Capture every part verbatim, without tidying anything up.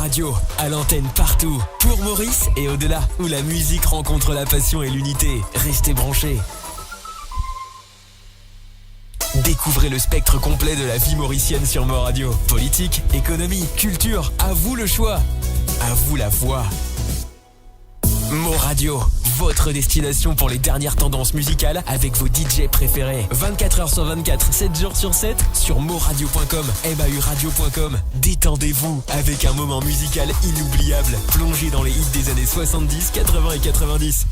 Radio, à l'antenne partout, pour Maurice et au-delà, où la musique rencontre la passion et l'unité. Restez branchés. Découvrez le spectre complet de la vie mauricienne sur Mo Radio. Politique, économie, culture, à vous le choix. À vous la voix. Mo Radio, votre destination pour les dernières tendances musicales avec vos D J préférés. Vingt-quatre heures sur vingt-quatre, sept jours sur sept, sur mo radio point com, M A U radio point com. Détendez-vous avec un moment musical inoubliable, plongé dans les hits des années soixante-dix, quatre-vingts et quatre-vingt-dix.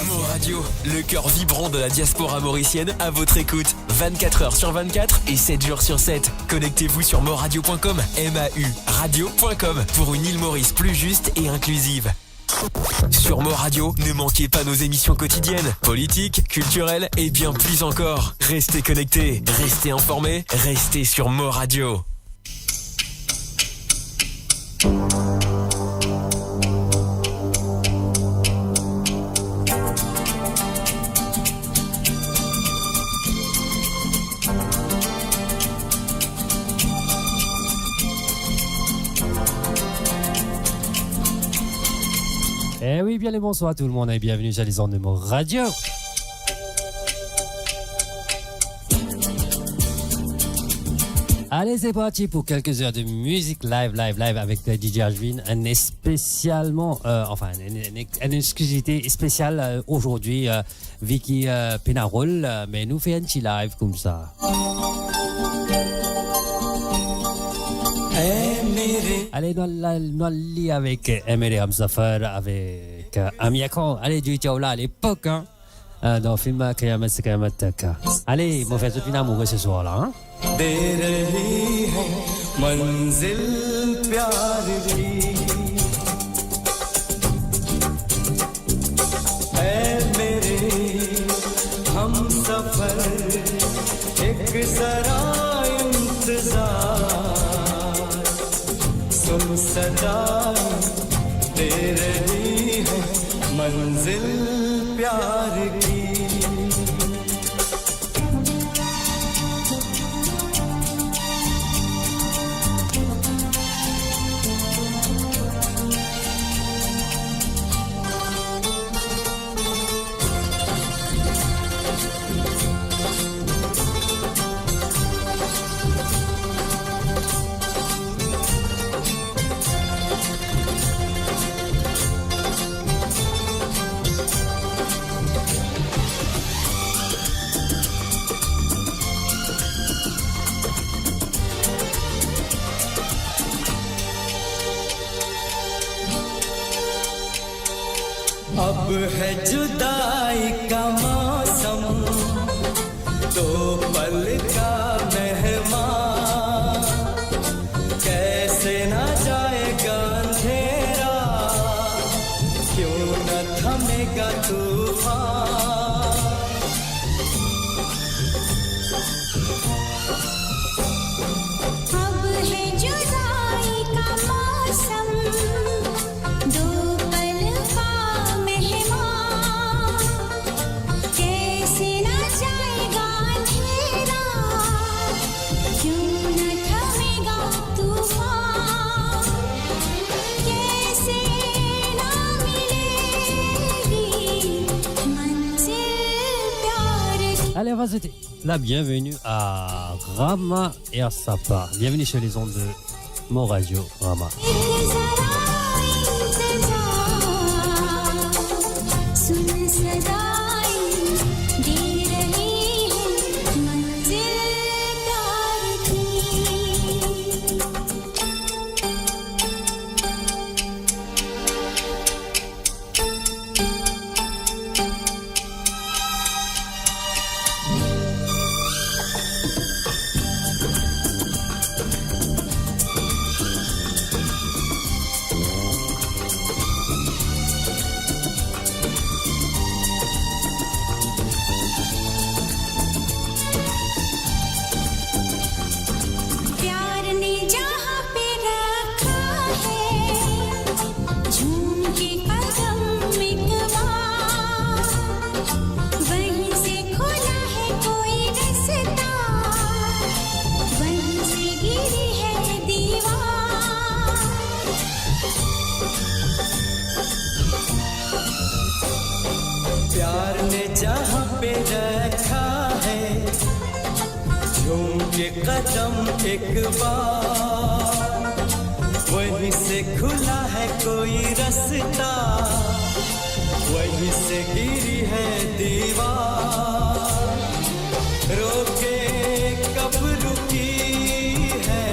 Mo Radio, le cœur vibrant de la diaspora mauricienne, à votre écoute, vingt-quatre heures sur vingt-quatre et sept jours sur sept. Connectez-vous sur mo radio point com, M A U radio point com, pour une île Maurice plus juste et inclusive. Sur Mo Radio, ne manquez pas nos émissions quotidiennes, politiques, culturelles et bien plus encore. Restez connectés, restez informés, restez sur Mo Radio. Eh oui, bien le bonsoir tout le monde et bienvenue sur les ondes de Mo Radio. Allez, c'est parti pour quelques heures de musique live, live, live avec, euh, D J Ashwin, un spécialement, euh, enfin, une, une, une exclusivité spéciale, euh, aujourd'hui, euh, Vicky, euh, Penarol, euh, mais nous fait un petit live comme ça. Allez, nou al, nou al li avek, euh, Emere Hamsafar avek, euh, Ami Akon. Allez, ditou la, à l'époque, hein. Ah, dan film Kiamat se Kiamat Tak. Allez, mo fer zot vinn amoure ce soir la, hein. दे रही है मंजिल प्यार की, ऐ मेरे हमसफर, एक जरा इंतजार, सुन सदाएं दे रही है मंजिल प्यार की। अब है जुदाई का मौसम, दो पल का मेहमान, कैसे ना जाएगा अंधेरा, क्यों ना थमेगा तूफान। अब है जुदाई का मौसम, दो पल का मेहमान, कैसे ना जाएगा अंधेरा, क्यों ना थमेगा तूफान, कैसे ना मिलेगी मंजिल प्यार की। Allez, on va jeter la bienvenue à Rama Ersapa. Bienvenue sur les ondes de Mon Radio Rama. प्यार ने जहाँ पे रखा है, झूम के कदम एक बार, वहीं से खुला है कोई रास्ता, वहीं से गिरी है दीवार। प्यार ने जहाँ पे रखा है, झूम के कदम एक बार, वहीं से खुला है कोई रास्ता, वहीं से गिरी है दीवार। रोके कब रुकी है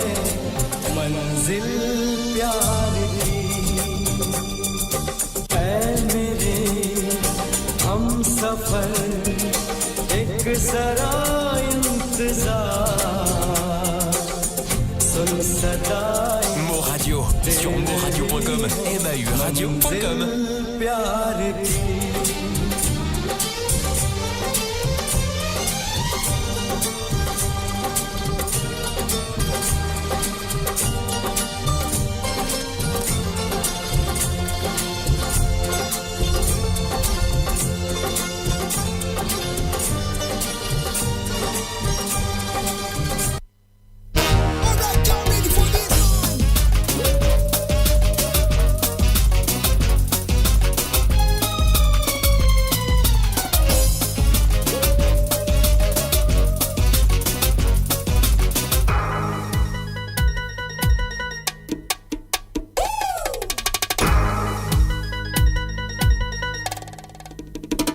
मंजिल प्यार की। ऐ मेरे हमसफर, एक जरा इंतजार, सुन सदाए Mon Radio, sur mon radio point com, M A U radio point com. प्यार की।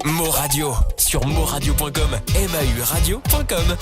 Mon Radio, sur mon radio point com, M A U radio point com.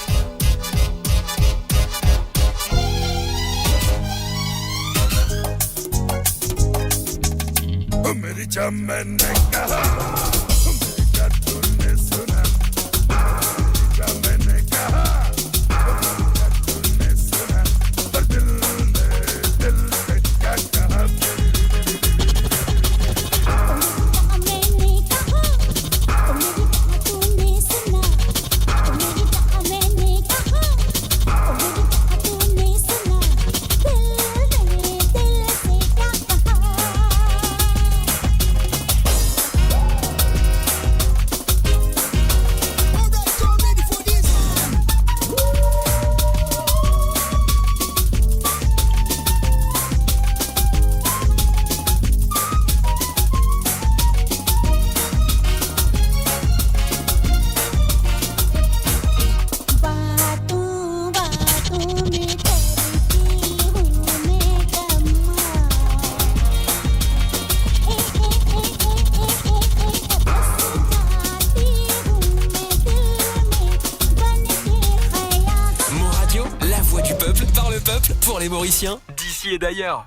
Mon Radio, la voix du peuple, par le peuple, pour les Mauriciens, d'ici et d'ailleurs.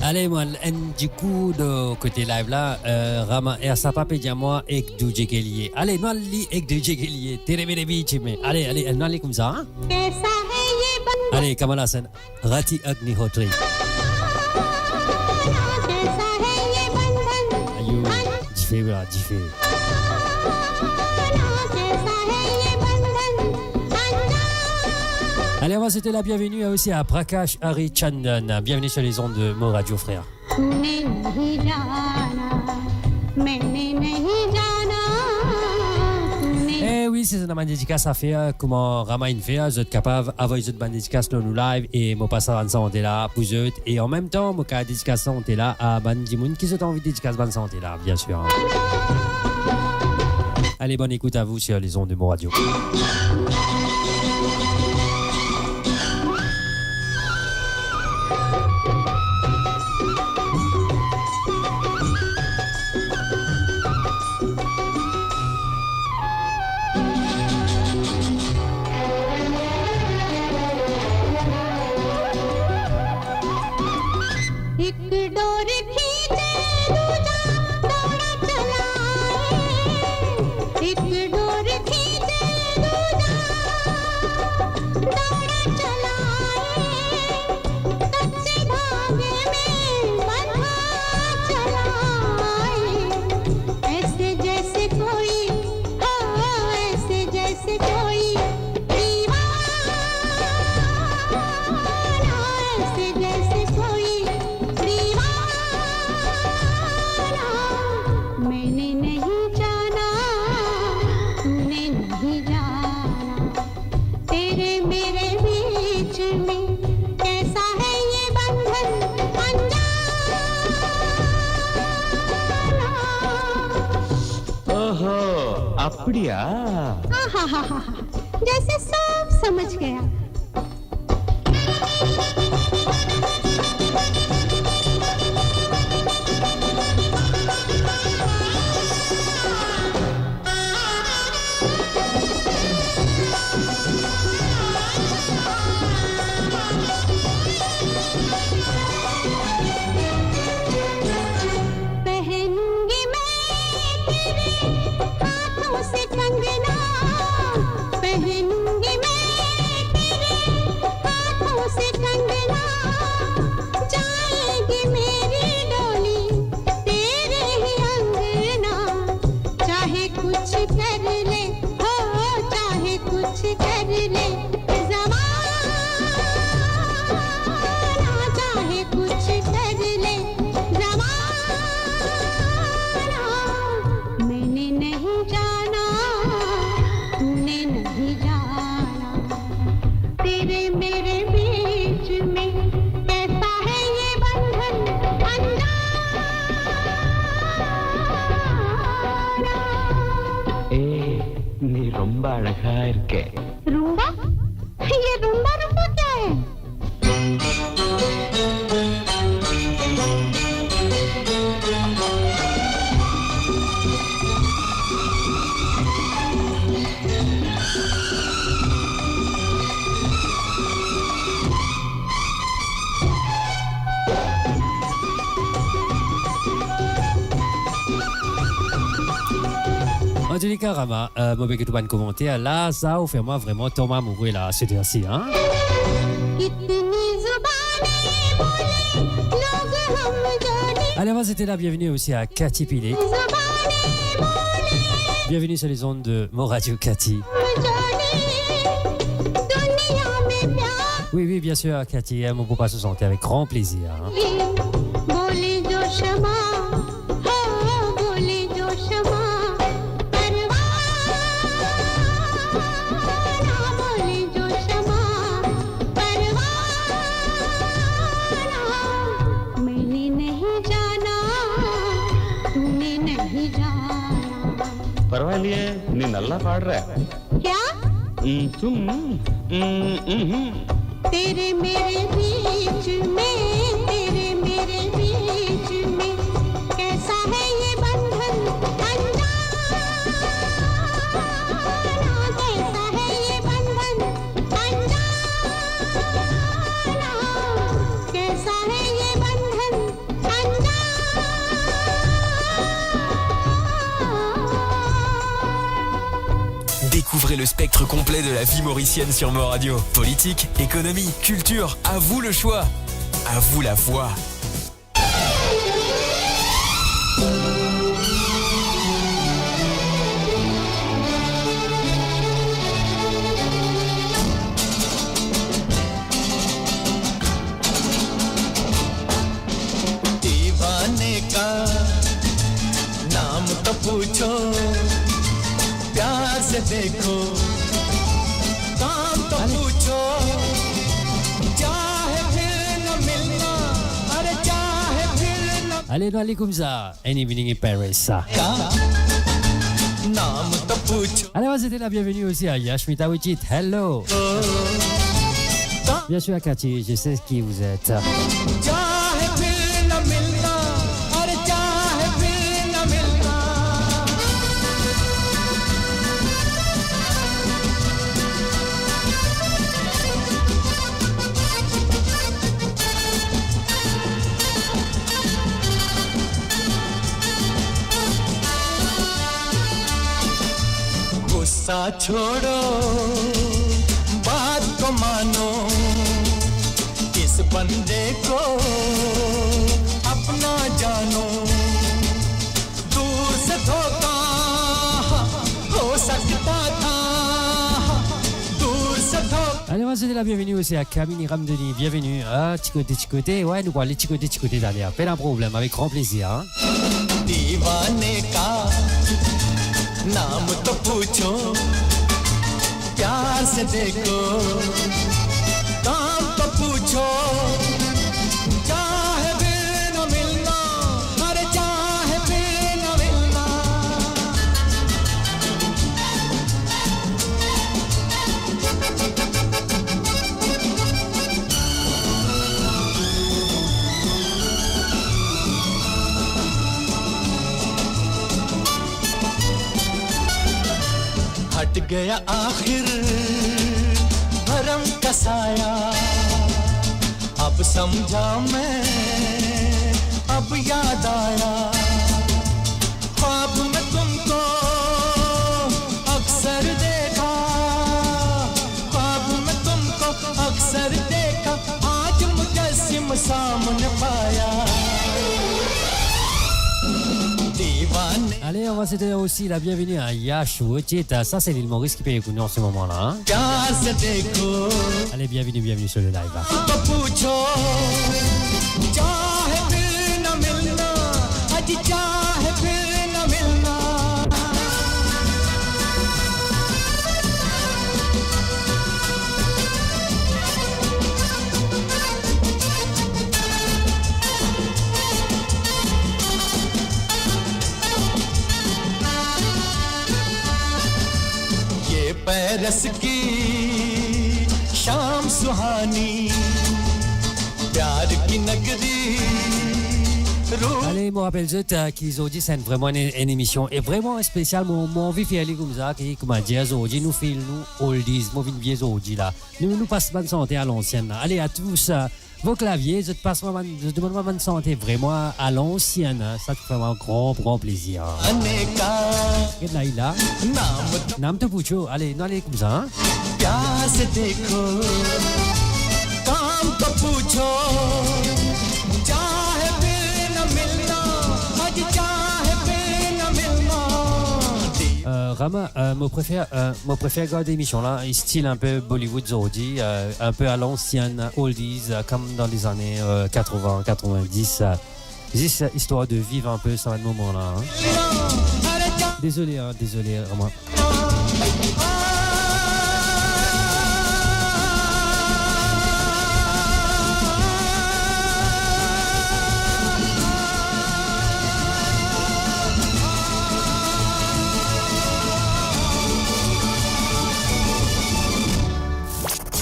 Ale, mwa, enn dikou de kote live la, euh, Rama R, sa pa pe dir mwa ek D J Kelie. Ale, nou al li ek D J Kelie. Tere mere bichi mein. Ale, ale, nou al li koumsa, hein? कैसा है ये बंधन? Ale, Kamal Hassan. Rati Agnihotri. कैसा है ये बंधन? Ayo, dife la, dife. कैसा है ये बंधन? Allez, on va souhaiter la bienvenue aussi à Prakash Harichandan. Bienvenue sur les ondes de Mo Radio, frère. तूने नहीं जाना, मैंने नहीं जाना, तूने E wi, si zot ena bann dedikas a fer, kouma Rama inn fer, zot kapav avoy zot bann dedikas lor nou live e mo pas sa bann sante la pou zot. E anmemtan, mo kapav dedikas sante la a bann dimoun ki zot anvi dedikas bann sante la, bien sûr. Allez, bonne écoute à vous sur les ondes de Mo Radio. एक डोर खींचे दूजा दौड़ा चला आए, एक डोर खींचे दूजा दौड़ा चला आए, कच्चे धागे में बंधा चला आए, ऐसे जैसे कोई, हाँ, ऐसे जैसे कोई दीवाना, ऐसे जैसे कोई दीवाना। मैंने नहीं जाना, तूने नहीं जाना, तेरे मेरे बीच में कैसा है ये बंधन अनजाना। ओहो, अप्पड़िया। आहाहाहा, जैसे सब समझ गया। पहनूंगी मैं तेरे हाथों से कंगना, पहनूंगी मैं तेरे हाथों से कंगना, जाएगी मेरी डोली तेरे ही अंगना, चाहे कुछ कर ले, हो, चाहे कुछ कर ले जमाना, चाहे कुछ कर ले जमाना, मैंने नहीं जाना, तूने नहीं जाना, तेरे मेरे बीच में कैसा है ये बंधन अनजाना। ए, नी रोम्बा अड़घा इरके। रूम्बा? ये रूम्बा रूम्बा क्या है? Antouleka, Rama, euh, mo pe get tou bann komanter la, sa ou fer mwa vreman tonm amoure la, se dersi, hein? Kitni zubane bole log hum jo ne. Allez, on va souhaiter la bienvenue aussi à Cathy Pillay. Zubane bole. Bienvenue sur les ondes de Mo Radio, Cathy. Hum jo ne duniya mein pyar. Oui, oui, bien sûr, Cathy, hein, on vous passe chanter avec grand plaisir, hein. Bole jo shama, ho, bole jo shama, parwana, bole jo shama, parwana, maine nahi jana, tune nahi jana. परवाह नहीं है, नी नल्ला पाड़ रहा है। क्या? हम्म, तुम, हम्म, हम्म, हम्म। तेरे मेरे बीच में, तेरे मेरे बीच में कैसा है ये बंधन अनजाना, कैसा है ये बंधन अनजाना, कैसा है ये बंधन Découvrez le spectre complet de la vie mauricienne sur Mo Radio. Politique, économie, culture, à vous le choix. À vous la voix. दीवाने का नाम तो पूछो, प्यार से देखो, काम तो पूछो, चाहे फिर न मिलना, अरे चाहे फिर न... Ale, nou ale koumsa. Any evening in Paris, sa. का नाम तो पूछो. Ale, on souhaite la bienvenue aussi à Yashmita Wichit. Hello. Bien sûr, à Cathy, je sais qui vous êtes. चाहे फिर न मिलना, अरे चाहे फिर न मिलना। गुस्सा छोड़ो, बात को मानो, इस बंदे को अपना जानो। दूर से धोखा हो सकता था, दूर से धोखा. Ale, on va souhaiter la bienvenue aussi à Camille Ramdoni. Bienvenue à Ti Kote Ti Kote. Ouais, nou pou ale ti kote ti kote taler. Pena problem, avec grand plaisir, hein. दीवाने का नाम तो पूछो, प्यार से देखो, काम तो पूछो, चाहे फिर न मिलना, अरे चाहे फिर न मिलना। हट गया आखिर भरम का साया, अब समझा मैं, अब याद आया। ख्वाब में तुमको अक्सर देखा, ख्वाब में तुमको अक्सर देखा, आज मुजस्सिम सामने पाया। दीवाने. Ale, on va souhaiter aussi la bienvenue à Yash Wichit. Ça, c'est l'île Maurice ki pe ekout nou an se moman la, hein. प्यार से देखो. Ale, bienvenue, bienvenue sur le live, hein. तो पूछो, चाहे फिर न मिलना, अजी चाहे फिर न मिलना। ये पेरिस की शाम सुहानी, प्यार की नगरी, रूह. Ale, mo rapel zot, euh, ki zordi se enn, vreman enn, enn emision e vreman spesial. Mo, mo anvi fer li koumsa, ki, kouma dir, zordi nou feel nou oldies. Mo vinn vie zordi la. Nou, nou pas bann sante a lansienn la. Ale, à tous, euh, vos claviers, zot pas mwa bann, zot demann mwa bann sante vreman a lansienn, hein. Sa ti fer mwa gran, gran plezir. Get la, il a. Naam to pucho. Ale, nou ale koumsa, hein. प्यार से देखो, काम तो पूछो, चाहे फिर न मिलना, आज चाहे फिर न मिलना. Euh, Rama, euh, mo prefer, euh, mo prefer gard emision la, stil inpe Bollywood zordi, euh, inpe a lansienn, oldies, euh, comme dans les années, euh, quatre-vingts, quatre-vingt-dix, euh, zis, euh, histoire de vivre un peu sa bann moman la, hein. Désolé, hein, désolé, Rama.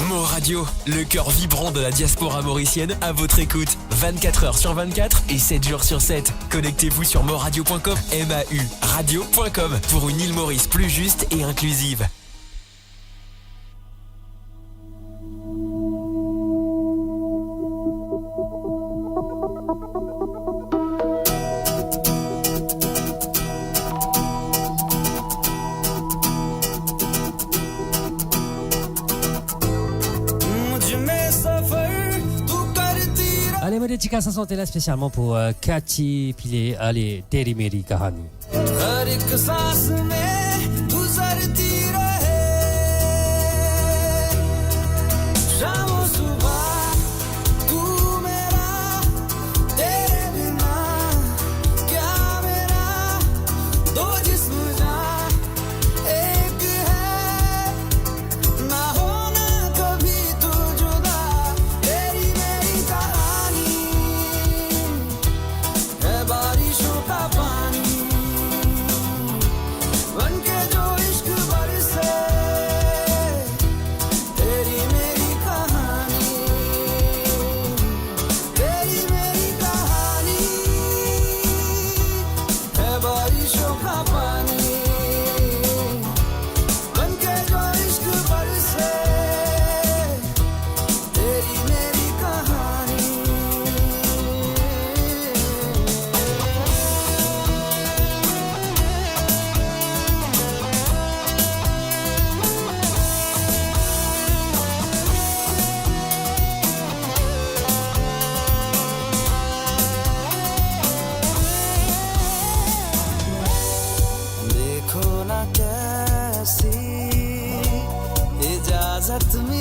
Mor Radio, le cœur vibrant de la diaspora mauricienne, à votre écoute, vingt-quatre heures sur vingt-quatre et sept jours sur sept. Connectez-vous sur mor radio point com, M A U radio point com, pour une île Maurice plus juste et inclusive. Ale, mo dedikas sa sante la spesialman pou, euh, Cathy Pillay. Ale, Teri Meri Kahani. हर एक सांस में गुजरती रहे शाम और सुबह, तू मेरा, तेरे बिना क्या मेरा, दो जिस्म जा, एक है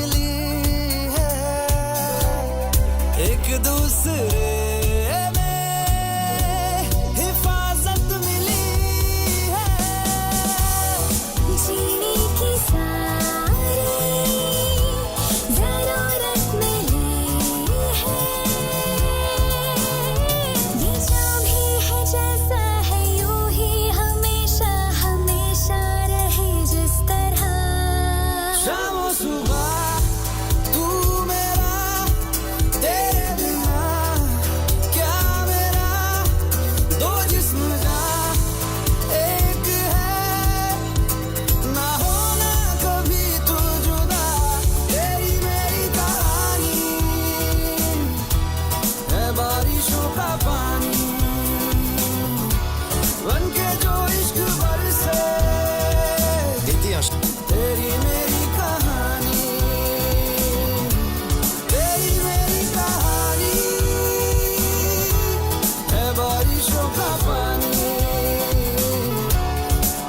मिली है, एक दूसरे में हिफाजत मिली है। जीने की सारी जरूरत मिली है। ये जो भी है, जैसा है, यूं ही हमेशा, हमेशा रहे जिस तरह। शाम सुबह तू मेरा, तेरे बिना क्या मेरा, दो जिस्म का एक है, ना होना कभी तू जुदा, तेरी मेरी कहानी है बारिशों का पानी, बन के जो इश्क बरसे। तेरी मेरी कहानी, तेरी मेरी कहानी है बारिशों का पानी,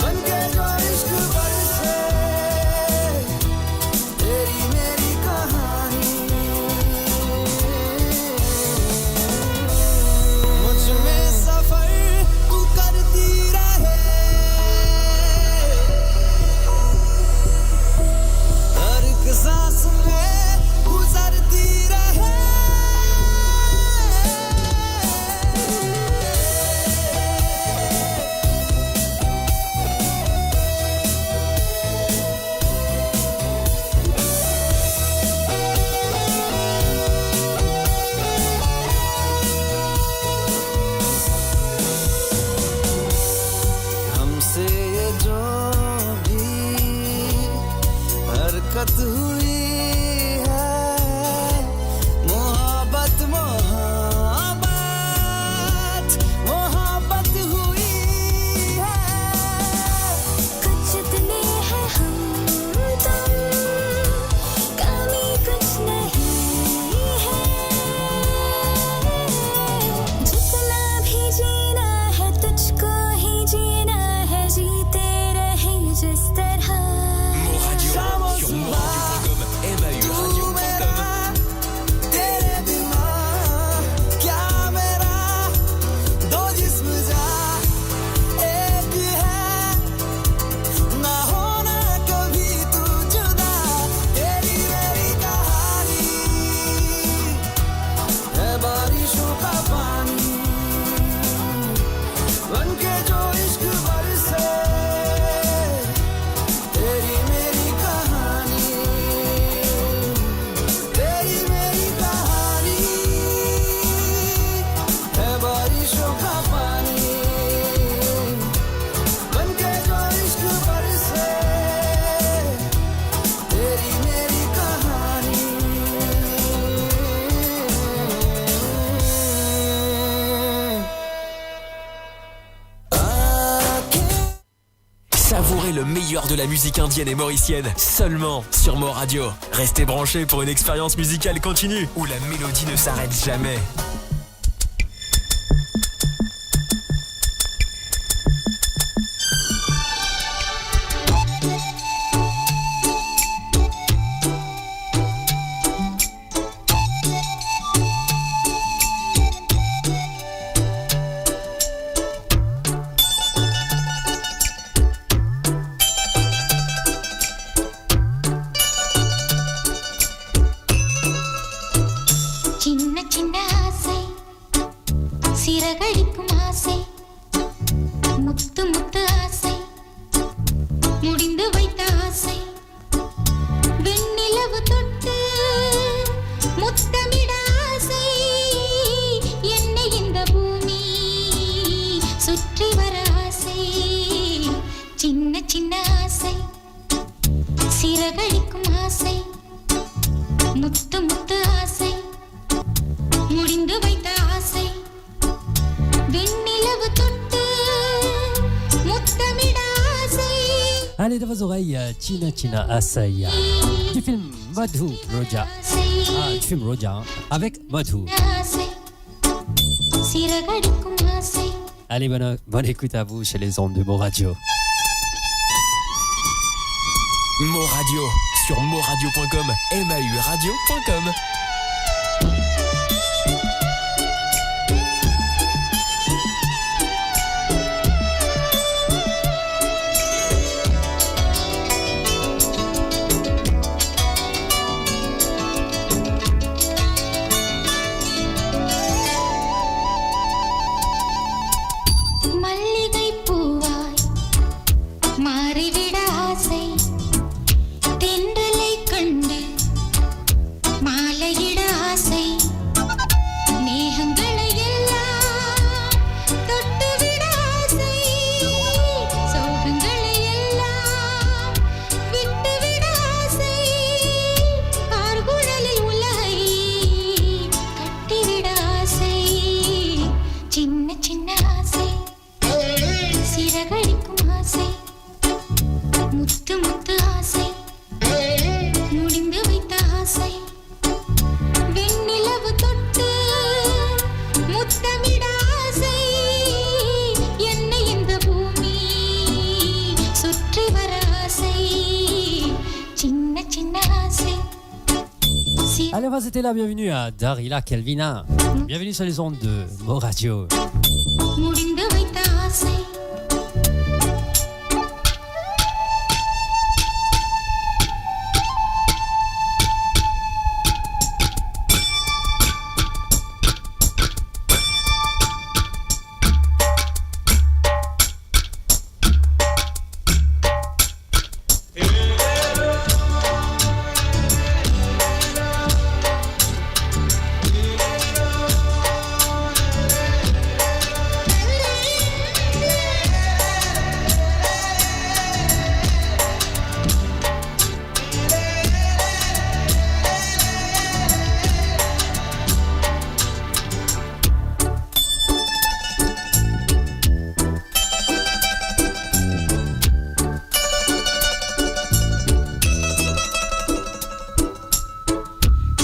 बन के जो इश्क बरसे। तेरी मेरी कहानी। मुझ में सफर तू करती रहे, हर एक सांस में गुजरती रहे। हमसे ये जो भी हरकत हुई है, मोहब्बत, मोहब्बत, मोहब्बत हुई है। कुछ जितने हैं हम तुम, कमी कुछ नहीं है। जितना भी जीना है, तुझको ही जीना है, जीते रहे जिस तरह। Mon Radio, sur mon radio point com, M A U radio point com. तेरे बिना क्या मेरा, दो जिस्म जा एक है, ना होना कभी तू जुदा, तेरी मेरी कहानी है बारिशों का पानी, बन के जो इश्क बरसे। तेरी मेरी कहानी, तेरी मेरी कहानी है बारिशों का पानी, बन के जो इश्क बरसे। तेरी मेरी कहानी। Savourez le meilleur de la musique indienne et mauricienne seulement sur Mo Radio. Restez branchés pour une expérience musicale continue où la mélodie ne s'arrête jamais. சின்ன சின்ன ஆசை, சிறகடிக்கும் ஆசை, முத்து முத்து ஆசை, முடிந்து வைத்த ஆசை, வெண்ணிலவு தொட்டு முத்தமிட ஆசை, என்னை இந்த பூமி சுற்றி வர ஆசை, சின்ன சின்ன ஆசை, சிறகடிக்கும் ஆசை, முத்து முத்து ஆசை, முடிந்து வைத்த ஆசை, வெண்ணிலவு தொட்டு முத்தமிட ஆசை. Allez, dans vos oreilles, euh, China China Asai, euh, du film Madhu Roja. Ah, du film Roja, hein, avec Madhu. ஆசை, சிறகடிக்கும் ஆசை. Allez, bonne, bonne écoute à vous chez les ondes de Mo Radio. Mo Radio, Sur moradio point com, M A U radio point com. மல்லிகை பூவாய் மாறிவிட ஆசை, தென்றலை கண்டு மாலையிட ஆசை, மேகங்களை எல்லாம் தொட்டுவிட ஆசை, சோகங்களை எல்லாம் விட்டுவிட ஆசை, கார்குழலில் உலகை கட்டிவிட ஆசை, சின்ன சின்ன ஆசை, சிறகடிக்கும் ஆசை, முத்து முத்து ஆசை, முடிந்து வைத்த ஆசை, வெண்ணிலவு தொட்டு முத்தமிட ஆசை, என்னை இந்த பூமி சுற்றி வர ஆசை, சின்ன சின்ன ஆசை. Allez, on va souhaiter la bienvenue à Darila Kelvina. Bienvenue sur les ondes de Mo Radio.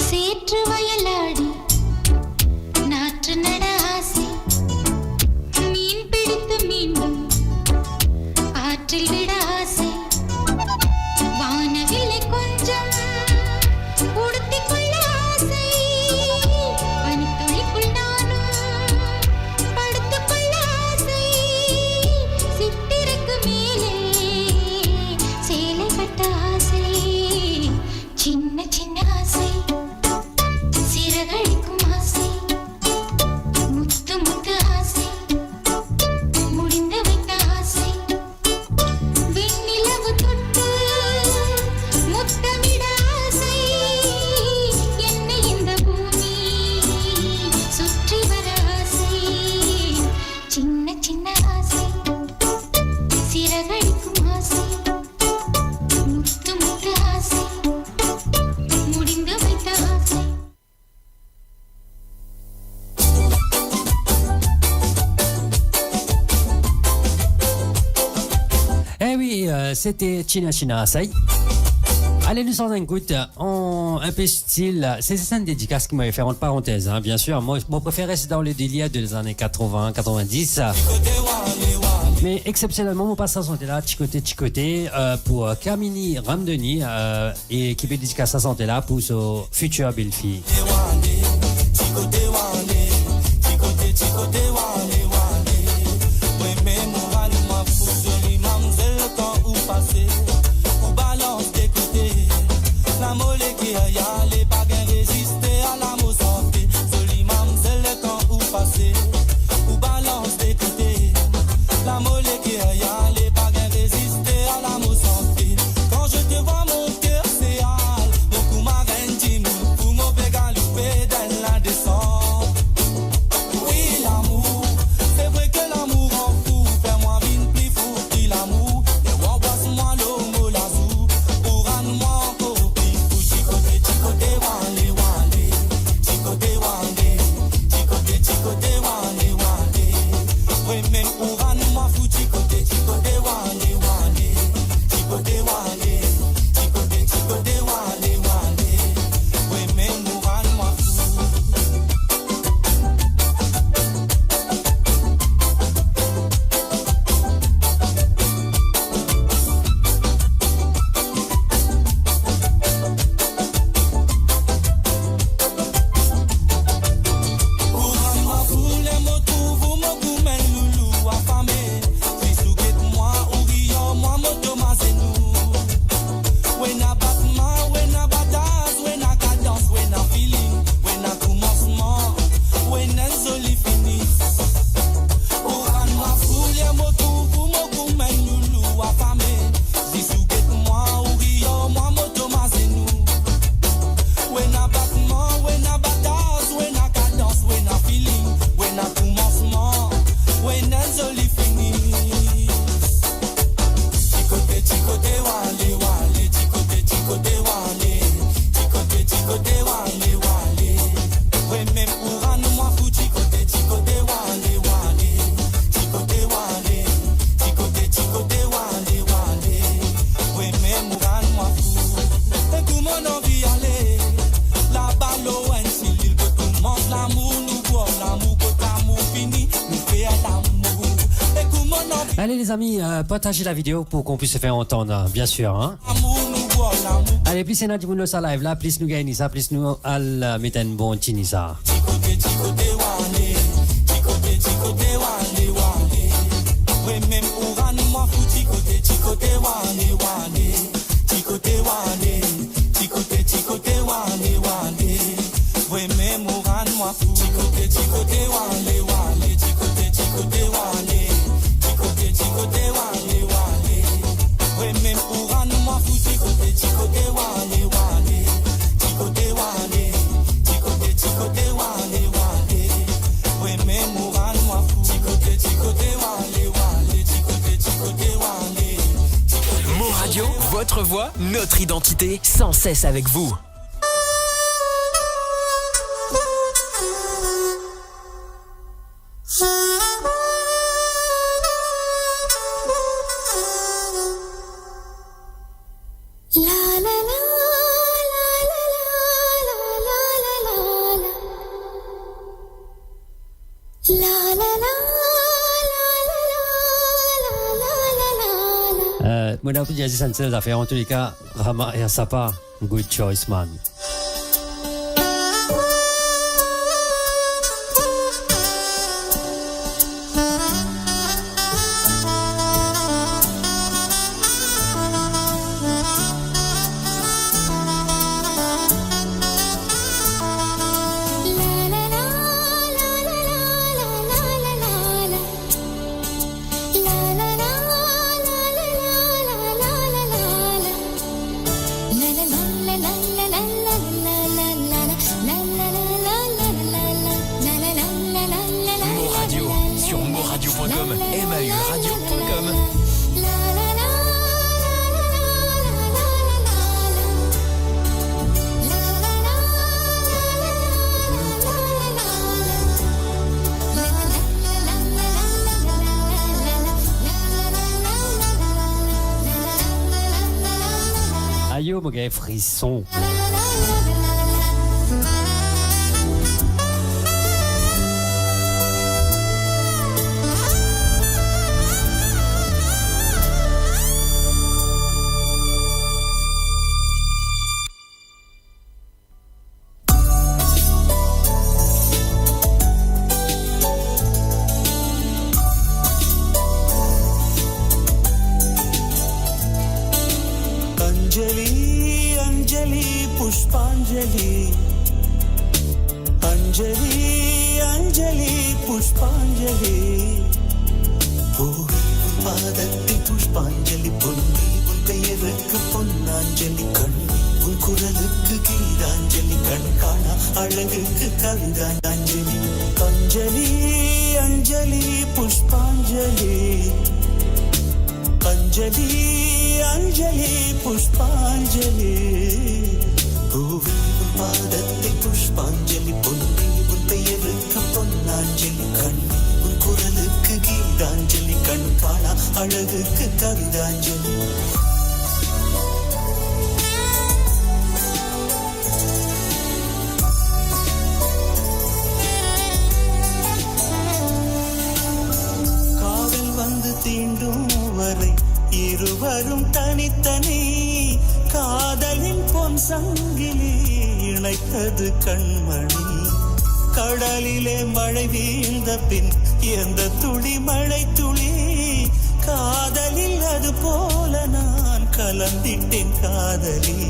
சேற்று வயலாடி நாற்று நட ஆசை, மீன் பிடித்து மீண்டும் ஆற்றில் விட ஆசை, வானவில்லை கொஞ்சம் உடுத்திக் கொள்ள ஆசை, பனித்துளிக்குள் நானும் படுத்துக் கொள்ள ஆசை, சிட்டிறக்கு மேலே சேலை கட்ட ஆசை, சின்ன சின்ன ஆசை, சிறகடிக்கும் ஆசை, முத்து முத்து ஆசை, முடிந்து வைத்த ஆசை, வெண்ணிலவு தொட்டு முத்தமிட ஆசை, என்னை இந்த பூமி சுற்றி வர ஆசை, சின்ன சின்ன ஆசை, சிறகடிக்கும் ஆசை, முத்து முத்து ஆசை, முடிந்து வைத்த ஆசை. Eh oui, euh, c'était China China, ça y est. Allez, nou sanz enn kout, euh, an, enn pe stil, euh, se, se enn dedikas ki mo fer, ant parantez, hein, bien sûr. Mo, mo prefer res dan le delir de les années quatre-vingts, quatre-vingt-dix, euh, me eksepsionelman, mo pas sa sante la, Ti Kote, Ti Kote, euh, pou, euh, Kamini Ramdoni, euh, e ki pe dedikas sa sante la pou so fitir belfi. Kan je te vois, mon cœur s'éhale, mo koumar enn dimoun, pou mo pe galoupe dan ladesant. Wi, lamour, Allez, les amis, euh, partagez la vidéo pour qu'on puisse se faire entendre, hein, bien sûr, hein. Allez, plis ena dimoun lor sa live la, plis nou gagn sa, plis nou al, euh, met enn bon ti sa. Ti kote, ti kote, wale. Ti kote, ti kote, wale, wale. Mwa mem ou rann mwa fou, ti kote, ti kote, wale, wale. Ti kote, wale. Ti kote, ti kote, wale, wale. Mwa mem ou rann mwa fou. Ti kote, ti kote, wale, wale. Ti kote, ti kote, wale. Ti kote, ti kote, wale, wale. Mwa mem ou rann mwa fou. Ti kote, ti kote, wale, wale. Ti kote, wale. Ti kote, ti kote, wale, wale. Mwa mem ou rann mwa fou. Ti kote, ti kote, wale, wale. Ti kote, ti kote, wale. Mo Radio, votre voix, notre identité, sans cesse avec vous. Euh, mo ena pou dir zis enn sel zafer, antouka, Rama e Sapa, good choice, man. Mo Radio, sur moradio point com, M A U radio point com. Ayo, mo gagn frison. Anjali, Anjali, Pushpanjali. Anjali, Anjali, Pushpanjali. Poovi un paadathil pushpanjali, ponnii un peyarukku ponnanjali, kannii un kuralukku geethanjali, kan kaana alaguku kavidhanjali. Anjali, Anjali, Pushpanjali. Anjali, Anjali, Pushpanjali. Poovi un paadathil pushpanjali, ponnii un peyarukku ponnanjali, kannii un kuralukku geethanjali, kan kaana alaguku kavidhanjali. காதல் வந்து தீண்டும் வரை இருவரும் தனித்தனி. காதலின் பொன் சங்கிலி இணைத்தது கண்மணி. கடலிலே மழை வீழ்ந்த பின் எந்த துளி மழை காதலில் அது போல நான் கலந்திட்டேன் காதலி.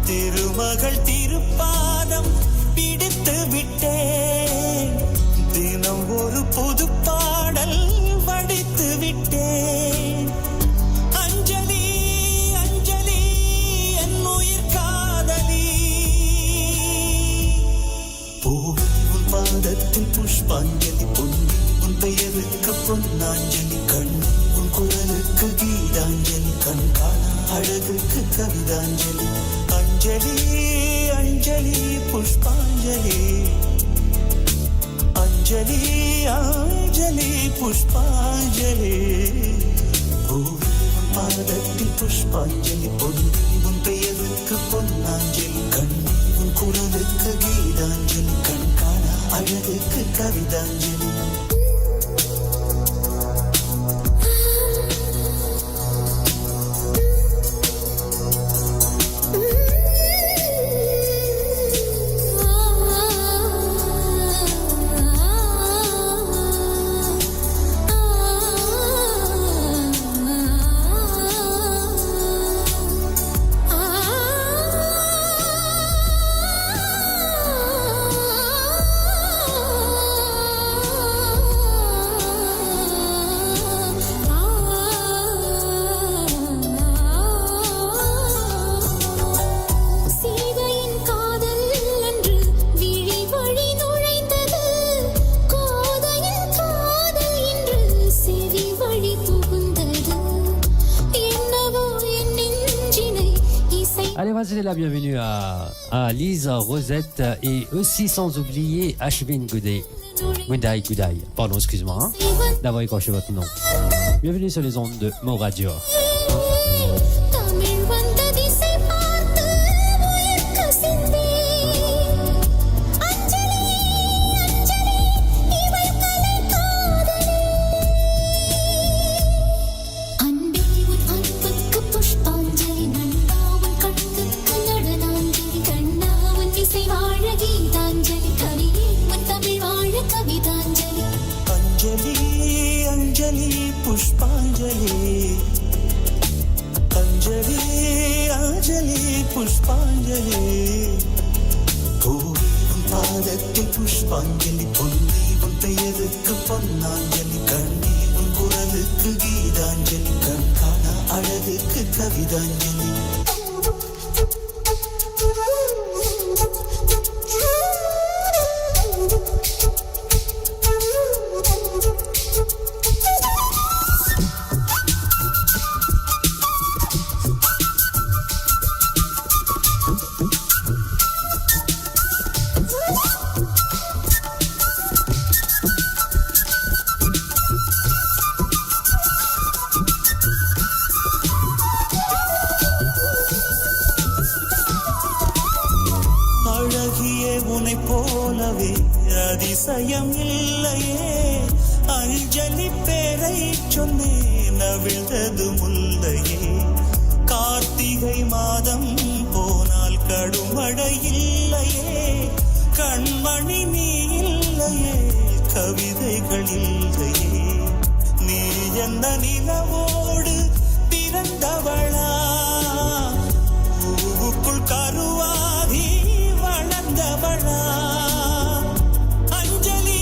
திருமகள் திருப்பாதம் பிடித்து விட்டேன், தினம் ஒரு புது பாடல் வடித்து விட்டேன். அஞ்சலி, அஞ்சலி, என் உயிர் காதலி. Poovi un paadathil pushpanjali, ponnii un peyarukku ponnanjali, kannii un kuralukku geethanjali, kan kaana alaguku kavidhanjali. Anjali, Anjali, Pushpanjali. Anjali, Anjali, Pushpanjali. Poovi un paadathil pushpanjali, ponnii un peyarukku ponnanjali, kannii un kuralukku geethanjali, kan kaana alaguku kavidhanjali. La bienvenue à, à Lise, Rosette et aussi sans oublier Ashwin Gouday. Gouday, Gouday. Pardon, excuse-moi, hein, d'avoir écorché votre nom. Bienvenue sur les ondes de Mo Radio. அன்பே, உன் அன்புக்கு புஷ்பாஞ்சலி, நண்பா, உன் கண்ணுக்கு நடனாஞ்சலி, கண்ணா, உன் இசை வாழ கீதாஞ்சலி, கவியே, உன் தமிழ் வாழ கவிதாஞ்சலி. अंजलि, अंजलि, पुष्पांजलि। अंजलि, अंजलि, पुष्पांजलि। पूवे उन पादत्तिल पुष्पांजलि, पोन्ने उन पेयरुक्कु पोन्नांजलि, कण्णे उन कुरलुक्कु गीतांजलि, कण्काना अळगुक्कु कवितांजलि। அழகியே, உன்னை போலவே அதிசயம் இல்லையே. அஞ்சலி பேரை சொன்னேன், அவிழ்ந்தது முல்லையே. கார்த்திகை மாதம் போனால் கடுமழை இல்லையே. கண்மணி, நீ இல்லையே, கவிதைகள் இல்லையே. நீ என்ன நிலவோடு பிறந்தவளா? பூவுக்குள் கருவாகி வளர்ந்தவளா? அஞ்சலி,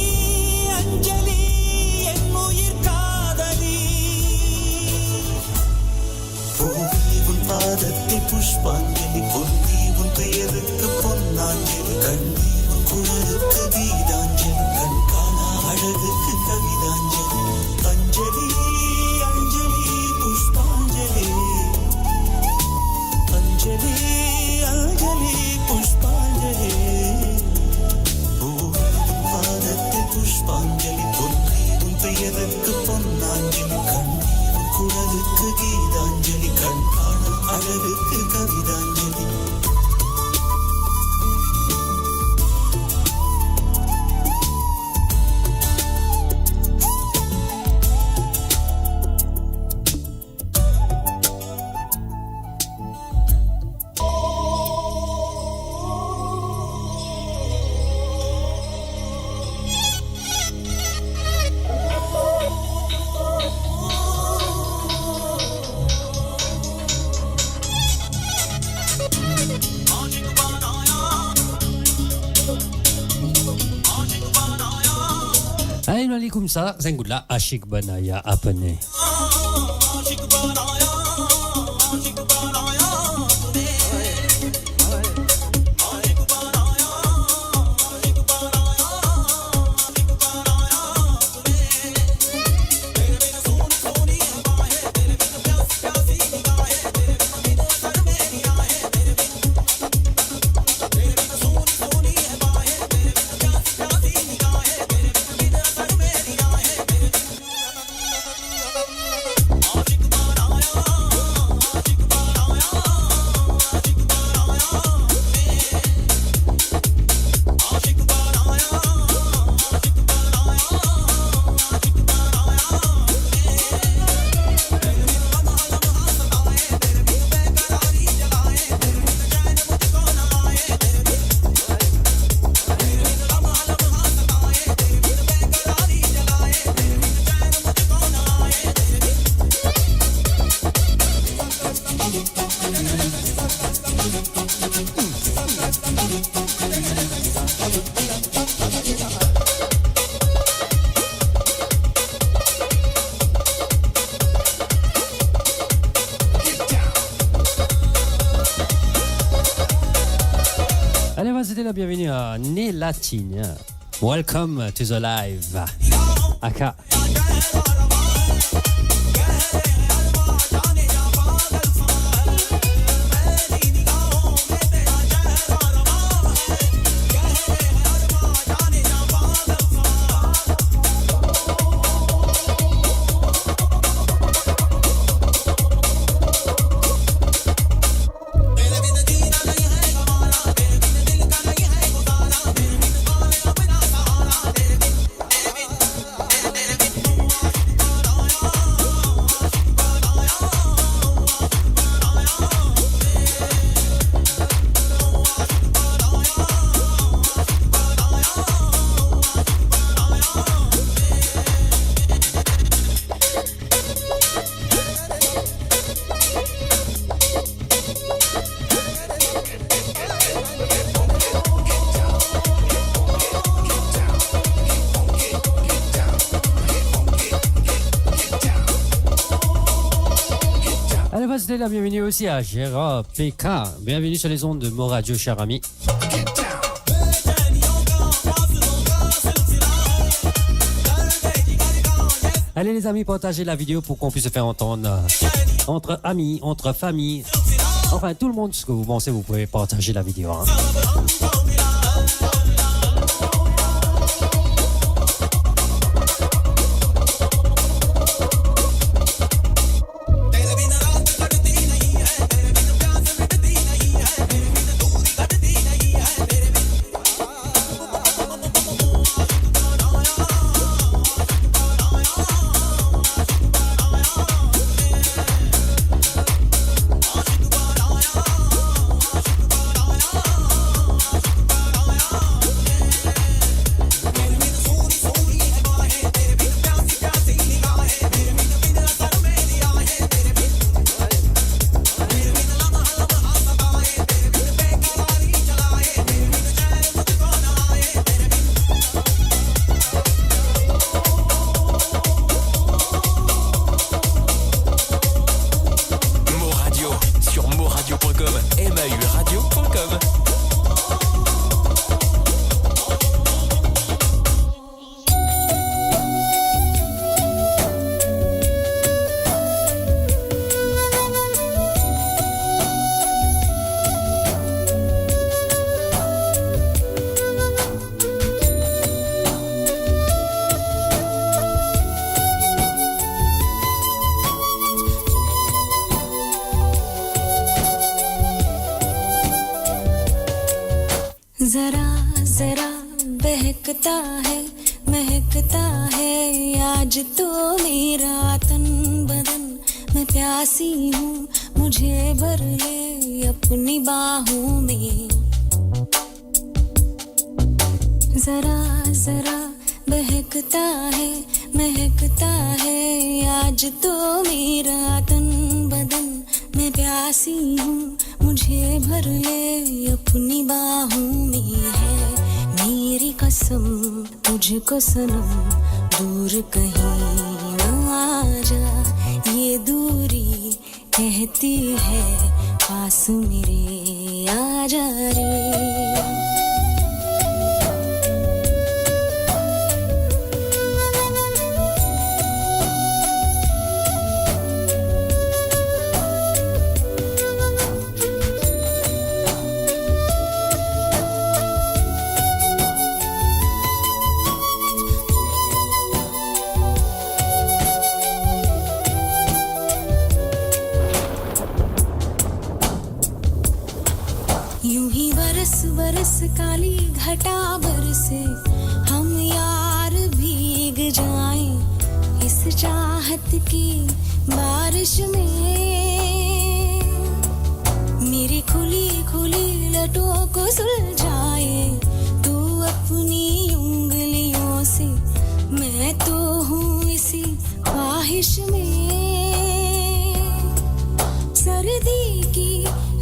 அஞ்சலி, என் உயிர் காதலி. பூவே, உன் பாதத்தில் புஷ்பாஞ்சலி, பொன்னே, உன் பெயருக்கு பொன்னாஞ்சலி, கண்ணே, உன் குரலுக்கு கீதாஞ்சலி, கண்காணா அழகுக்கு கவிதாஞ்சலி. अंजलि, अंजलि, पुष्पांजलि। अंजलि, अंजलि, पुष्पांजलि। பாதத்தில் புஷ்பாஞ்சலி, பொன்னே, உன் பெயருக்கு பொன்னாஞ்சலி, கண்ணே, உன் குரலுக்கு கீதாஞ்சலி, கண்காணா அழகுக்கு கவிதாஞ்சலி. Alor, nou ale koumsa, zengou la, Ashik Banaya apne. Allez, on va souhaiter la bienvenue à Nelatina. Welcome to the live. Aka. Allez, Je dis la bienvenue aussi à Gérard P K. Bienvenue sur les ondes de Mo Radio, cher ami. Allez les amis, partagez la vidéo pour qu'on puisse se faire entendre, euh, entre amis, entre familles. Enfin, tout le monde, ce que vous pensez, vous pouvez partager la vidéo, hein. Mo Radio, sur mo radio point com, M A U radio point com. जरा जरा बहकता है, महकता है आज तो मेरा तन बदन। मैं प्यासी हूँ, मुझे भर ले अपनी बाहों में। जरा जरा बहकता है, महकता है आज तो मेरा तन बदन। मैं प्यासी हूँ, मुझे भर ले अपनी बाहों में। है मेरी कसम तुझको सनम, दूर कहीं ना जा, ये दूरी कहती है पास मेरे आ जा रे। यूं ही बरस बरस काली घटा बरसे, हम यार भीग जाएं इस चाहत की बारिश में। मेरी खुली खुली लटों को सुलझाए तू अपनी उंगलियों से, मैं तो हूँ इसी ख्वाहिश में। सर्दी की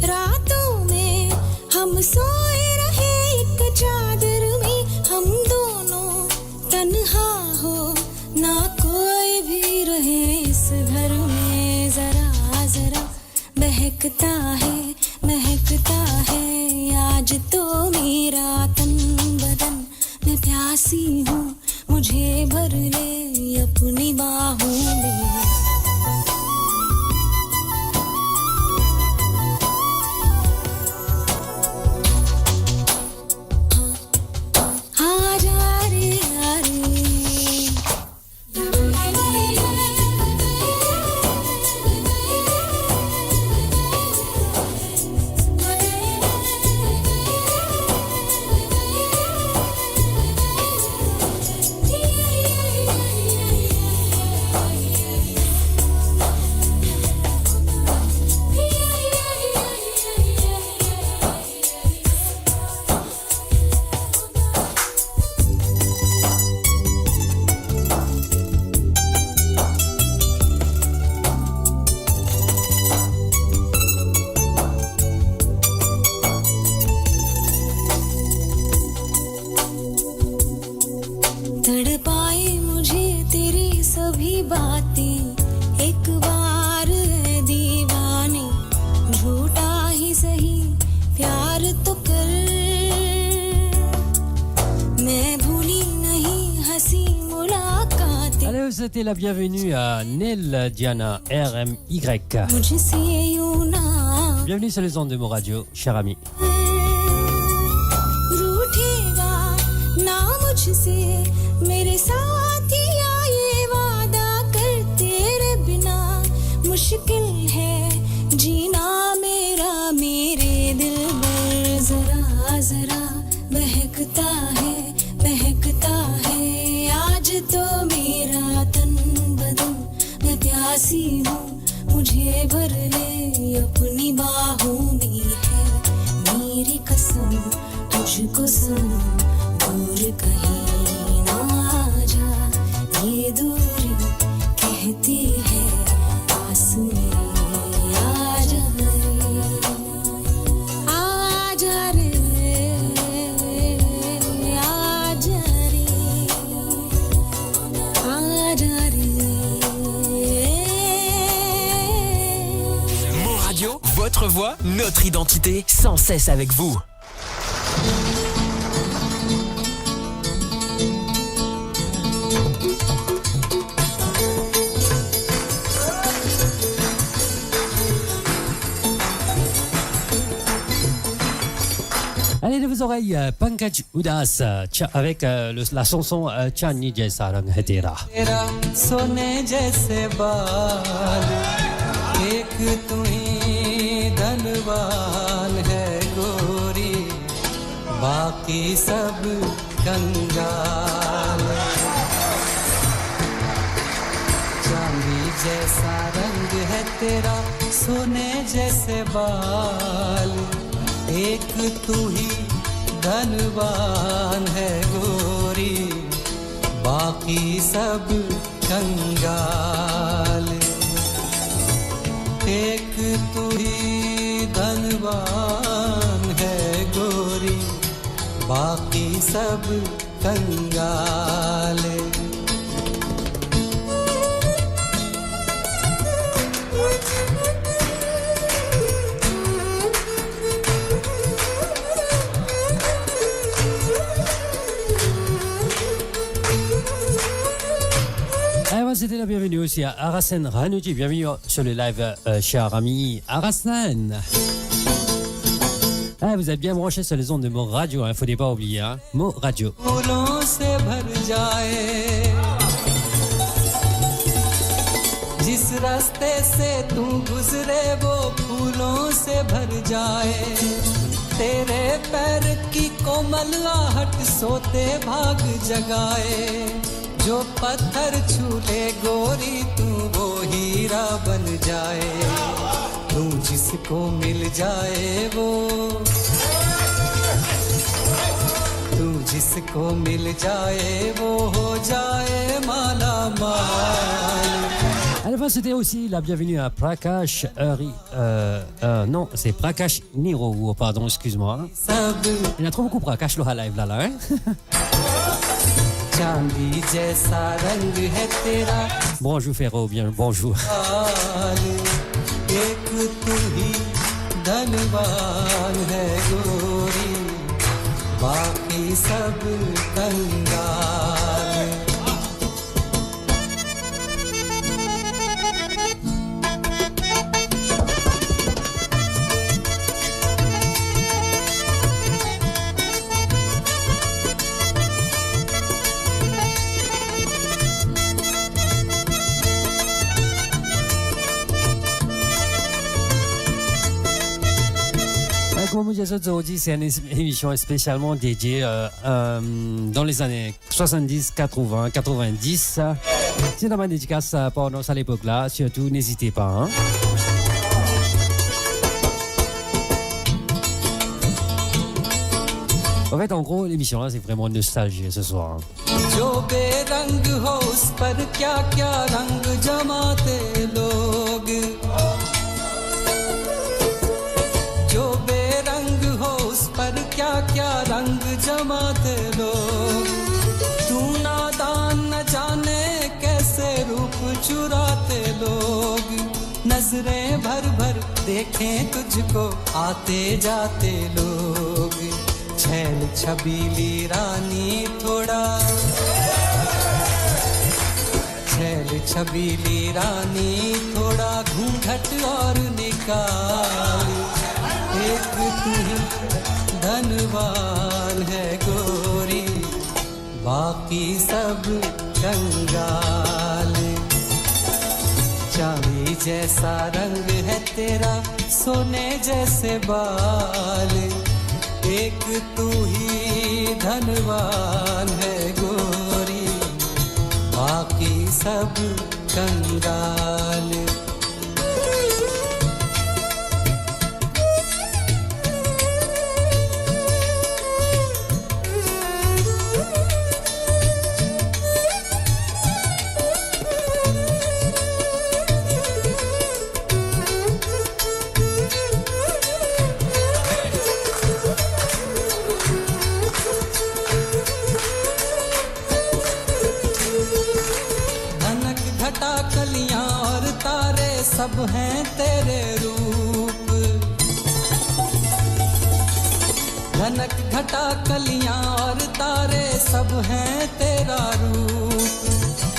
रातों में हम सोए रहे एक चादर में, हम दोनों तन्हा हो, ना कोई भी रहे इस घर में। जरा जरा बहकता है, महकता है आज तो मेरा तन बदन। मैं प्यासी हूँ, मुझे भर ले अपनी बाहों में। आ जा रे, आ रे। C'était la bienvenue à Nel Diana, R M Y. मुझसे यूं ना Bienvenue sur les ondes de Mo Radio, cher ami. रूठेगा ना मुझसे, मेरे साथिया, ये वादा कर, तेरे बिना मुश्किल है जीना मेरा, मेरे दिलबर। जरा जरा बहकता है, बहकता है आज तो मेरा तन बदन। मैं प्यासी हूँ, मुझे भर ले अपनी बाहों में, है मेरी कसम तुझको सनम, दूर कहीं ना जा, ये दूरी कहती है आस मेरी, आजा रे। आजा रे, आजा रे, आजा रे। Mo Radio, votre voix, notre identité, sans cesse avec vous. Allez, dans vos oreilles, euh, Pankaj Udhas, euh, Cha-, avec, euh, le, la chanson, euh, Chandi Jaisa Rang Hai Tera. तेरा सोने जैसे बाल, एक तू ही धनवान है गोरी, बाकी सब कंगाल। चांदी जैसा रंग है तेरा, सोने जैसे बाल, एक तू ही धनवान है गोरी, बाकी सब कंगाल। एक तू ही धनवान है गोरी, बाकी सब कंगाल। Allez, on va souhaiter la bienvenue aussi à Arasen Ranuji. Bienvenue sur le live, euh, cher ami Arasen. Ah, vous êtes bien branchés sur les ondes de Mo Radio, hein, faut pas oublier, hein. Mo Radio. फूलों से भर जाए, जिस रास्ते से तू गुजरे वो फूलों से भर जाए, तेरे पैर की कोमल आहट सोते भाग जगाए, जो पत्थर छू ले गोरी तू वो हीरा बन जाए। तू जिसको मिल जाए वो, तू जिसको मिल जाए वो हो जाए माला माल। Allez, on va souhaiter aussi la bienvenue à Prakash Hari, euh, euh, non, c'est Prakash Niro, pardon, excuse-moi. सब Il y en a trop beaucoup Prakash lor live la, la, hein? चांदी जैसा रंग है तेरा Bonjour Ferro, bien bonjour. बाल, एक तू ही धनवान है गोरी, बाकी सब कंगाल। Euh, kouma mo dir zot, zordi se enn es-, emisyon spesialman dedie, euh, euh, dan lezane swasanndis, katrovin, katrovindis. Si zot ena bann dedikas, euh, pandan sa lepok la, sirtou, n'ezit pa, hein. En fait, en gros, l'émission là, c'est vraiment nostalgie ce soir, hein. जो बेरंग हो उस पर क्या क्या रंग जमाते लोग, जो बेरंग हो उस पर क्या क्या रंग जमाते लोग, तू नादान न जाने कैसे रूप चुराते लोग, नजरें भर भर देखें तुझको आते जाते लोग, छैल छबीली रानी थोड़ा, छैल छबीली रानी, थोड़ा घूंघट और निकाल, एक तू ही धनवान है गोरी, बाकी सब कंगाल। चांदी जैसा रंग है तेरा, सोने जैसे बाल, एक तू ही धनवान है गोरी, बाकी सब कंगाल। धनक घटा कलियां और तारे सब हैं तेरे रूप। धनक घटा कलियां और तारे सब हैं तेरा रूप।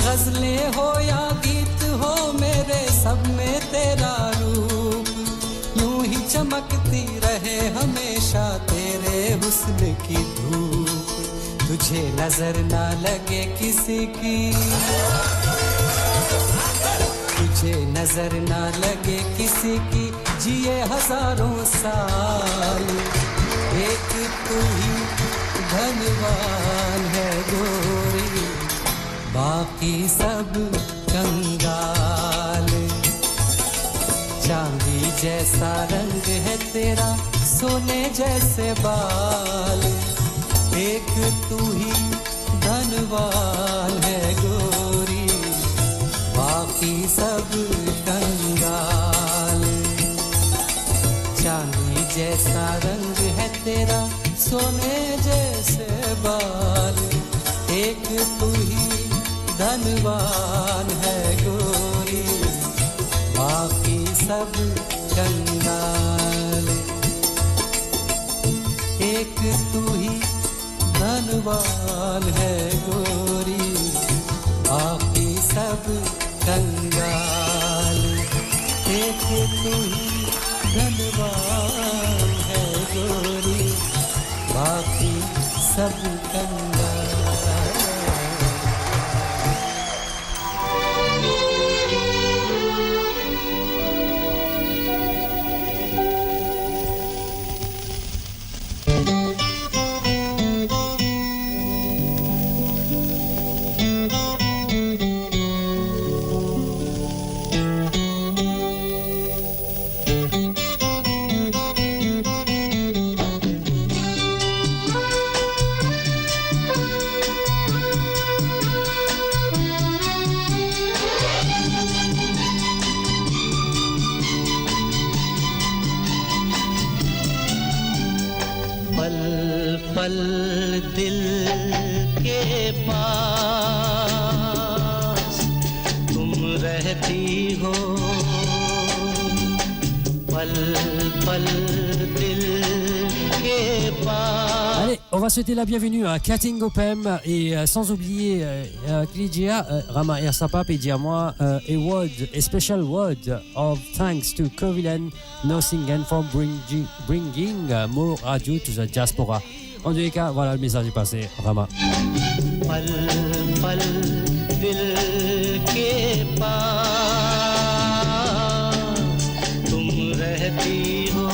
गजलें हो या गीत हो मेरे, सब में तेरा रूप। यूं ही चमकती रहे हमेशा तेरे हुस्न की धूप। तुझे नजर ना लगे किसी की, तुझे नजर ना लगे किसी की, जिए हजारों साल। एक तू ही धनवान है गोरी, बाकी सब कंगाल। चांदी जैसा रंग है तेरा, सोने जैसे बाल, एक तू ही धनवान है गोरी, बाकी सब कंगाल। चांदी जैसा रंग है तेरा, सोने जैसे बाल, एक तू ही धनवान है गोरी, बाकी सब कंगाल। एक तू ही धनवान है गोरी, बाकी सब कंगाल। एक तू ही धनवान है गोरी, बाकी सब कंगाल। पल पल दिल के पास तुम रहती हो, पल पल दिल के पास। Allez, on va souhaiter la bienvenue à Katingo Pem et, euh, sans oublier, euh, euh, Klidia, euh, Rama Ersapa pe dir mwa, euh, a word, a special word of thanks to Kovilen Nosingen for bringing, bringing, uh, Moro Radio to the diaspora. En tous les cas, voilà, le message est passé, Rama. पल पल दिल के पास तुम रहती हो।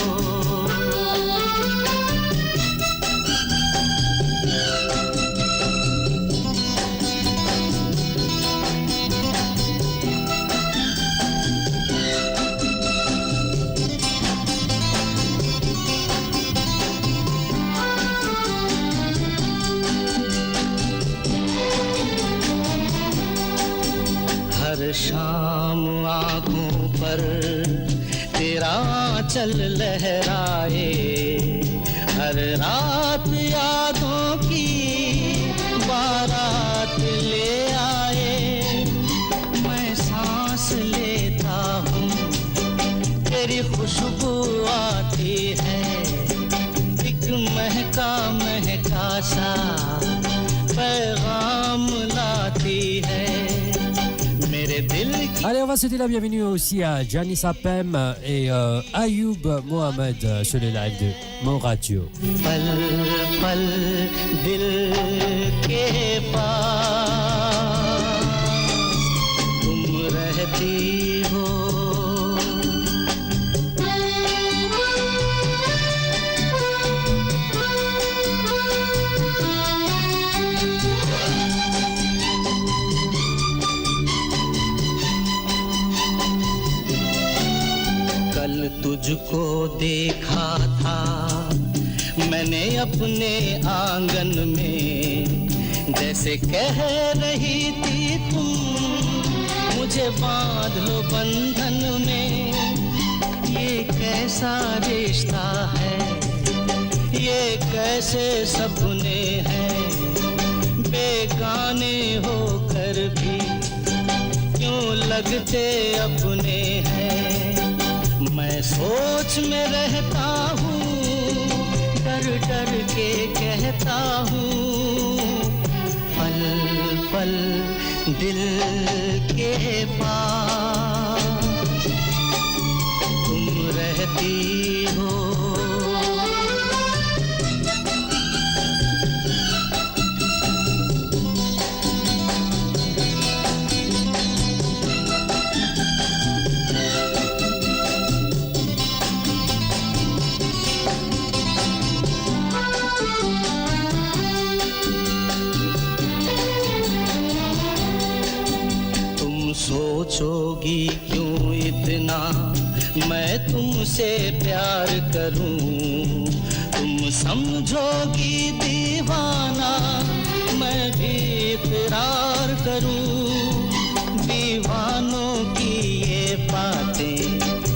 हर शाम आंखों पर तेरा आंचल लहराए, हर रात यादों की बारात ले आए। मैं सांस लेता हूँ, तेरी खुशबू आती है, एक महका महका सा पैगाम लाती है। मेरे Allez, on va souhaiter la bienvenue aussi à Janice Apem et, euh, Ayoub Mohamed, euh, sur le live de Mon Radio. पल पल दिल के पास तुम रहती हो। कल तुझको देखा था मैंने अपने आंगन में, जैसे कह रही थी तुम, मुझे बांध लो बंधन में। ये कैसा रिश्ता है, ये कैसे सपने हैं, बेगाने होकर भी क्यों लगते अपने हैं। मैं सोच में रहता हूँ, डर डर के कहता हूँ, पल पल दिल के पास तुम रहती हो। तुम सोचोगी क्यों इतना मैं तुमसे प्यार करूं, तुम समझोगी दीवाना मैं भी इकरार करूं। दीवानों की ये बातें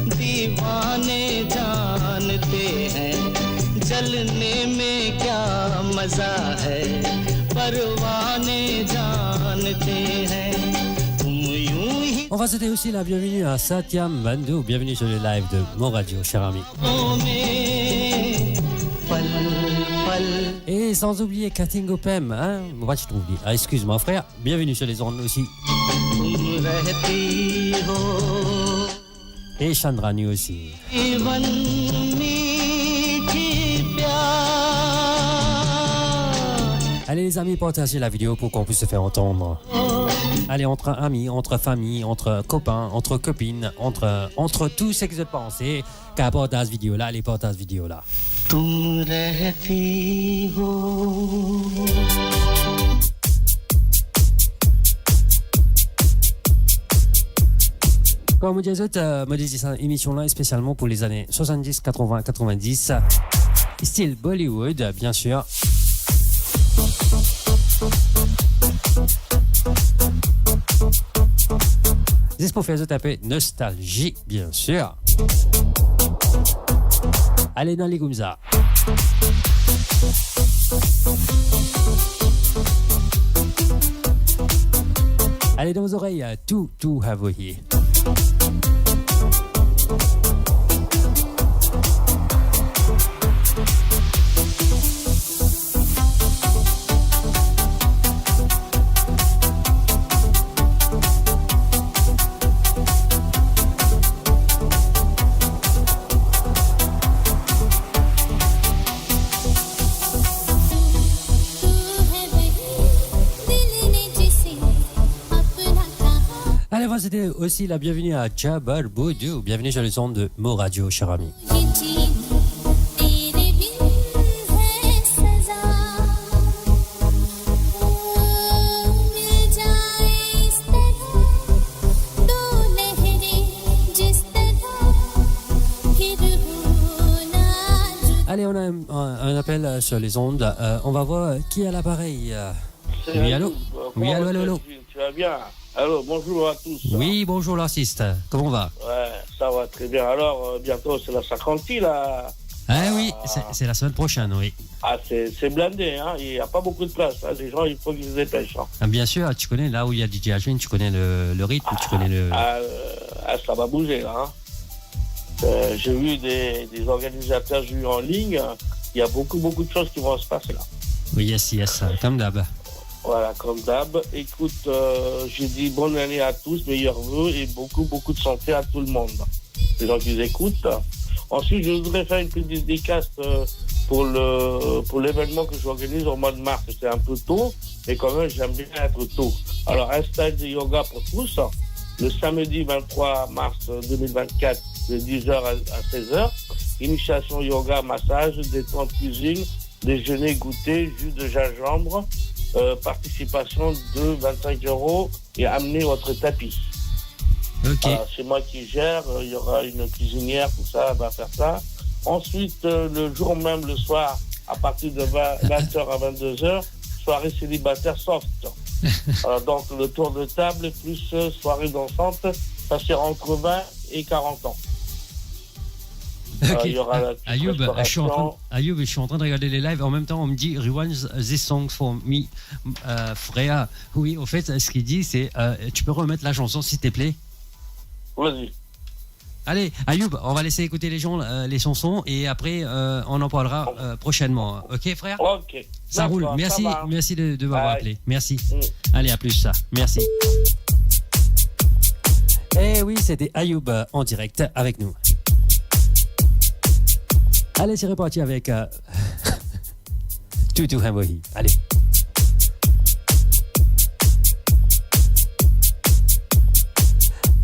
दीवाने जानते हैं, जलने में क्या मजा है, परवाने जानते हैं। तुम यूं ही On va souhaiter aussi la bienvenue à Satyam Bandhu. Bienvenue sur le live de Mon Radio, cher ami. में पल पल Et sans oublier Kating Opem, hein, moi je trouve. Ah, excuse-moi, frère. Bienvenue sur les ondes aussi. तुम रहती हो। Et Chandrani aussi. जीवन मीठी प्यार। Allez les amis, partagez la vidéo pour qu'on puisse se faire entendre. Allez, entre amis, entre famille, entre copains, entre copines, entre, entre tous ceux que vous pensez, partagez la vidéo là, allez, partagez la vidéo là. तुम रहती हो। Kouma mo dir zot, euh, mo dedikas sa émission là spécialement pour les années soixante-dix, quatre-vingts, quatre-vingt-dix. Style Bollywood, bien sûr. Zis pou fer zot inpe nostalgie, bien sûr. Allez, dan li koumsa. Allez, dans vos oreilles, tout, tout à vos yeux. Allez, on va souhaiter aussi la bienvenue à Jabbar Boudou. Bienvenue sur les ondes de Mo Radio, cher ami. Allez, on a un, un, un appel, euh, sur les ondes. Euh, on va voir, euh, qui est à l'appareil, euh. Oui, allô ? Oui, allô, allô, allô ? Tu vas bien ? Allô, bonjour à tous. Oui, bonjour l'artiste. Comment on va ? Ouais, ça va très bien. Alors, euh, bientôt, c'est la Sankranti, là. Ah oui, c'est, c'est la semaine prochaine, oui. Ah, c'est, c'est blindé, hein. Il y a pas beaucoup de place, hein. Les gens, il faut qu'ils se dépêchent, hein. Ah, bien sûr, tu connais, là où il y a D J Ashwin, tu connais le, le rythme, tu connais le... Ah, euh, ah, ça va bouger, là, hein. Euh, j'ai vu des, des organisateurs, j'ai vu en ligne, euh, il y a beaucoup, beaucoup de choses qui vont se passer, là. Oui, yes, yes, comme d'hab. Voilà, comme d'hab. Écoute, euh, je dis bonne année à tous, meilleurs vœux et beaucoup, beaucoup de santé à tout le monde, les gens qui nous écoutent. Ensuite, je voudrais faire une petite dédicace, euh, pour le, pour l'événement que j'organise au mois de mars. C'est un peu tôt, mais quand même, j'aime bien être tôt. Alors, un stage de yoga pour tous, le samedi vingt-trois mars deux mille vingt-quatre, de dix heures à, à seize heures. Initiation yoga, massage, détente, cuisine, déjeuner, goûter, jus de gingembre, euh, participation de vingt-cinq euros et amenez votre tapis. Ok. Voilà, c'est moi qui gère, euh, il y aura une cuisinière, tout ça, elle va faire ça. Ensuite, euh, le jour même, le soir, à partir de vingt, vingt heures à vingt-deux heures, soirée célibataire soft. Voilà, donc le tour de table plus, euh, soirée dansante, ça c'est entre vingt et quarante ans. Ok. Euh, il y aura la petite restauration. Ayoub, je suis en train de, Ayoub, je suis en train de regarder les lives. En même temps, on me dit, "Rewind this song for me." Euh, frère, oui, au fait, ce qu'il dit, c'est, euh, tu peux remettre la chanson, s'il te plaît ? Vas-y. Allez, Ayoub, on va laisser écouter les gens, euh, les chansons et après, euh, on en parlera, euh, prochainement. Ok, frère ? Ok. Ça roule. D'accord, ça va. Merci, merci de, de m'avoir appelé. Merci. Mm. Allez, à plus, ça. Merci. Eh oui, c'était Ayoub, euh, en direct avec nous. Allez, c'est reparti avec, euh, Toutou Hambohi. Allez.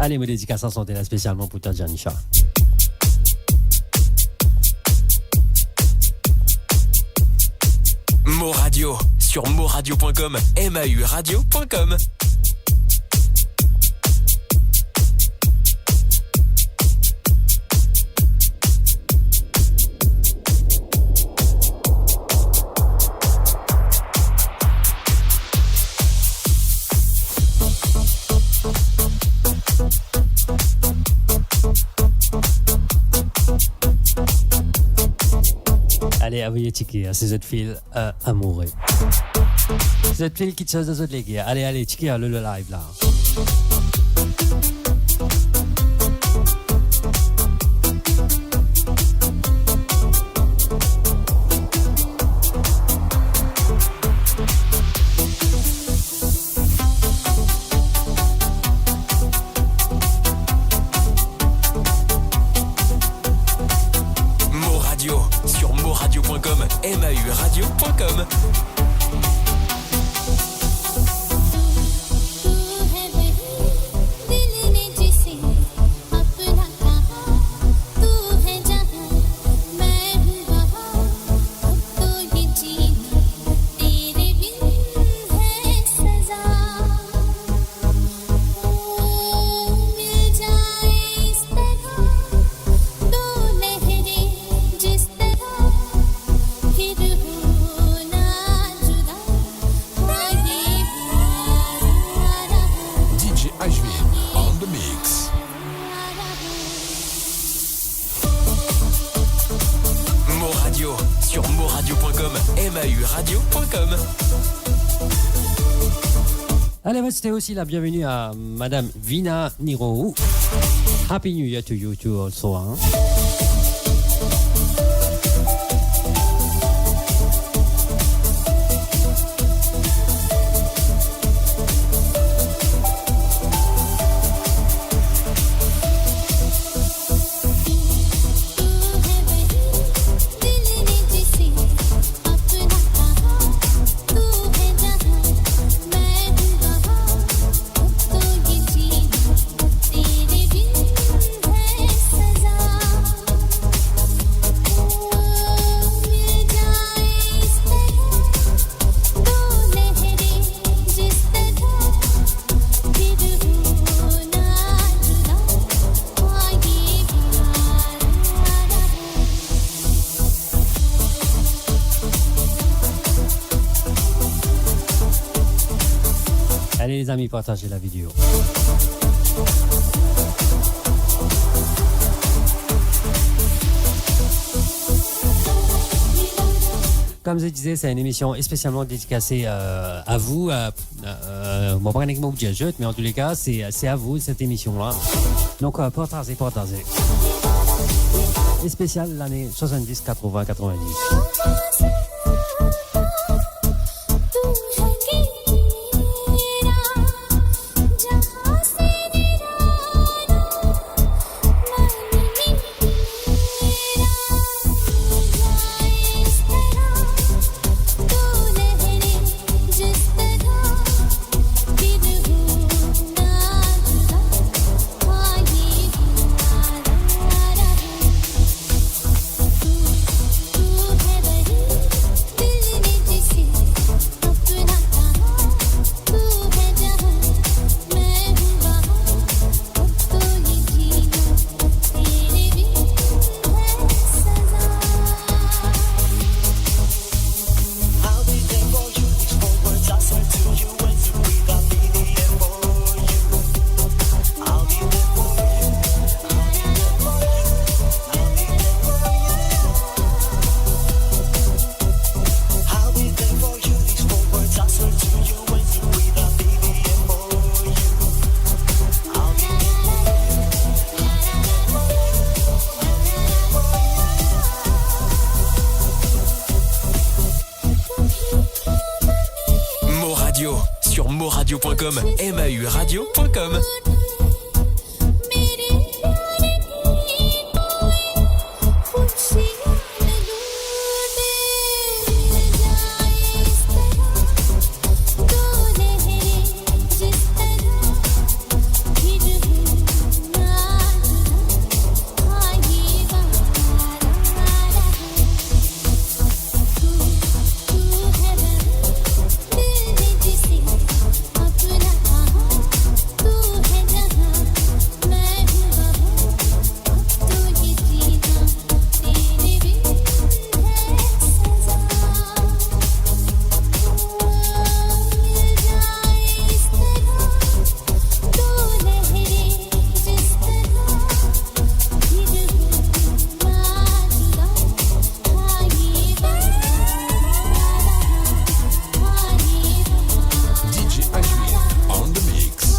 Allez, mo dedikas sa sante la spesialman pou twa, Janisha. Mo Radio, sur moradio point com, M A U radio point com. Ale, avoy tike, se zot feel, euh, amoure. Zot feel kiksoz dan zot leger. Ale, ale, tike le, le live la. Mo Radio, sur moradio point com, M A U radio point com. D J Ashwin on the mix. Mo Radio, sur moradio point com, M A U radio point com. Allez, on va souhaiter aussi la bienvenue à Madame Vina Nirou. Happy New Year to you too also, hein. Allez les amis, partagez la vidéo. Comme je disais, c'est une émission spécialement dédicacée, euh, à vous, euh, Euh, mo pa kone kouma pou dir zot, mais en tous les cas, c'est, c'est à vous, cette émission-là. Donc, euh, partagez, partagez. Et spécial l'année soixante-dix, quatre-vingts, quatre-vingt-dix. Moradio point com, M A U radio point com. D J Ashwin on the mix.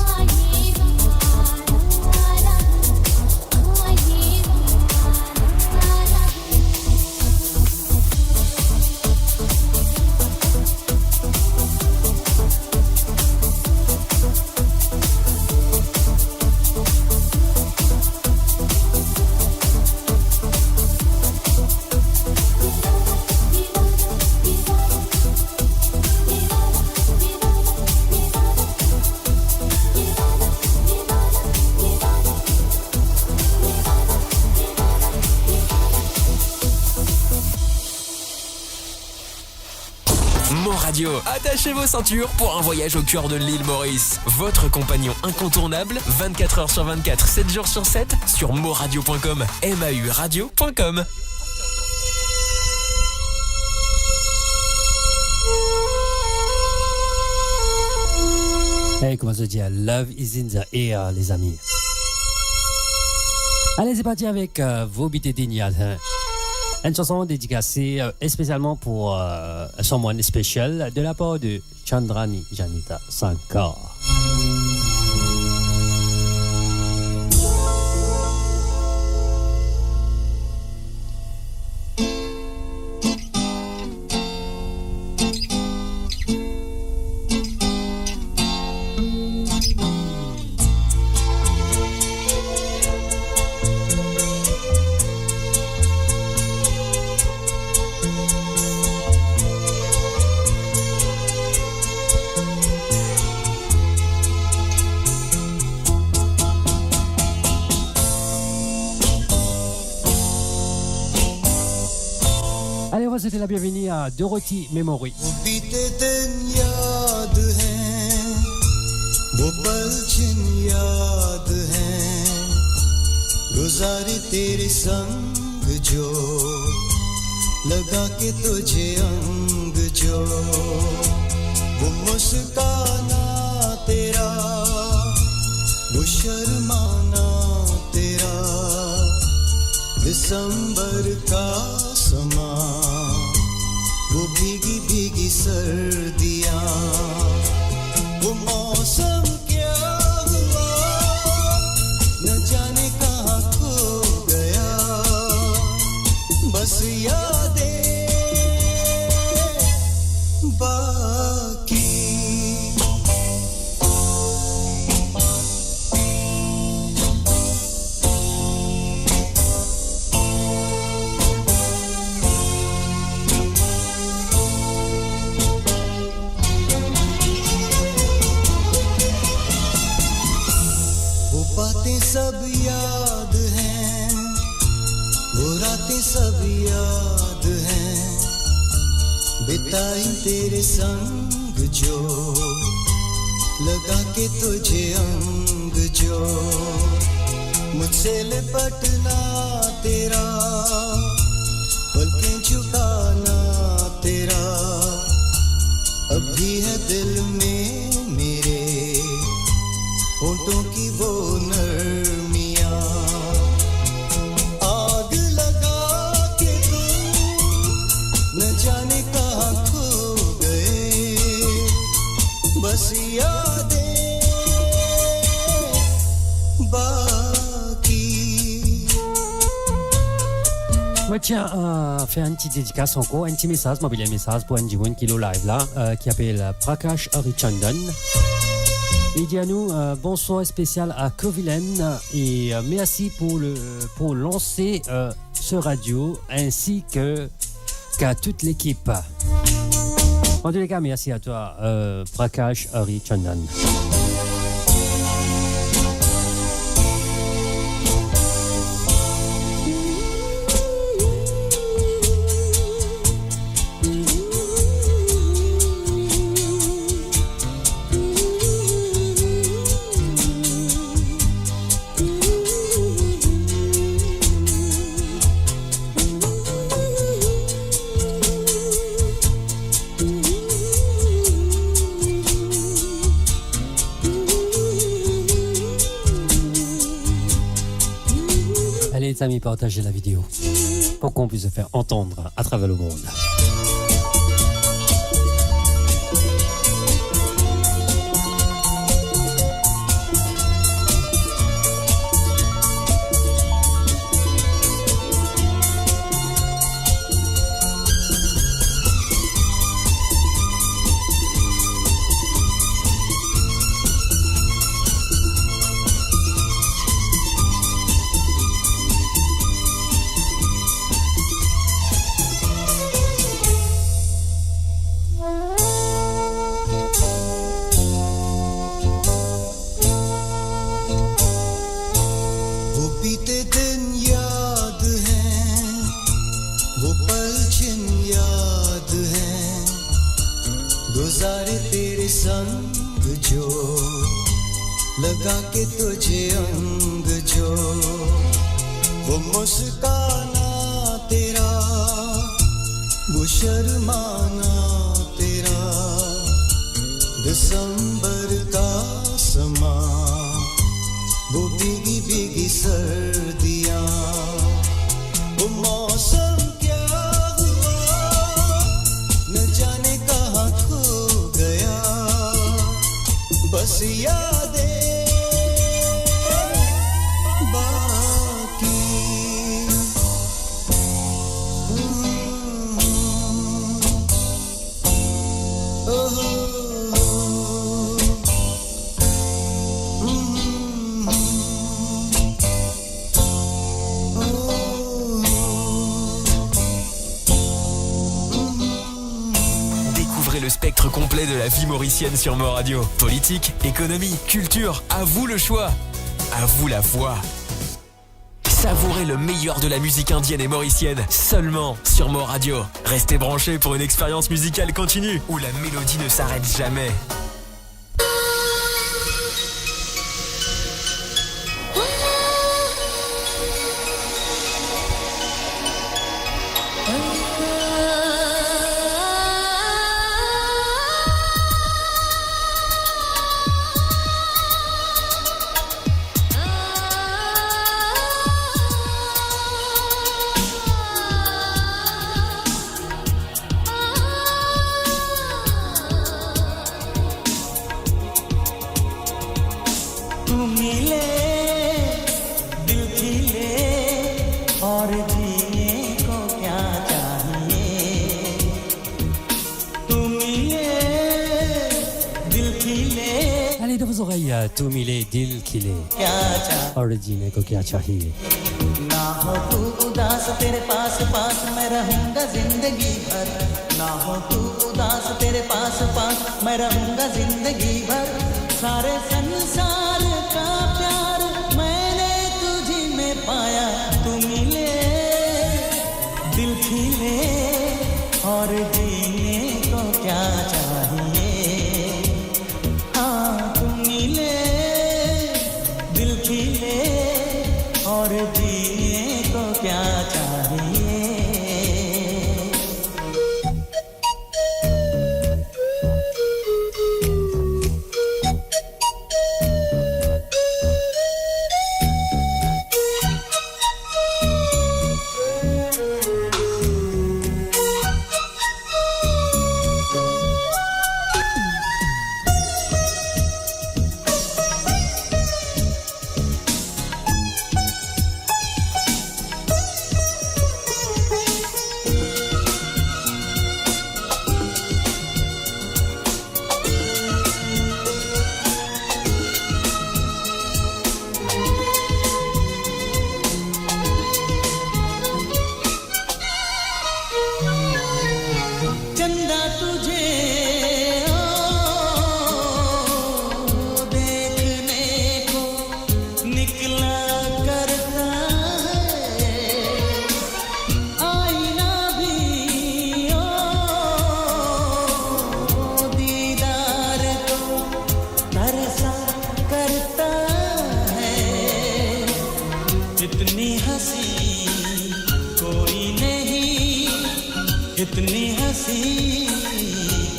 Mon Radio, attachez vos ceintures pour un voyage au cœur de l'île Maurice. Votre compagnon incontournable, vingt-quatre heures sur vingt-quatre, sept jours sur sept, sur moradio point com, M A U radio point com. Hey, kouma zot dir, love is in the air, lezami. Ale, se parti avek, euh, Vobite Denial, hein. Une chanson dédicacée, euh, spécialement pour, euh, someone special de la part de Chandrani Janita Sankar. Allez, on va souhaiter la bienvenue à Dorothy Memory. Wo bite din yaad hain, wo pal chin yaad hain, guzare tere sang jo, laga ke tujhe ang jo, wo muskana tera, wo sharmana tera, दिसंबर का समा, वो भीगी भीगी सर्दियाँ, वो मौसम क्या हुआ, न जाने कहाँ खो गया, बस यादें बाकी। वो बातें सब याद हैं, वो रातें सब याद हैं, बिताई तेरे संग जो, लगा के तुझे अंग जो, मुझसे लिपटना तेरा, पलकें झुकाना तेरा, अब भी है दिल में मेरे, होठों की वो नरमियाँ। आग लगा के तू न जाने कहाँ खो गए, बस यादें बाकी। Mo ti a, euh, fer enn ti dedikas ankor, enn ti mesaz, mo avoy enn mesaz pou enn dimoun ki lor live la, euh, ki apel, euh, Prakash Harichandan. Li dir nou, euh, bonswar spesial a Kovilen e, euh, mersi pou le, pou lanse, euh, se radio, ensi ke, ke a tout lekip. Antouleka, mersi a twa, euh, Prakash Harichandan. Allez les amis, partagez la vidéo pour qu'on puisse se faire entendre à travers le monde. वो बीते दिन याद हैं, वो पल छिन याद हैं, गुजारे तेरे संग जो, लगा के तुझे अंग जो, वो मुस्काना तेरा, वो शर्माना तेरा, दिसंबर का समा, वो भीगी भीगी सर्दियाँ, वो मौसम क्या हुआ, न जाने कहाँ खो गया, बस यादें बाकी। Découvrez le spectre complet de la vie mauricienne sur Mor Radio. Politique, économie, culture, à vous le choix. À vous la voix. Savourez le meilleur de la musique indienne et mauricienne seulement sur Mor Radio. Restez branchés pour une expérience musicale continue où la mélodie ne s'arrête jamais. तू मिले, दिल खिले, और जीने को क्या चाहिए? तू मिले, दिल खिले। Allez, dans vos oreilles, euh, तू मिले, दिल खिले. क्या चाहिए? और जीने को क्या चाहिए? ना हो तू उदास, तेरे पास पास मैं रहूंगा जिंदगी भर। ना हो तू उदास, तेरे पास पास मैं रहूंगा जिंदगी भर। सारे संसार का प्यार मैंने तुझी में पाया। तू मिले, दिल खिले, और जीने को क्या चाहिए? हाँ, तू मिले, दिल खिले, और जीने को क्या चाहिए?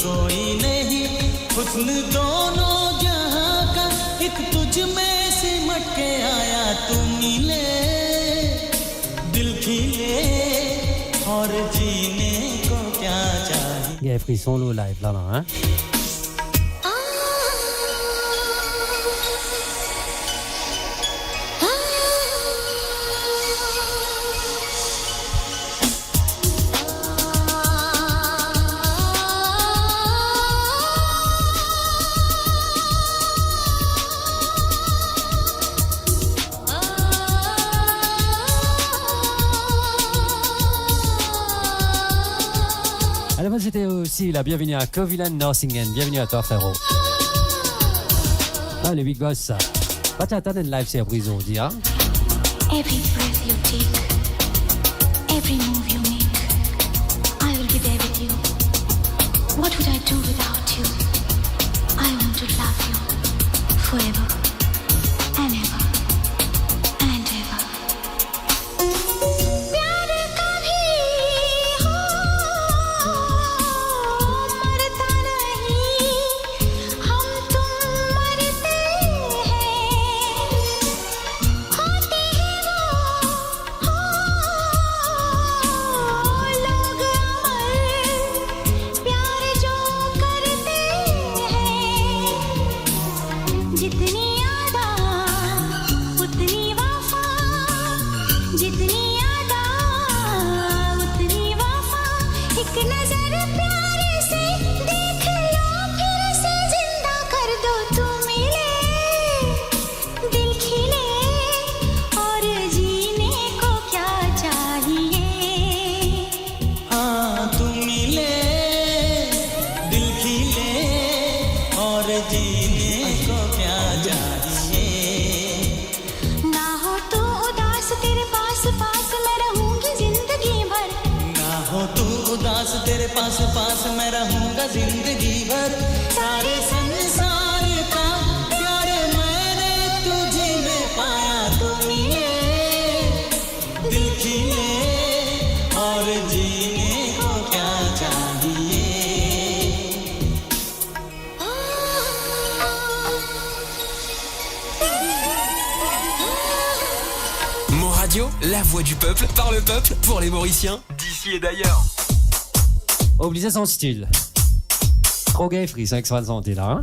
कोई नहीं हुस्न दोनों जहां का, एक तुझ में सिमट के आया तू मिले, दिल खिले और जीने को क्या चाहिए. Gagn frison lor live la, la, hein? Alors, c'était aussi la bienvenue à Kovilan Norsingen. Bienvenue à toi, frérot. Ah, le big boss, ça. Pas t'attendre une live surprise aujourd'hui, hein? Every breath you take, every move you make, I will give everything. What would I do without you? I want to love you forever and ever and ever. प्यार कभी हो मरता नहीं, हम तुम मरते हैं, होते हैं वो, हो लोग अमर, प्यार जो करते हैं, जितनी अदा उतनी वफा, जितनी अदा उतनी वफा, एक नजर प्यार से देख लो, फिर से जिंदा कर दो तू मिले, दिल खिले और जीने को क्या चाहिए. हाँ, तू मिले, दिल खिले और जीने को क्या चाहिए. ना हो तू उदास, तेरे पास, पास मैं रहूंगी जिंदगी भर. ना हो तू उदास, तेरे पास, पास मैं रहूंगा जिंदगी भर. सारे संसार का प्यार मैंने तुझ में पाया, तू मिले, दिल खिले और जीने को क्या चाहिए. Mon radio, la voix du peuple, par le peuple, pour les Mauriciens, d'ici et d'ailleurs. Oblizé son stil. Tro gagn frison ek sa santi la, hein?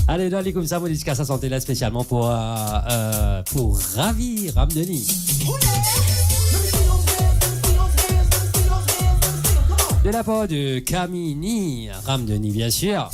Allez, nou ale koumsa, mo dedikas sa santi la spesialman pou, euh, euh, pou Ravi Ramdeni. De la part de Camini Ramdeni, bien sûr.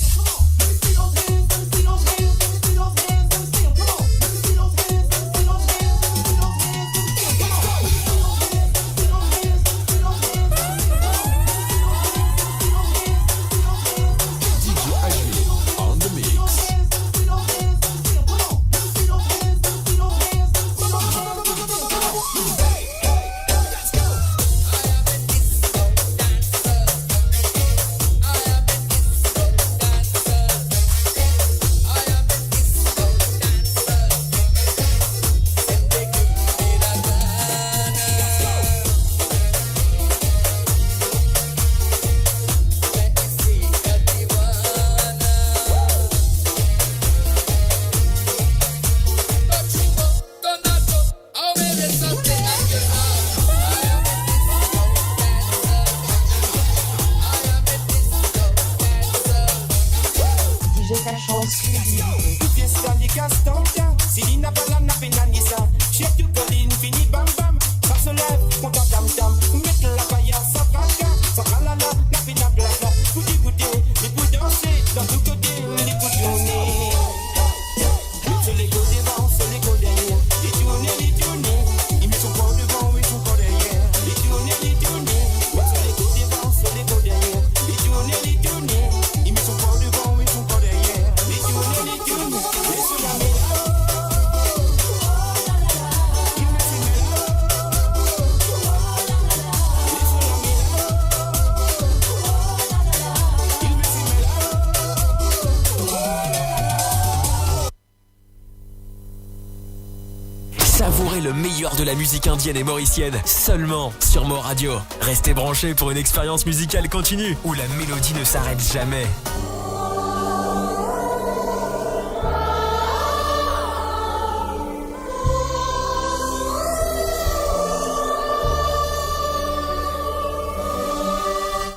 Le meilleur de la musique indienne et mauricienne, seulement sur Mor Radio. Restez branchés pour une expérience musicale continue où la mélodie ne s'arrête jamais.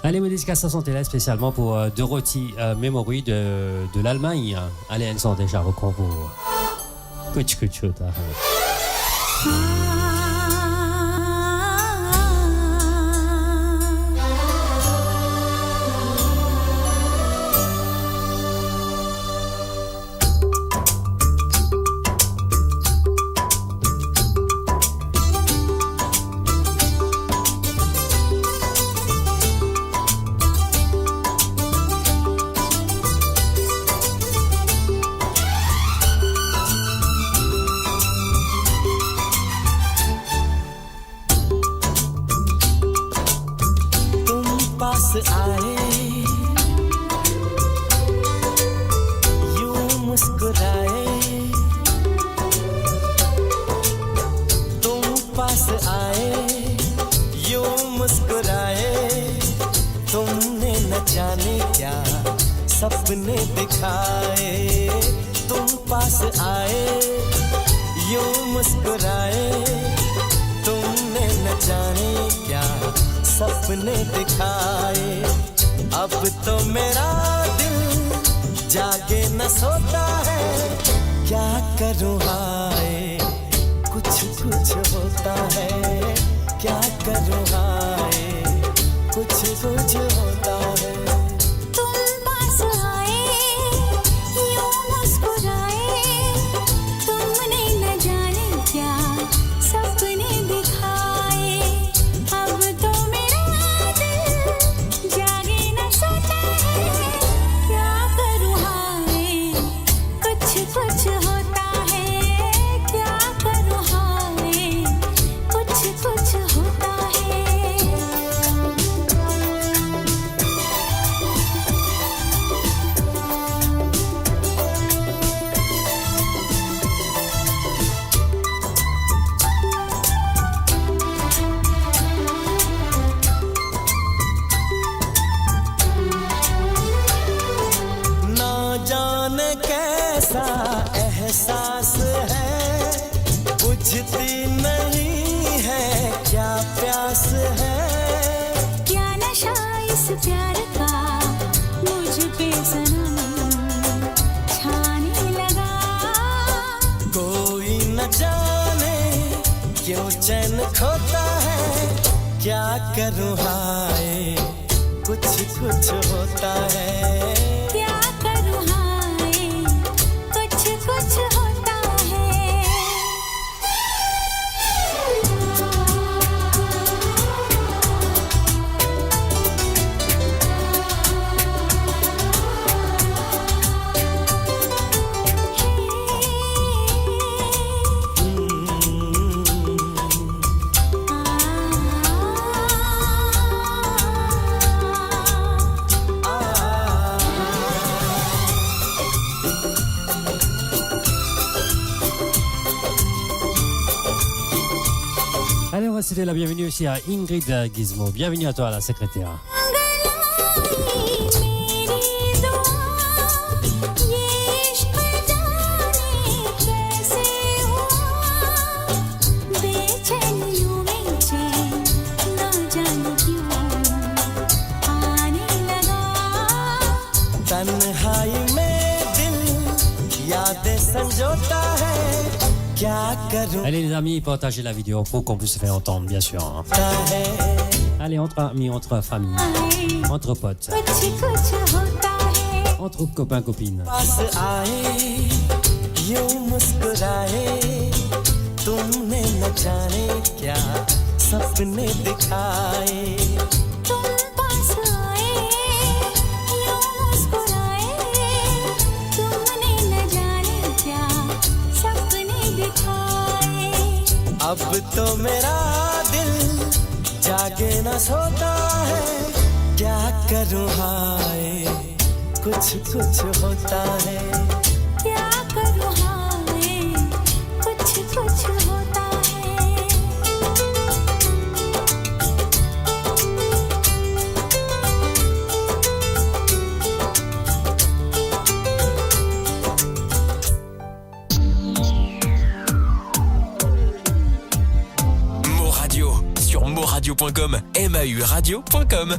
Ale, mo dedikas sa sante la spesialman pou, euh, Dorothy, euh, Memory de, de Lalmagn. Ale, enn sante sa, rekonpor. Kuch kuch hota hai. तुम पास आए, यूं मुस्कुराए, तुम पास आए, यूं मुस्कुराए, तुमने न जाने क्या सपने दिखाए। तुम पास आए, यूं मुस्कुराए, तुमने न जाने क्या सपने दिखाए। अब तो मेरा दिल जागे न सोता है, क्या करूं हाय, कुछ कुछ होता है, क्या करूं हाय, कुछ कुछ होता है। तुम पास आए, यूं मुस्कुराए, तुमने न जाने क्या सपने दिखाए। अब तो मेरा दिल जागे न सोता है, क्या करूं हाय, कुछ कुछ होता है, क्या करूं हाय, कुछ कुछ होता है। ना जाने कैसा एहसास है, बुझती नहीं है क्या प्यास है। क्या नशा इस प्यार का मुझ पे सनम छाने लगा। कोई न जाने क्यों चैन खोता है, क्या करूं हाय, कुछ कुछ होता है। क्या करूं हाय, कुछ कुछ होता है। Allez, on va souhaiter la bienvenue aussi à Ingrid Gizmo. Bienvenue à toi, la secrétaire. तन्हाई में दिल यादें संजोता है, क्या करूं? Allez, les amis, partagez la vidéo pour qu'on puisse se faire entendre, bien sûr, hein. Allez, entre amis, entre famille, entre potes, entre copains, copines. पास आए, यूं मुस्कुराए, तुमने न जाने क्या सपने दिखाए। तुम पास आए, यूं मुस्कुराए, तुमने न जाने क्या सपने दिखाए। अब तो मेरा दिल जागे ना सोता है, क्या करूं हाय, कुछ कुछ होता है। क्या करूं हाय, कुछ कुछ होता है। point com, M A U radio point com.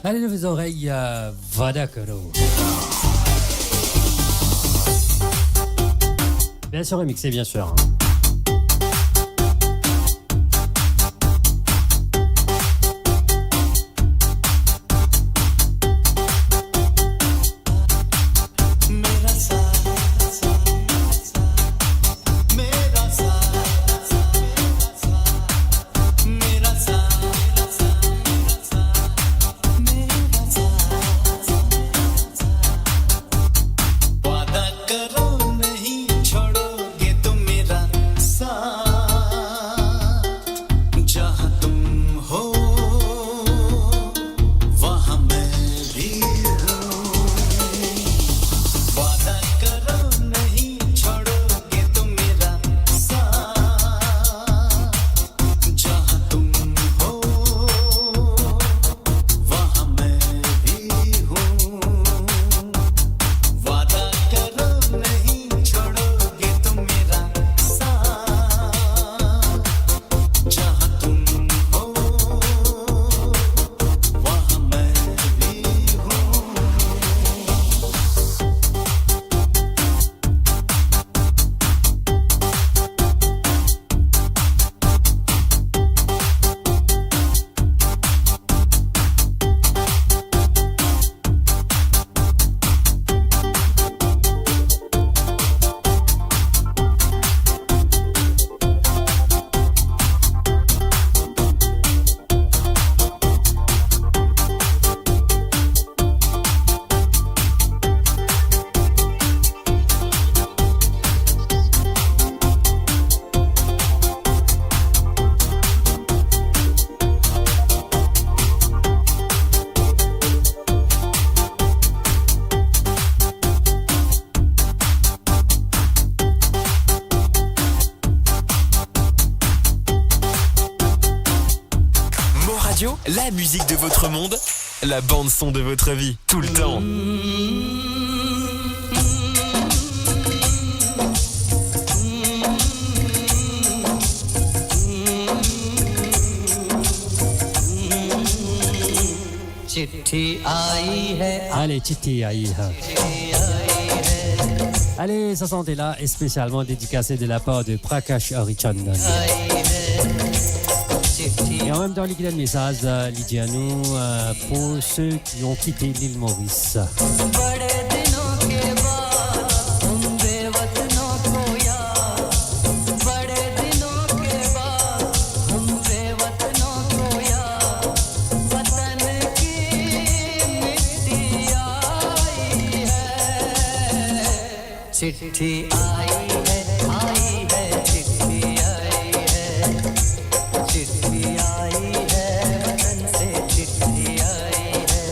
Allez, levez zorey, euh, Vada Karo. Bien sûr remixé, bien sûr, hein. Mo Radio, la musique de votre monde, la bande son de votre vie, tout le temps. Allez, Chithi Aaya Hai. Allez, sa santé la, spécialement dédicacé de la part de Prakash Harichandan. Et en même temps, li donn mesaz, euh, li dir nou, euh, pour ceux qui ont quitté l'île Maurice. चिट्ठी आई है, आई है, चिट्ठी आई है, चिट्ठी आई है, वतन से चिट्ठी आई है।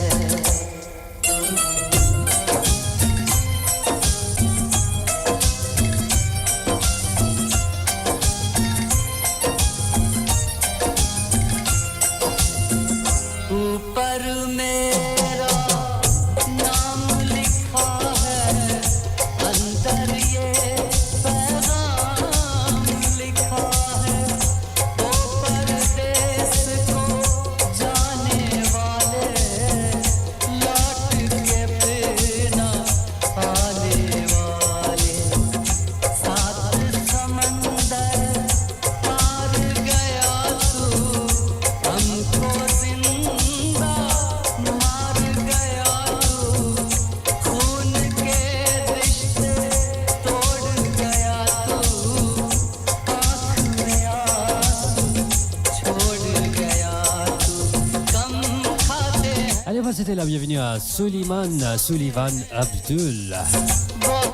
C'est la bienvenue à Suleiman, Sullivan Abdul.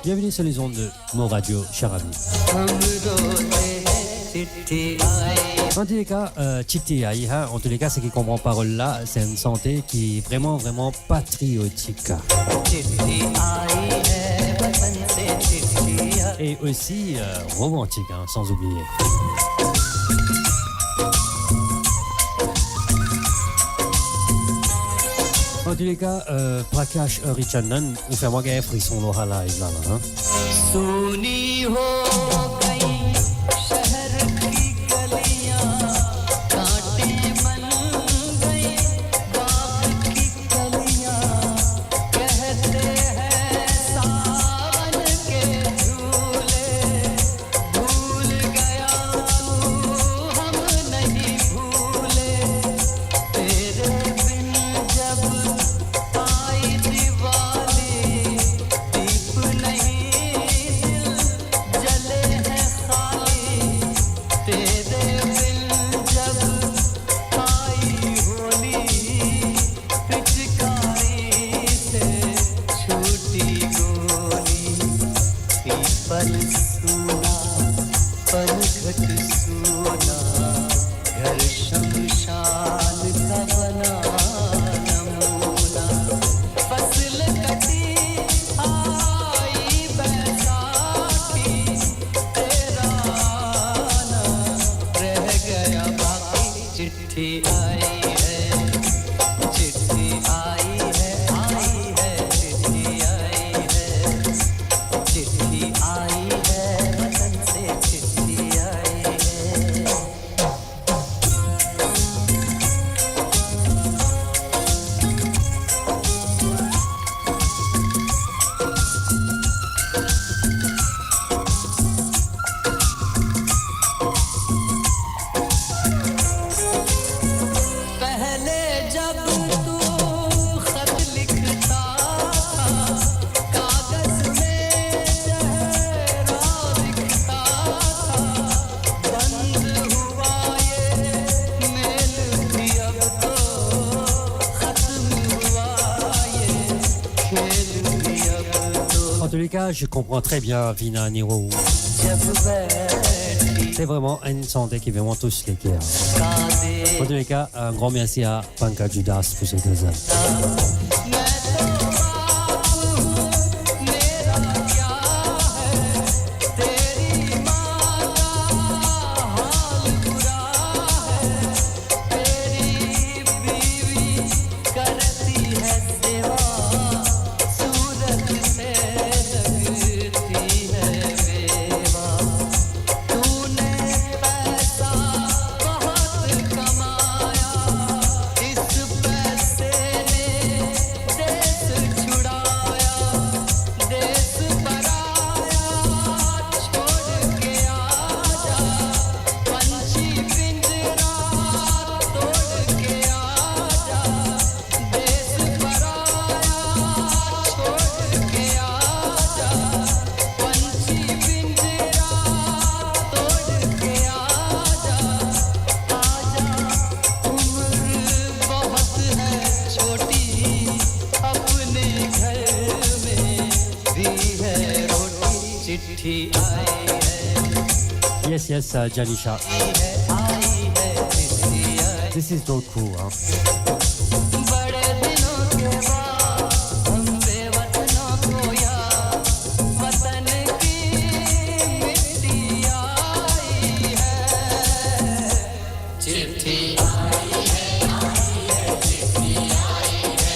Bienvenue sur les ondes de Mo Radio, cher ami. En tous les cas, euh, Chithi Aayi Hai, en tous les cas, seki konpran parol la, se enn sante ki vreman, vreman patriotik. Et aussi, euh, romantique, hein, sans oublier. En tous les cas, euh, Prakash Harichandan, ou fer mwa gagn frison lor sa live la, la, hein. सूनी हो गई शहर की गलियां, कांटे बन गई बाग की कलियां, कहते हैं सावन के झूले, भूल गया तू, हम नहीं भूले। तेरे बिन जब आई दिवाली, दीप नहीं दिल जले हैं खाली। तेरे बिन जब आई होली, पिचकारी से छूटी गोली। पीपल सूना, पनघट सूना, घर शमशान का बना नमूना। फसल कटी, आई बैसाखी, तेरा आना रह गया बाकी। चिट्ठी आई है, चिट्ठी आई है, आई है, चिट्ठी आई है, चिट्ठी आई है, वतन से चिट्ठी आई है। पहले जब तू खत लिखता था, कागज में चेहरा दिखता था, बंद हुआ ये मेल भी अब तो, खत्म हुआ ये खेल भी अब तो। En tous les cas, je comprends très bien Vina Niro. जब बैठी C'est vraiment une chanson qui vraiment touche les cœurs. En tous les cas, un grand merci à Pankaj Udhas pour cette œuvre. तूने पैसा बहुत कमाया, इस पैसे ने देश छुड़ाया, देश पराया छोड़ के आजा, पंछी पिंजरा तोड़ के आजा। देश पराया छोड़ के आजा, पंछी पिंजरा तोड़ के आजा, आजा। उम्र बहुत है छोटी, अपने घर में भी है रोटी। चिट्ठी आई है। Yes, yes, uh, Janisha. आई है चिट्ठी आई। This is so cool, huh? बड़े दिनों के बाद हम बेवतनों को याद वतन की मिट्टी आई है। चिट्ठी आई है, आई है, चिट्ठी आई है।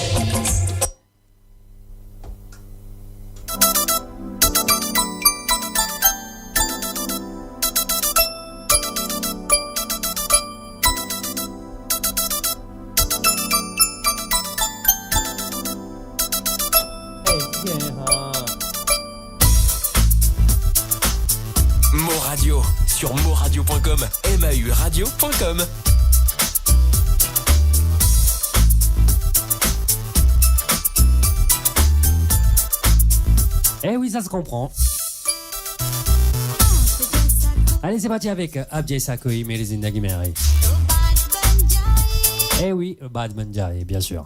Mo Radio, sur mo radio point com, M A U radio point com. Eh oui, ça se comprend. Allez, c'est parti avec, euh, Abjay Sakoi, Mere Zindagi Mein Aaye. Eh oui, Baad Mein Jaaye, bien sûr.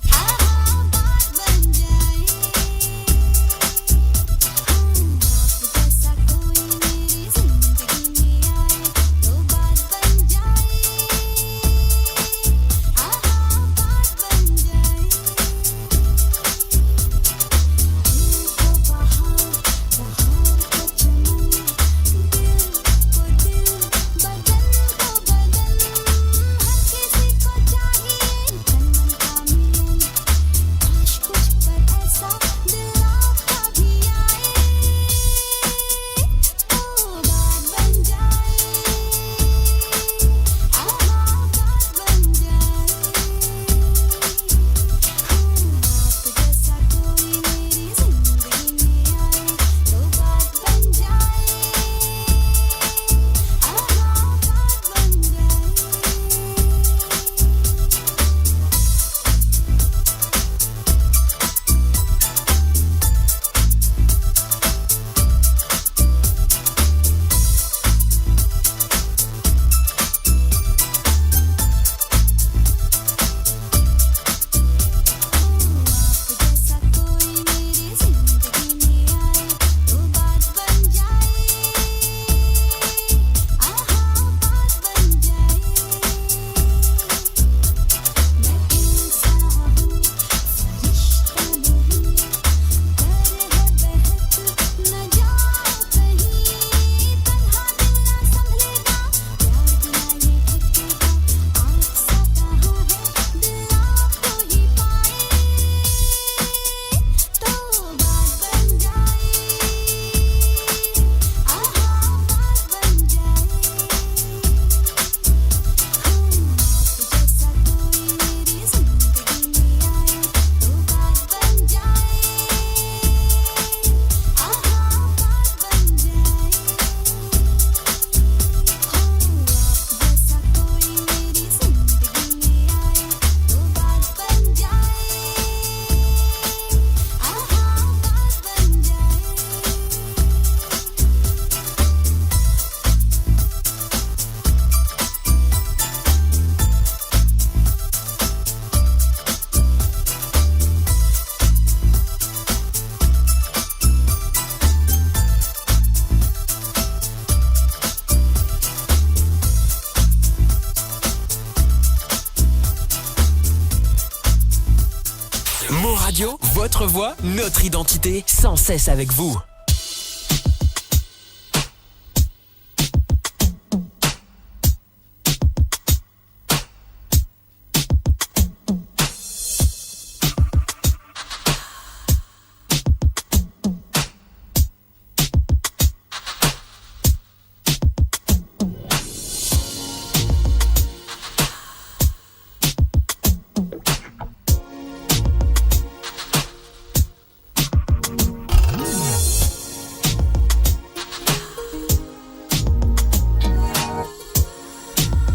Voix, notre identité, sans cesse avec vous.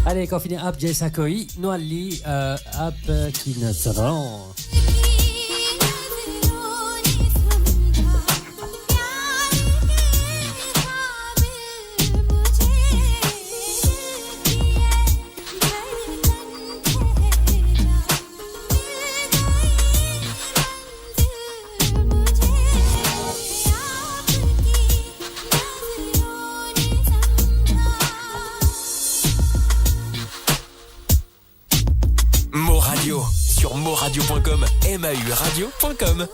Ale, kan fini ap Jess Akoy, nou al li, euh, ap, euh, ki nou... Mo Radio, sur mo radio point com, M A U radio point com.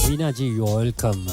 Vina di, you're welcome.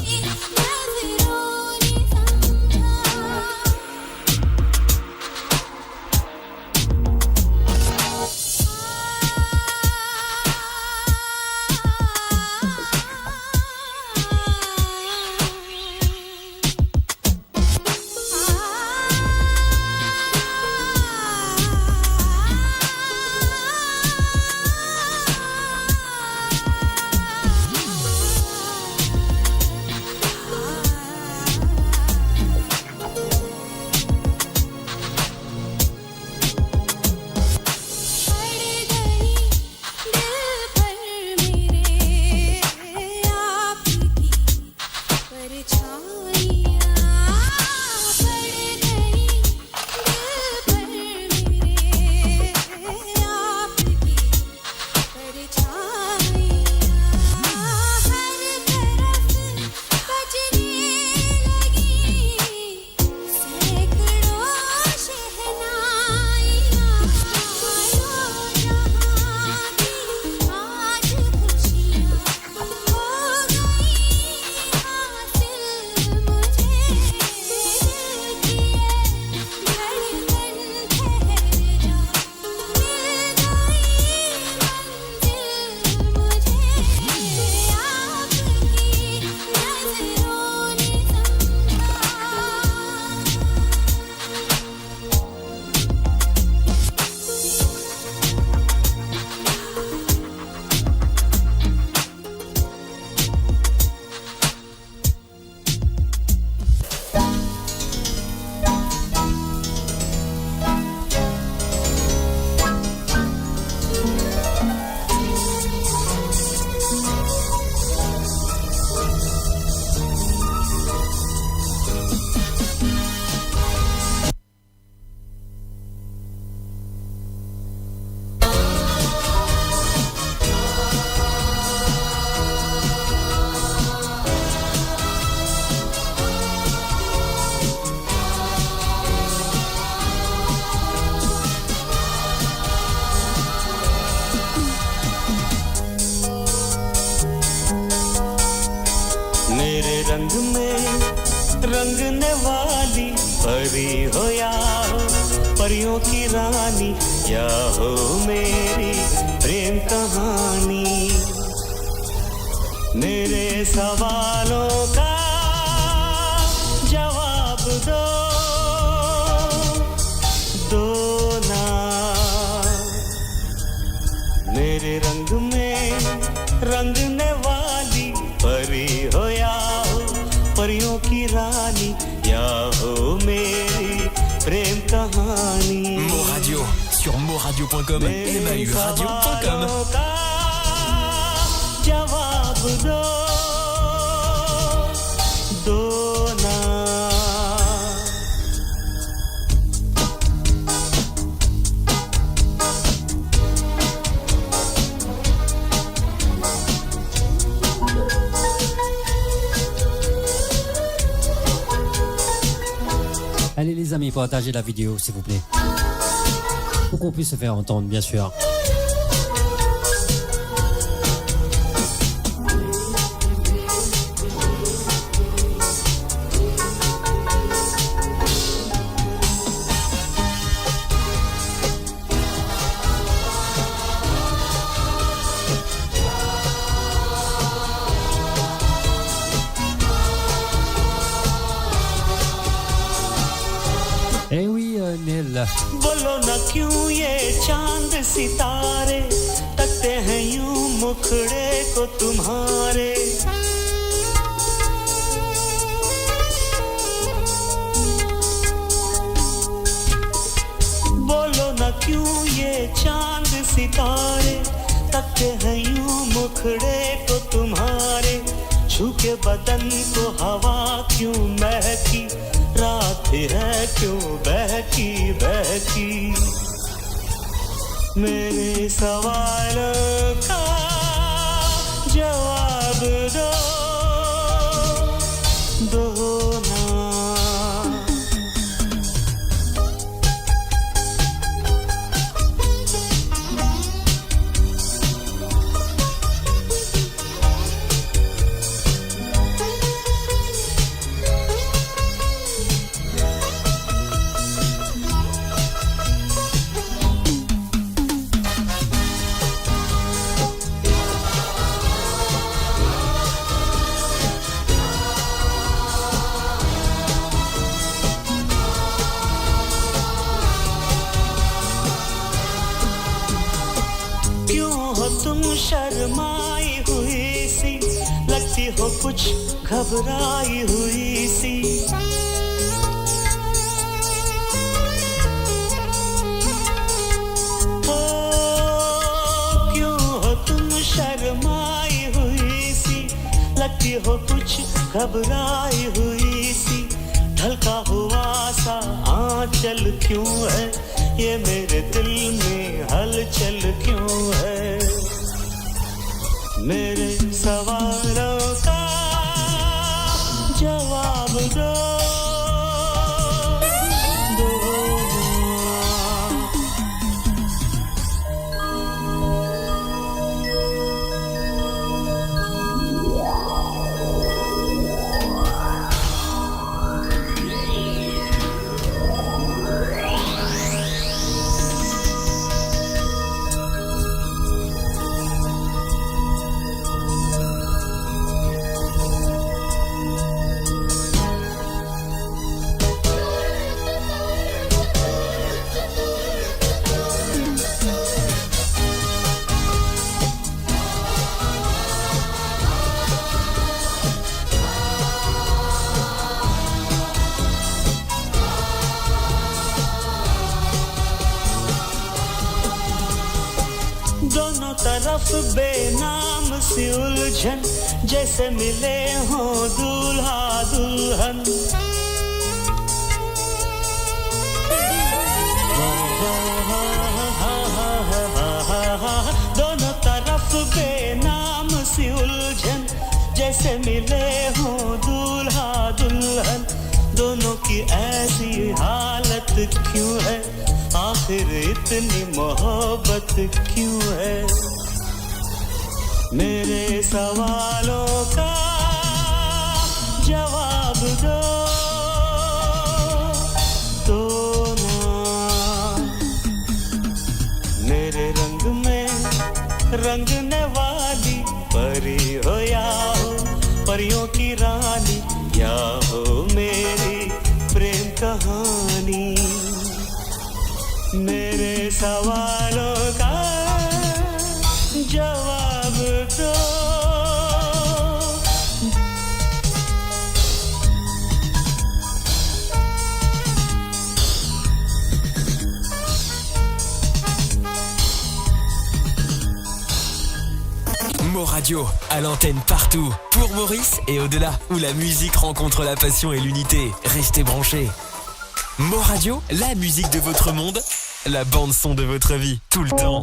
मांगने वाली परी हो या हो परियों की रानी, या हो मेरी प्रेम कहानी। मेरे सवालों का जवाब दो, दो ना। मेरे रंग में रंगने वाली परी हो या हो परियों की रानी, या हो मेरी प्रेम कहानी। Mo Radio, sur moradio point com, मेरे M A U radio point com. सवालों का जवाब दो, दो ना। Allez les amis, partagez la vidéo s'il vous plaît. Pour qu'on puisse se faire entendre, bien sûr. Eh oui, euh, Nel. बोलो ना क्यों ये चांद सितारे तकते हैं यूं मुखड़े को तुम्हारे। बोलो ना क्यों ये चांद सितारे तकते हैं यूं मुखड़े को तुम्हारे। छू के बदन को हवा क्यों महकी, रात है क्यों बहकी बहकी। मेरे सवालों का जवाब दो, दो ना। क्यों हो तुम शर्माई हुई सी, लगती हो कुछ घबराई हुई सी। ओ, क्यों हो तुम शर्माई हुई सी, लगती हो कुछ घबराई हुई सी। ढलका हुआ सा आंचल क्यों है, ये मेरे दिल में हलचल क्यों है? मेरे सवालों का जवाब दो, दो ना। दोनों तरफ बेनाम सी उलझन, जैसे मिले हों दूल्हा दुल्हन। दोनों तरफ बेनाम सी उलझन, जैसे मिले हों दूल्हा दुल्हन। दोनों की ऐसी हालत क्यों है, आखिर इतनी मोहब्बत क्यों है? मेरे सवालों का जवाब दो। रंगने वाली परी हो या हो, परियों की रानी, या हो मेरी प्रेम कहानी। मेरे सवालों का जवाब दो। Mo Radio, à l'antenne partout, pour Maurice et au-delà, où la musique rencontre la passion et l'unité. Restez branchés. Mo Radio, la musique de votre monde, la bande son de votre vie, tout le temps.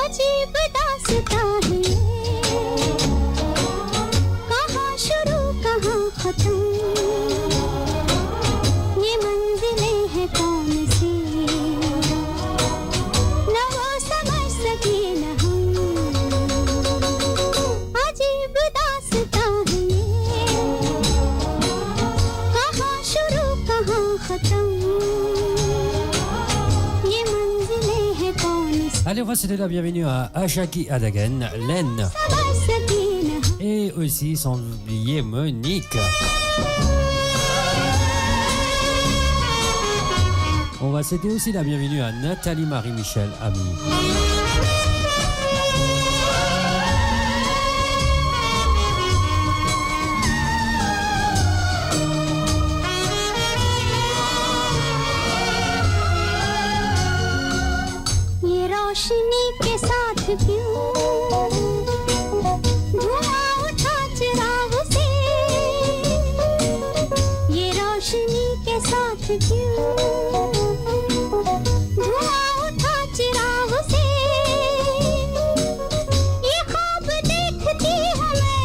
अजीब दास्तां है ये, कहाँ शुरू कहाँ खत्म, ये मंजिलें हैं कौन सी, न वो समझ सके न हम। अजीब दास्तां है ये, कहाँ शुरू कहाँ खत्म, ये मंजिलें हैं कौन सी। Allez, on va souhaiter la bienvenue à Ashaki Adagen, Len. Et aussi, sans oublier Monique. On va souhaiter aussi la bienvenue à Nathalie Marie-Michel Ami. ये रोशनी के साथ क्यों धुआं उठा चिराग से, ये रोशनी के साथ क्यों धुआं उठा चिराग से, ये ख्वाब देखती हूँ मैं।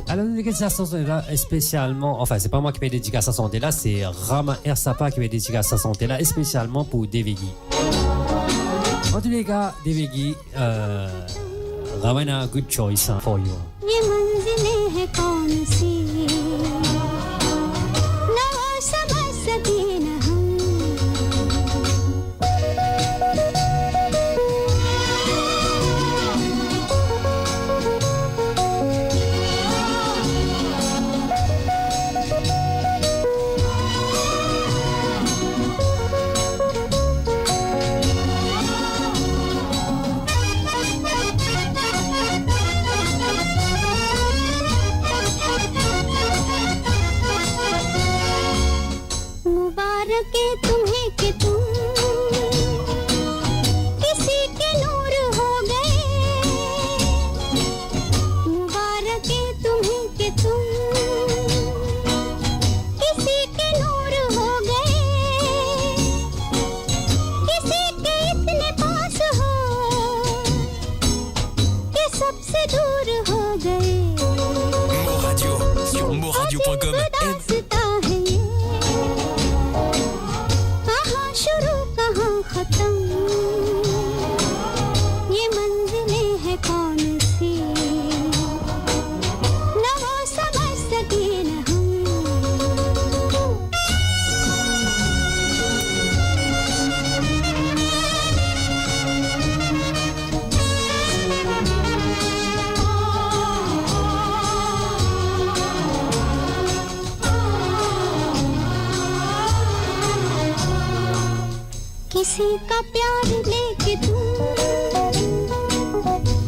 Alors, nou dedikase sa sanson la spesialman, anfin, se pa mwa ki pe dedikase sa sanson la, se Rama Ersapa ki pe dedikase sa sanson la spesialman pou Devegi. Antouka, Devegi, euh, Ravana, good choice, hein, for you. ये मंजिलें हैं कौन सी, ना वो समझ सके ना हम। मुबारक है तुम्हें कि तुम किसी के नूर हो गए। मुबारक है तुम्हें कि तुम किसी के नूर हो गए, किसी के इतने पास हो कि सबसे दूर हो गए। Mo Radio, sur moradio point com. अजीब दास्तां है ये, कहाँ शुरू कहाँ खत्म, ये मंजिलें हैं कौन सी, ना वो समझ सके ना हम। किसी का प्यार लेके तुम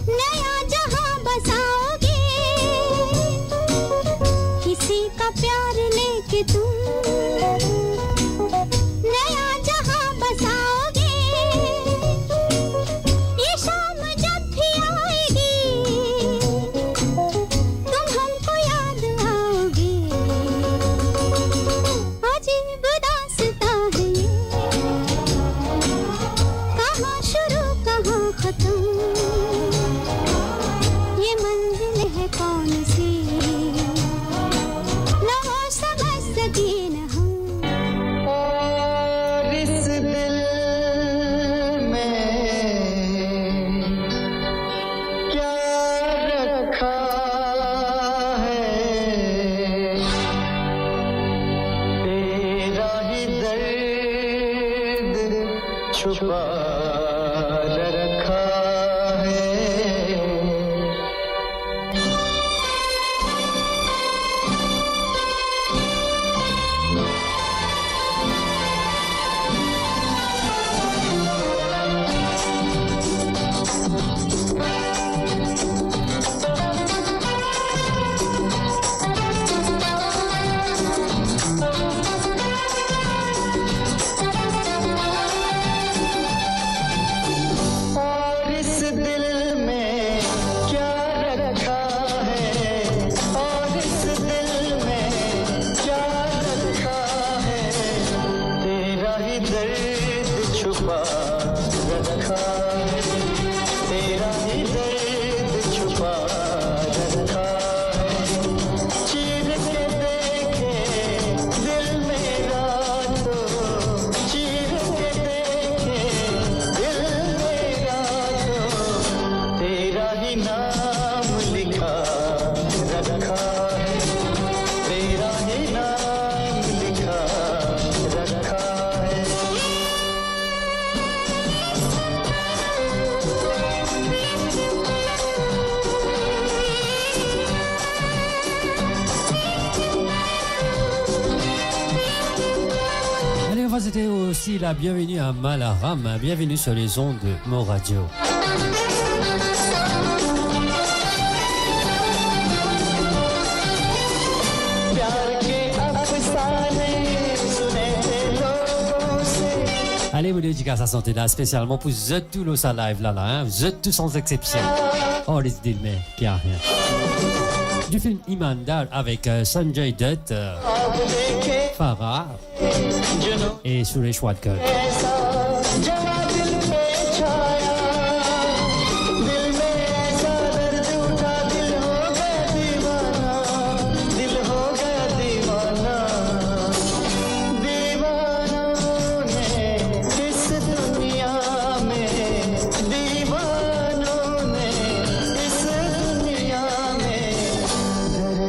नया जहां बसाओगे, किसी का प्यार लेके तुम नया जहां बसाओगे, ये शाम जब भी आएगी, तुम हमको याद आओगे। अजीब दास्तां है ये, छुपा रखा है। और इस दिल में क्या रखा है, और इस दिल में क्या रखा है, तेरा ही दर्द छुपा रखा है, तेरा ही दर्द छुपा रखा है। चीर के देखे दिल मेरा तो, चीर के देखे दिल मेरा तो, तेरा ही नाम लिखा रखा है, तेरा ही नाम लिखा रखा है। Allez, on va souhaiter aussi la bienvenue à Malaram. Bienvenue sur les ondes de Mo Radio. प्यार के अफसाने सुने थे लोगों से। Allez, mo dedikasyon sa sante la spesialman pou zot tou lor sa live la, la, hein. Zot tou sans exception. All is Dil Mein Kya Hai. Du film Imandar avec, euh, Sanjay Dutt, euh, Farah et Suresh Wadkar.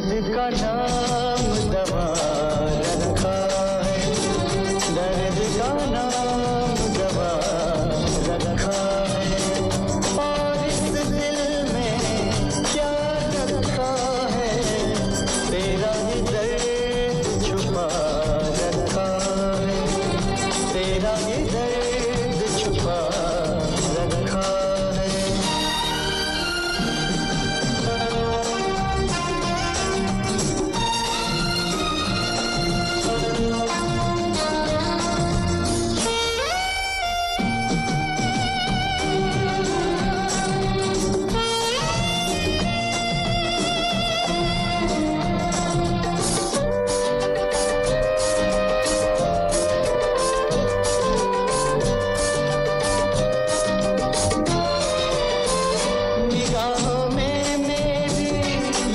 दर्द का नाम दवा रखा है, दर्द का नाम दवा रखा है। और इस दिल में क्या रखा है, तेरा ही दर्द छुपा रखा है, तेरा ही दर्द छुपा रखा है। निगाहों में मेरी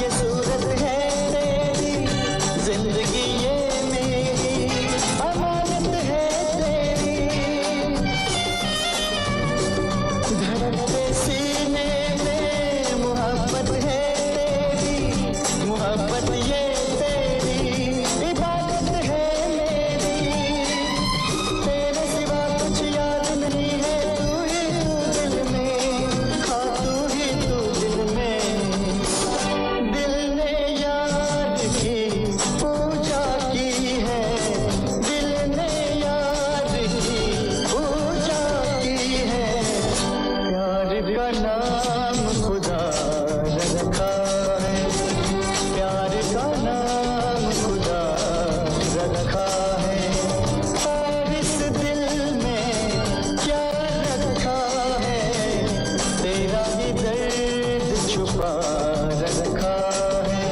ये सूरत है तेरी, जिंदगी ये मेरी अमानत है तेरी। धड़कते सीने में मोहब्बत है तेरी, मोहब्बत ये तेरी इबादत है मेरी। तेरे सिवा कुछ याद नहीं है, तू ही तू दिल में, हाँ, तू ही तू दिल में। दिल ने यार की पूजा की है, दिल ने यार की पूजा की है। प्यार का नाम खुदा रखा है, प्यार का नाम खुदा रखा है। और इस दिल में क्या रखा है, तेरा ही दर्द छुपा रखा है।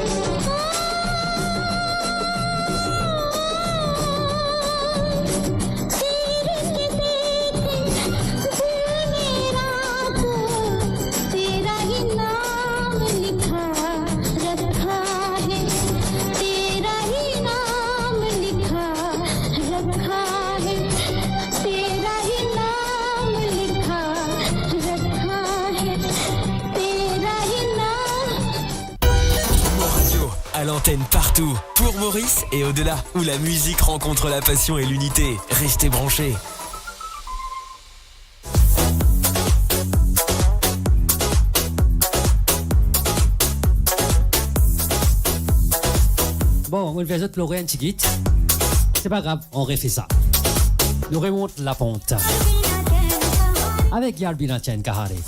तेरा ही नाम लिखा रखा है, तेरा ही नाम लिखा रखा है, तेरा ही नाम लिखा रखा है, तेरा ही नाम। Mo Radio, à l'antenne partout, pour Maurice et au-delà, où la musique rencontre la passion et l'unité. Restez branchés. Oh, mo fer zot plore enn tigit. Se pa grav, on refer sa. Nou remont lapant. Avek Yar Bina Chain Kahare.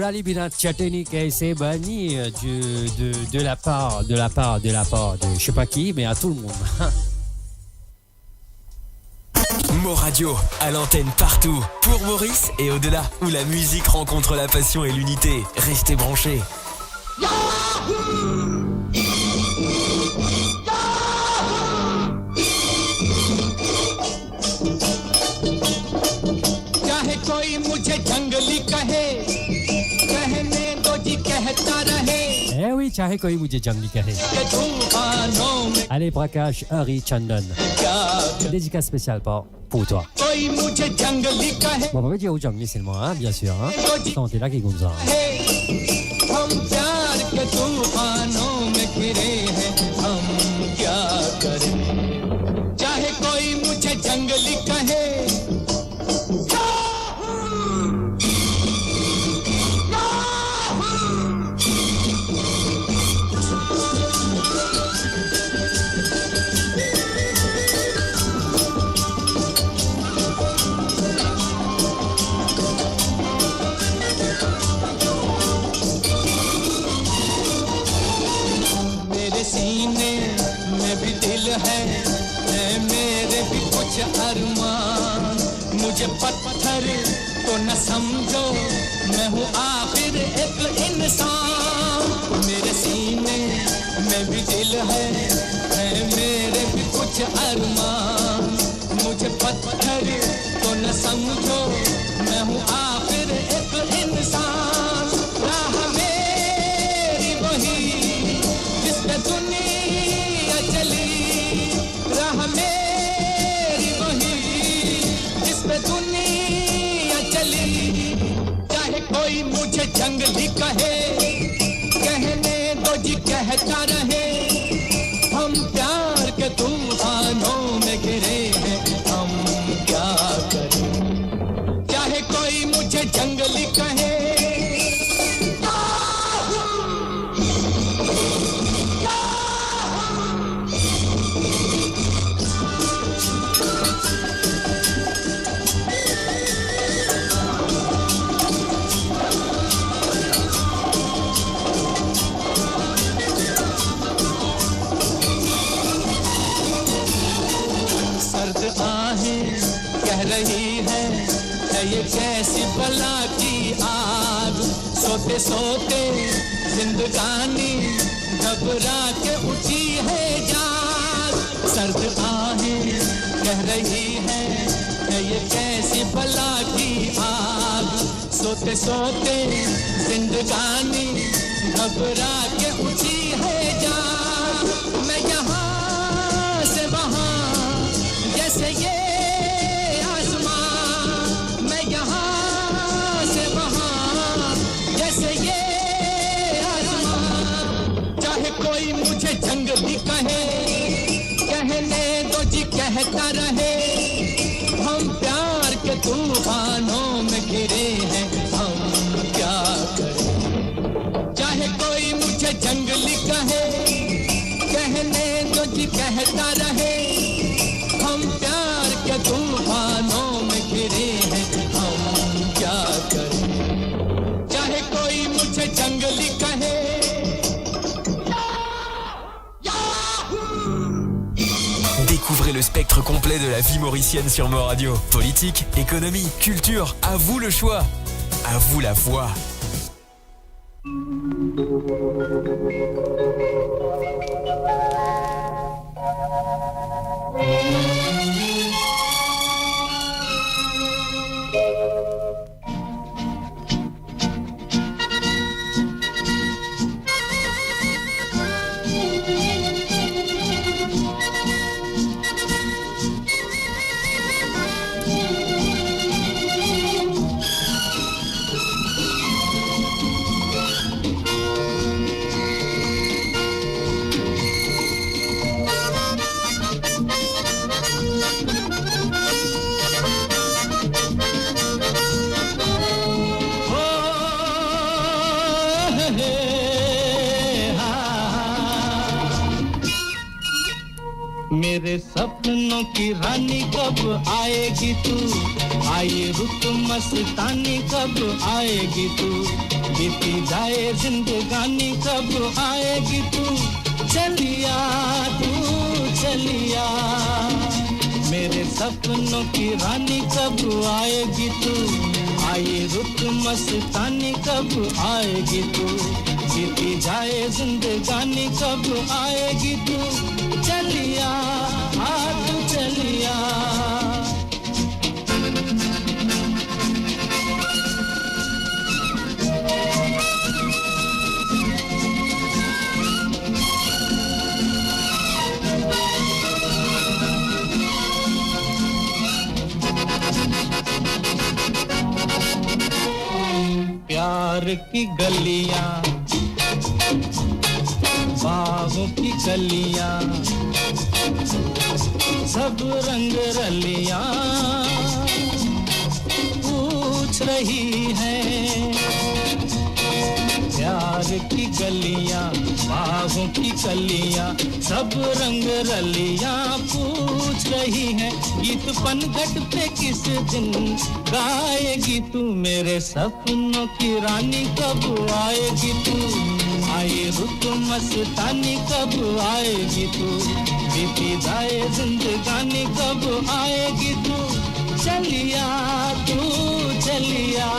Ali Bina Chateni, kaise bani, euh, du, de, de la part, de la part, de la part de je sais pas qui, mais à tout le monde. Mo Radio, à l'antenne partout, pour Maurice et au-delà, où la musique rencontre la passion et l'unité. Restez branchés. चाहे कोई मुझे जंगली कहे, कहने दो जी कहता रहे। Eh oui, चाहे कोई मुझे जंगली कहे. के तूफानों में Allez, Prakash Harichandan. क्या Dédicace spéciale pour, pour toi. कोई मुझे जंगली कहे. Bon, pa pe dir ou jangli selman, hein, bien sûr, hein. Kante la ki koumsa. हम प्यार के तूफानों में घिरे हैं, हम क्या करें? चाहे कोई मुझे जंगली कहे, मेरे सीने में भी दिल है, है मेरे भी कुछ अरमान। मुझे पत्थर को न समझो, मैं हूँ आखिर एक इंसान। मेरे सीने में भी दिल है, है मेरे भी कुछ अरमान। मुझे पत्थर को न समझो, मैं हूँ आखिर एक इंसान। राह मेरी वही, जिस पे दुनिया चली, राह मेरी वही, जिस पे दुनिया चली। चाहे कोई मुझे जंगली कहे, कहने दो जी कहता रहे, हम प्यार के तूफानों में घिरे हैं, हम क्या करें? चाहे कोई मुझे जंगली कहे, सर्द आहें कह रही है, है ये कैसी बला की आग। सोते सोते जिंदगानी घबरा के उठी है जाग। सर्द आहें कह रही है, है ये कैसी बला की आग। सोते सोते जिंदगानी घबरा के उठी है जाग। मैं यहाँ से वहाँ, जैसे ये आसमां, मैं यहाँ से वहाँ, जैसे ये आसमां। चाहे कोई मुझे जंगली कहे, कहने दो जी कहता रहे, हम प्यार के तूफानों में घिरे हैं, हम क्या करें? चाहे कोई मुझे जंगली कहे, कहने दो जी कहता रहे, हम प्यार के तूफानों में घिरे हैं, हम क्या करें? चाहे कोई मुझे जंगली कहे, Découvrez le spectre complet de la vie mauricienne sur Mo Radio. Politique, économie, culture, à vous le choix. À vous la voix. मेरे सपनों की रानी कब आएगी तू? आई रुत मस्तानी कब आएगी तू? बीती जाए जिंदगानी, कब आएगी तू? चलिया, तू चलिया, मेरे सपनों की रानी, कब आएगी तू? आई रुत मस्तानी, कब आएगी तू? बीती जाए जिंदगानी, कब आएगी तू? चलिया, आ तू चलिया। प्यार की गलियां, बागों की कलियां, सब रंग रलियां पूछ रही हैं। प्यार की गलियां, बागों की कलियां, सब रंग रलियां पूछ रही हैं। गीत पनघट पे किस दिन गाएगी तू, मेरे सपनों की रानी, कब आएगी तू? आई रुत मस्तानी, कब आएगी तू? बीती जाए जिंदगानी, कब आएगी तू? चलिया, तू चलिया।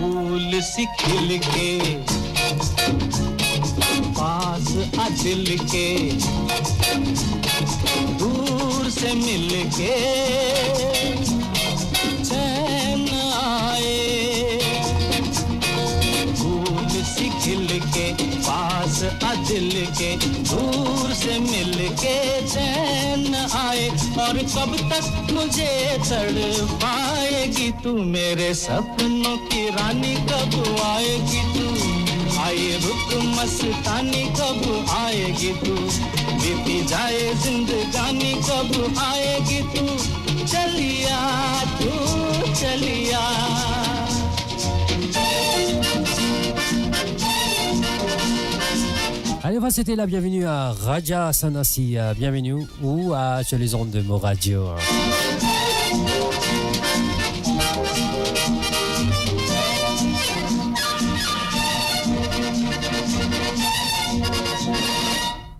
फूल सी खिल के पास आ दिल के, दूर से मिल के चैन आए। फूल सी खिल के पास आ दिल के, दूर से मिल के चैन आए। और कब तक मुझे तड़पाएगी तू, मेरे सपनों की रानी, कब आएगी तू? आई रुत मस्तानी, कब आएगी तू? बीती जाए जिंदगानी, कब आएगी तू? चलिया, तू चलिया। Allez, on va souhaiter la bienvenue à Raja Sanasi. Euh, bienvenue ou à, sur les ondes de Mo Radio.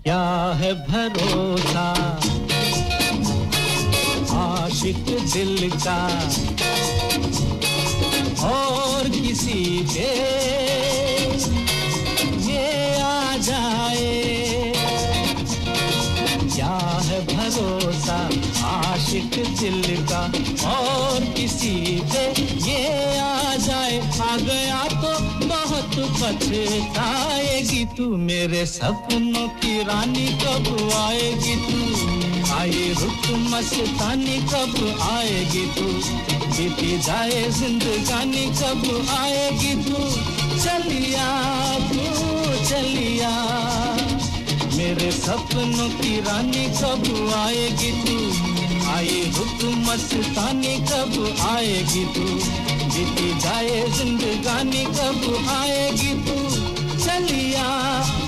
क्या है भरोसा आशिक दिल का, और किसी पे ये आ जाए। क्या है भरोसा आशिक दिल का, और किसी पे ये आ जाए। आ गया तो बहुत पछताएगी तू, मेरे सपनों की रानी, कब आएगी तू? आई रुत मस्तानी, कब आएगी तू? बीती जाए जिंदगानी, कब आएगी तू? चलिया, तू चलिया, मेरे सपनों की रानी, कब आएगी तू? आई रुत मस्तानी, कब आएगी तू? बीती जाए जिंदगानी, कब आएगी तू? चलिया,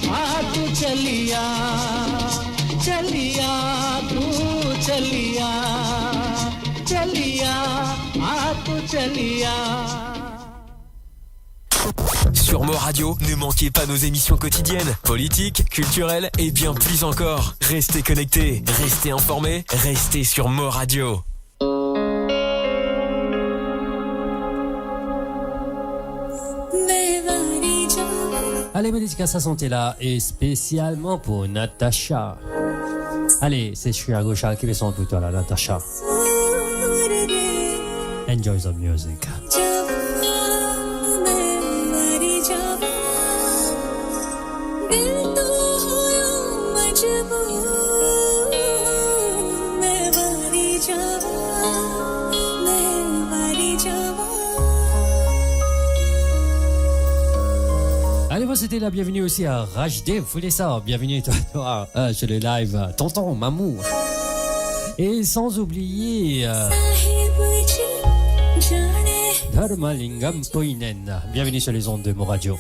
आ तू चलिया, चलिया, तू चलिया, चलिया, आ तू चलिया। Sur Mo Radio, ne manquez pas nos émissions quotidiennes, politiques, culturelles et bien plus encore. Restez connectés, restez informés, restez sur Mo Radio. Ale, mo dedikas sa sante la e spesialman pou Natacha. Ale, se Shreya Ghoshal ki pe sant pou twa la, Natacha. Enjoy the music. Allez, on va souhaiter la bienvenue aussi à Rajdev Foulesar. Bienvenue toi, toi, euh, sur le live, euh, Tonton Mamou. Et sans oublier, euh, Dharmalingam Poinen. Bienvenue sur les ondes de Mo Radio.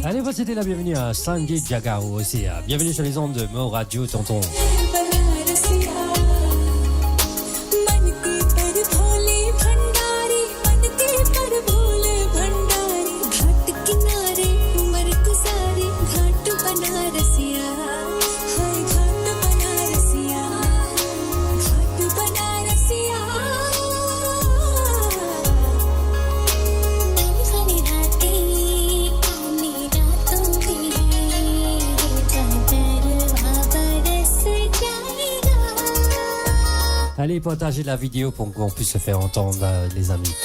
Allez, on va souhaiter la bienvenue à Sanjay Jagao aussi, hein. Bienvenue sur les ondes de Mo Radio, tonton. Allez, partagez la vidéo pour qu'on puisse se faire entendre, euh, les amis.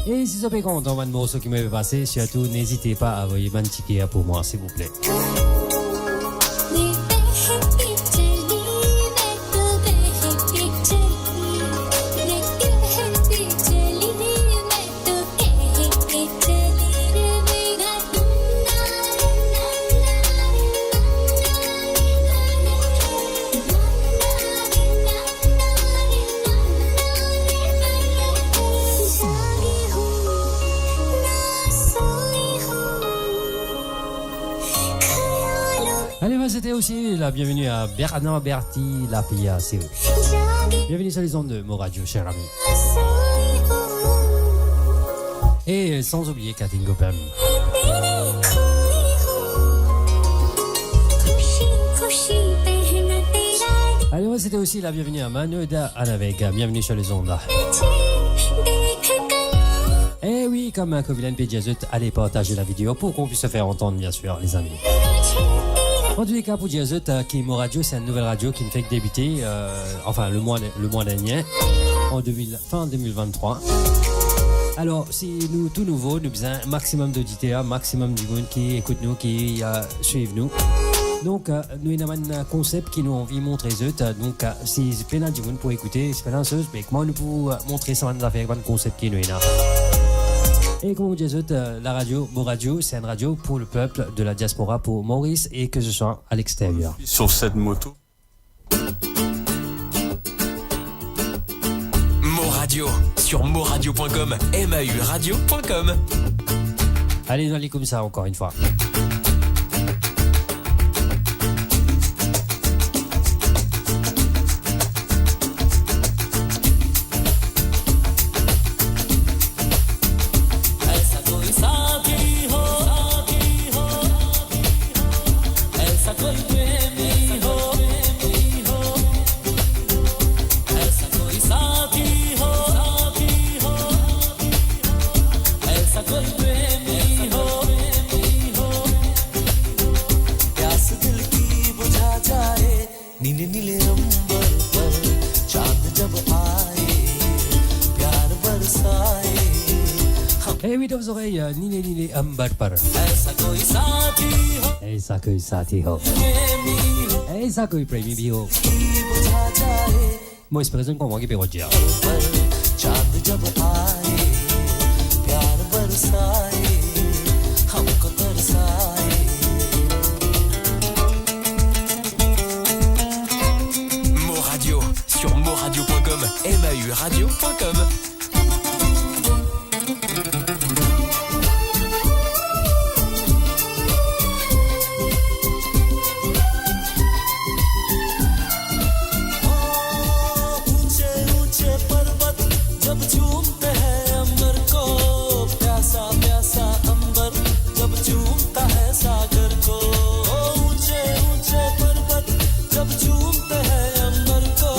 E si zot pe kontan bann morso ki mo pe pase, sirtou n'hésitez pas à envoyer bann tike pou mwa, s'il vous plaît. Allez, on va souhaiter aussi la bienvenue à Bernard Berti, la Pia, c'est eux. Bienvenue sur les ondes de Mo Radio, cher ami. Et sans oublier Katingo Pam. Allez, on va souhaiter aussi la bienvenue à Manoda Anavega. Bienvenue sur les ondes. Eh oui, comme un covilain, puis Jésus, allez partager la vidéo pour qu'on puisse se faire entendre, bien sûr, les amis. En tous les cas, pour Jésus, euh, qui Mo Radio, c'est une nouvelle radio qui ne fait que débuter, euh, enfin, le mois, le mois dernier, en deux mille, fin deux mille vingt-trois. Alors, si nou tou nouvo, nou bizin maximum d'oditer, maximum dimoun ki ekout nou, ki, euh, swiv nou. Donk, euh, nou ena bann konsep ki nou anvi montre zot. Donk, euh, si pena dimoun pou ekoute, si pena soz, me kouma nou pou, euh, montre sa bann zafer, bann konsep ki nou ena? E kouma mo dir zot, euh, la radio, Mo Radio, c'est une radio pour le peuple de la diaspora, pour Maurice, et que ce soit à l'extérieur. Sur cette moto. Mo Radio, sur moradio point com, M A U radio point com. Allez, nou ale koumsa, encore une fois. ऐसा कोई साथी हो, ऐसा कोई प्रेमी हो, ऐसा कोई साथी हो, ऐसा कोई प्रेमी हो, प्यास दिल की बुझा जाए। नीले नीले अंबर पर चांद जब आए, प्यार बरसाए, हम Eh oui, dans vos oreilles, euh, Nine Nine Ambar par ऐसा कोई साथी हो, ऐसा कोई साथी हो, प्रेमी हो, ऐसा कोई प्रेमी भी हो। की बुझा जाए। Mo espere zot konpran ki pe dir. पर चांद जब आए, प्यार बरसाए, हमको तरसाए। Mo Radio, sur moradio point com, M A U radio point com. ऊंचे ऊंचे पर्वत जब चूमते हैं अंबर को, प्यासा प्यासा अंबर जब चूमता है सागर को। ऊंचे ऊंचे पर्वत जब चूमते हैं अंबर को,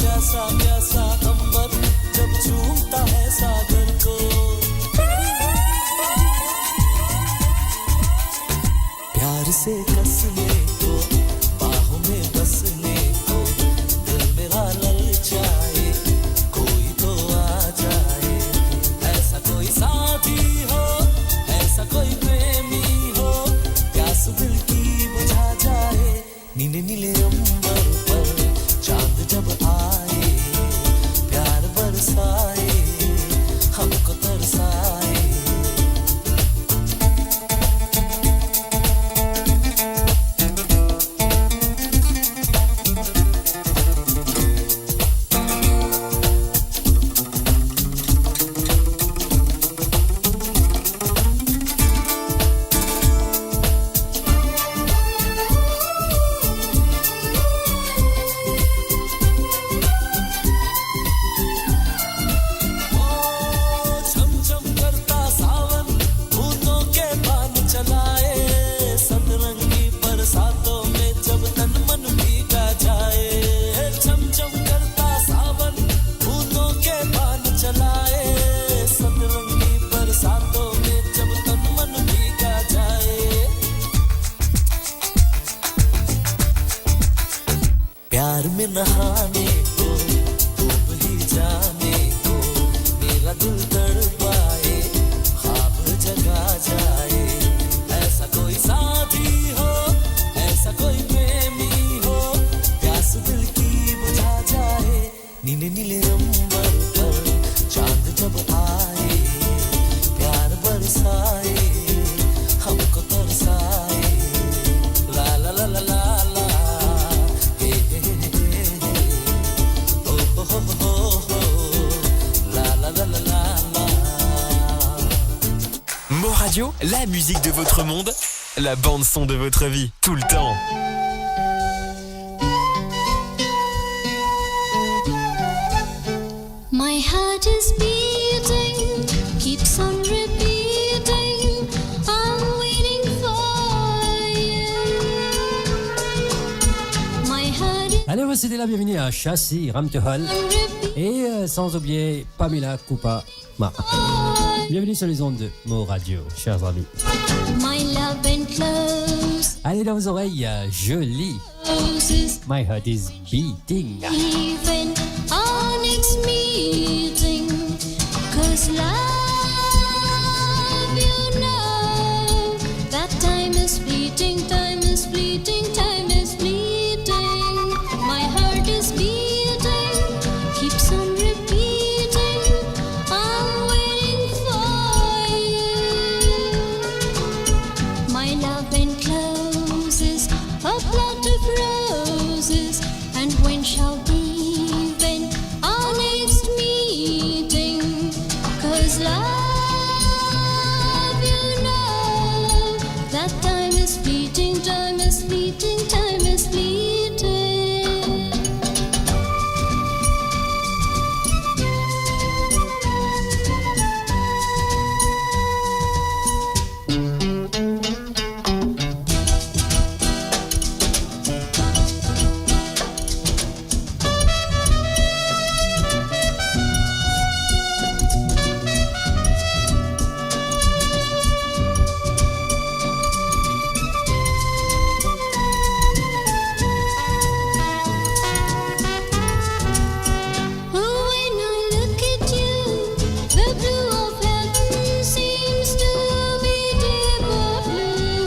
प्यासा प्यासा अंबर जब चूमता है सागर को। प्यार से कसने को, बाहों में बसने को, दिल मेरा ललचाए, कोई तो आ जाए। ऐसा कोई साथी हो, ऐसा कोई प्रेमी हो, प्यास दिल की बुझा जाए। नीले नीले अंबर पर चांद जब आए, प्यार बरसाए, हमको तरसाए। छम छम करता सावन, बूंदों के बान चलाए, सतरंगी बरसातों में जब तन मन भीगा जाए। छम छम करता सावन, बूंदों के बान चलाए, सतरंगी बरसातों में जब तन मन भीगा जाए। प्यार में नहाने को, डूब ही जाने को, मेरा दिल तड़पाए, ख्वाब जगा जाए। ऐसा कोई साथी हो, ऐसा कोई प्रेमी हो, प्यास दिल की बुझा जाए। नीले नीले अंबर पर चांद जब आए, प्यार बरसाए, हमको तरसाए। ला ला ला ला ला ला, हे हे हे हे हे, ओ हो हो हो हो हो, ला ला ला ला ला। Radio, la musique de votre monde, la bande son de votre vie, tout le temps. My heart is beating, keeps on repeating, I'm waiting for you. My heart is Allez, on va souhaiter la bienvenue à Chassis Ramtohol et, euh, sans oublier Pamela Koupa. Bienvenue sur les ondes de Mo Radio, chers amis. My love and close. Allez dans vos oreilles, euh, Jolie. My heart is beating. Even our next meeting. 'Cause love, you know, that time is fleeting, time is fleeting, time is fleeting. My heart is beating, keeps on repeating, I'm waiting for you. My love encloses a plot of roses, and when shall be when our next meeting? 'Cause love, you know, that time is fleeting, time is fleeting, time is fleeting. When I look at you, the blue of heaven seems to be deeper blue.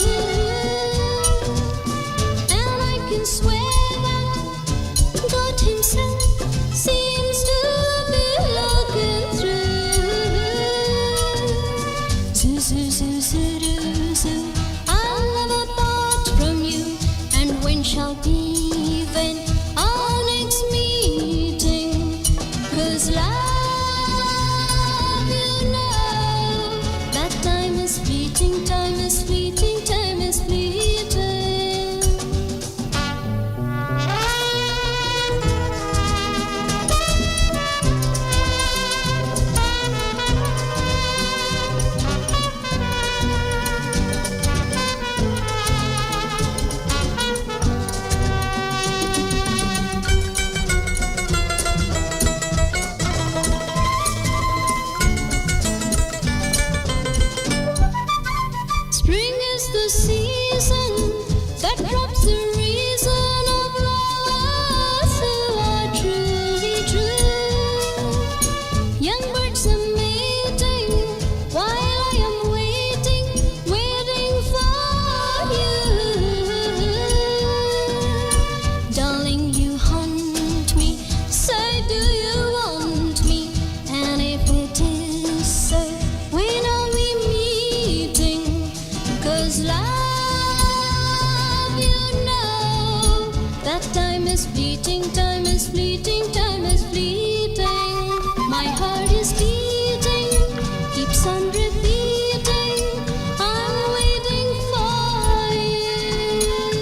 And I can swear that God himself seems to be looking through. Zoo, zoo, zoo, zoo, zoo, zoo. I'll never part from you, and when shall be when our next meeting? 'Cause love, you know, that time is fleeting, time is fleeting, time is fleeting. Spring is the season that robs the reason of lovers who are truly true. Young birds are mating while I am waiting, waiting for you. Darling, you haunt me, say, do you want me? And if it is so, when are we meeting? 'Cause love, you know, that time is fleeting, time is fleeting, time is fleeting. My heart is beating, keeps on repeating, I'm waiting for you.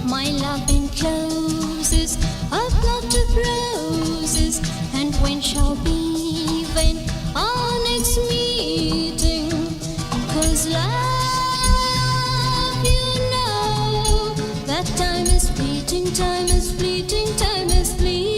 My love encloses a plot of roses, and when shall be when our next meeting? 'Cause love, you know, that time is fleeting, time is fleeting, time is fleeting.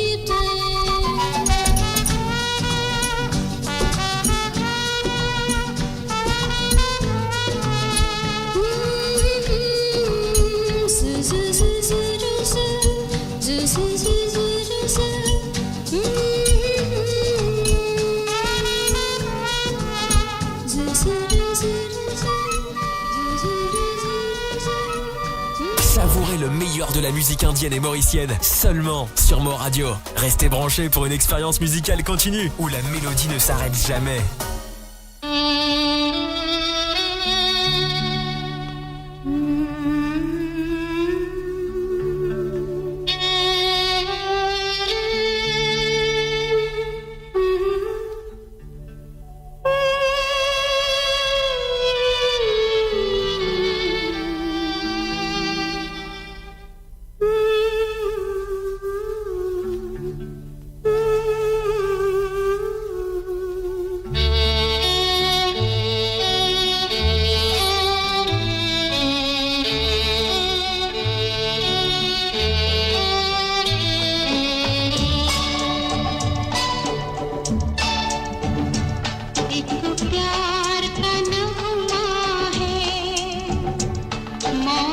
Savourez le meilleur de la musique indienne et mauricienne seulement sur Mo Radio. Restez branchés pour une expérience musicale continue où la mélodie ne s'arrête jamais.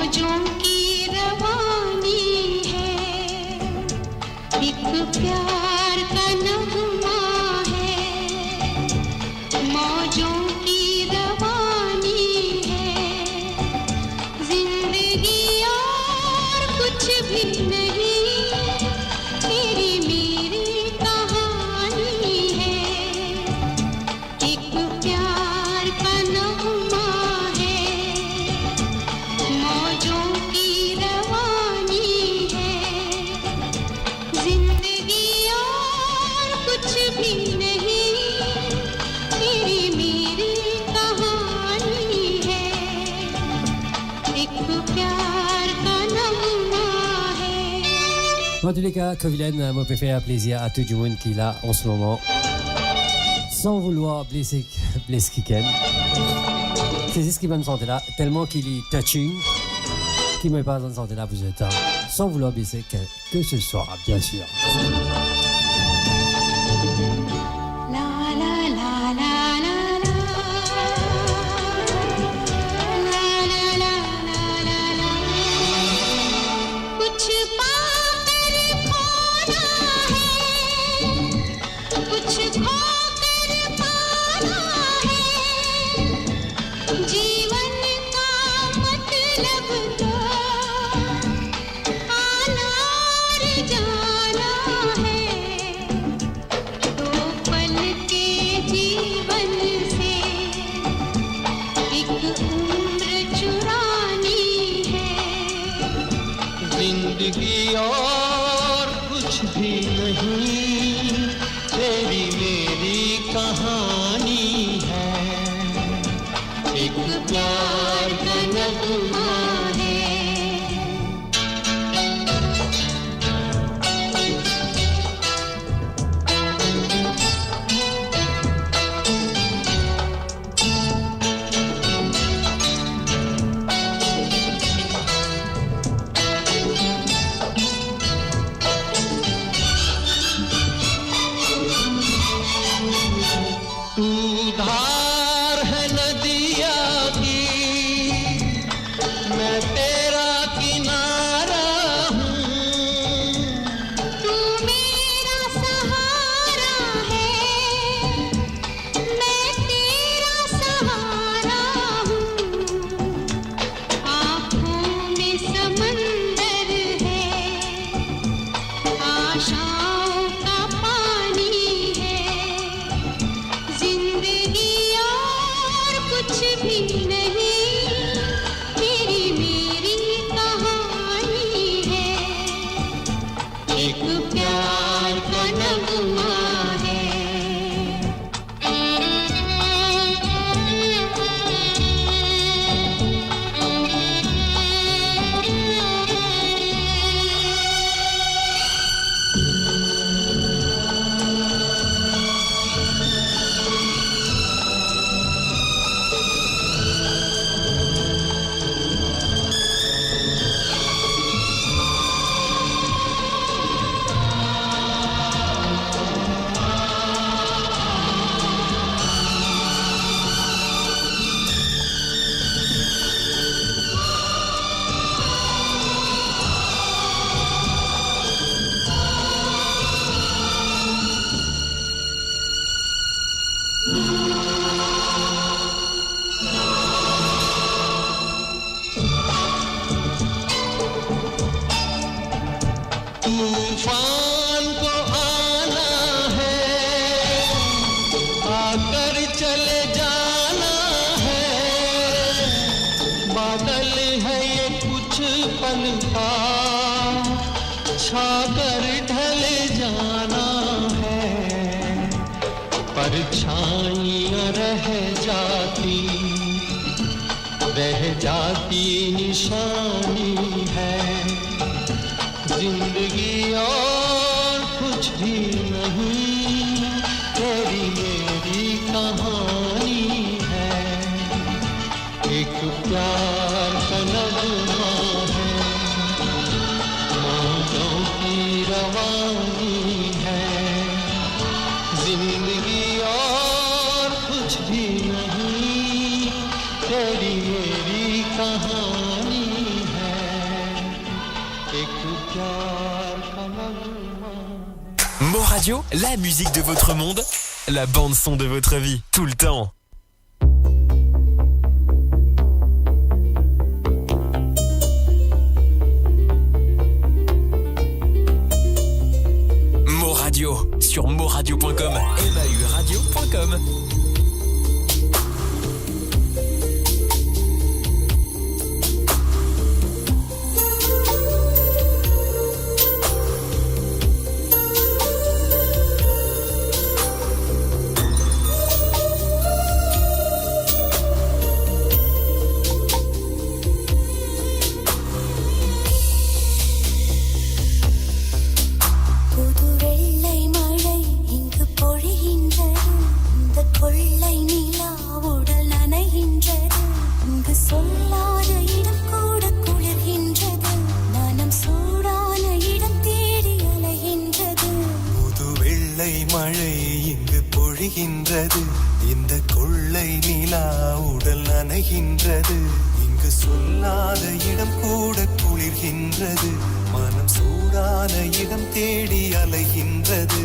मौजों की रवानी है, एक प्यार का नगमा है। मौजों की रवानी है, जिंदगी और कुछ भी नहीं, तेरी मेरी कहानी है। एक प्यार का नगमा है, मौजों की रवानी है। जिंदगी और कुछ भी नहीं, तेरी मेरी कहानी है। एक प्यार का नगमा है। An tou le ka, Kovilen, mo pe fer plezir a tou dimoun ki la an se moman. San voulwar blese, bles kikenn. Se zis ki bann sante la, telman ki li touching, ki mo pa zanmi sante la pou zot. San voulwar blese ke, ke se swa, bien sir. La, la, la, la, la, la. La, la, la, la, la, la। कुछ पाकर खोना है, कुछ खोकर पाना है। जीवन का मतलब तो आना और जाना है। दो पल के जीवन से एक उम्र चुरानी है। जिंदगी और कुछ भी नहीं, तेरी मेरी कहानी है। एक प्यार का नगमा है। तू धार है नदिया की, मैं तेरा किनारा हूँ। तू मेरा सहारा है, मैं तेरा सहारा हूँ। आँखों में समंदर है, आशाओं का पानी है। जिंदगी और कुछ भी नहीं, तेरी मेरी कहानी है। एक प्यार का नगमा है। तूफान को आना है, आकर चले जाना है। बादल है ये कुछ पल का, छाकर ढल जाना है। परछाइयाँ रह जाती, रह जाती निशानी है। जिंदगी और कुछ भी नहीं, तेरी मेरी कहानी है। एक प्यार का नगमा है, मौजों की रवानी है। जिंदगी और कुछ भी नहीं, तेरी मेरी कहानी है। Mo Radio, la musique de votre monde, la bande son de votre vie, tout le temps. Mo Radio, sur moradio point com, M A U radio point com. புது வெள்ளை மழை இங்கு பொழிகின்றது. இந்த கொள்ளை நிலா உடல் நனைகின்றது. இங்கு சொல்லாத இடம் கூட குளிர்கின்றது. மனம் சூடான இடம் தேடி அலைகின்றது. புது வெள்ளை மழை இங்கு பொழிகின்றது. இந்த கொள்ளை நிலா உடல் நனைகின்றது. இங்கு சொல்லாத இடம் கூட குளிர்கின்றது. மனம் சூடான இடம் தேடி அலைகின்றது.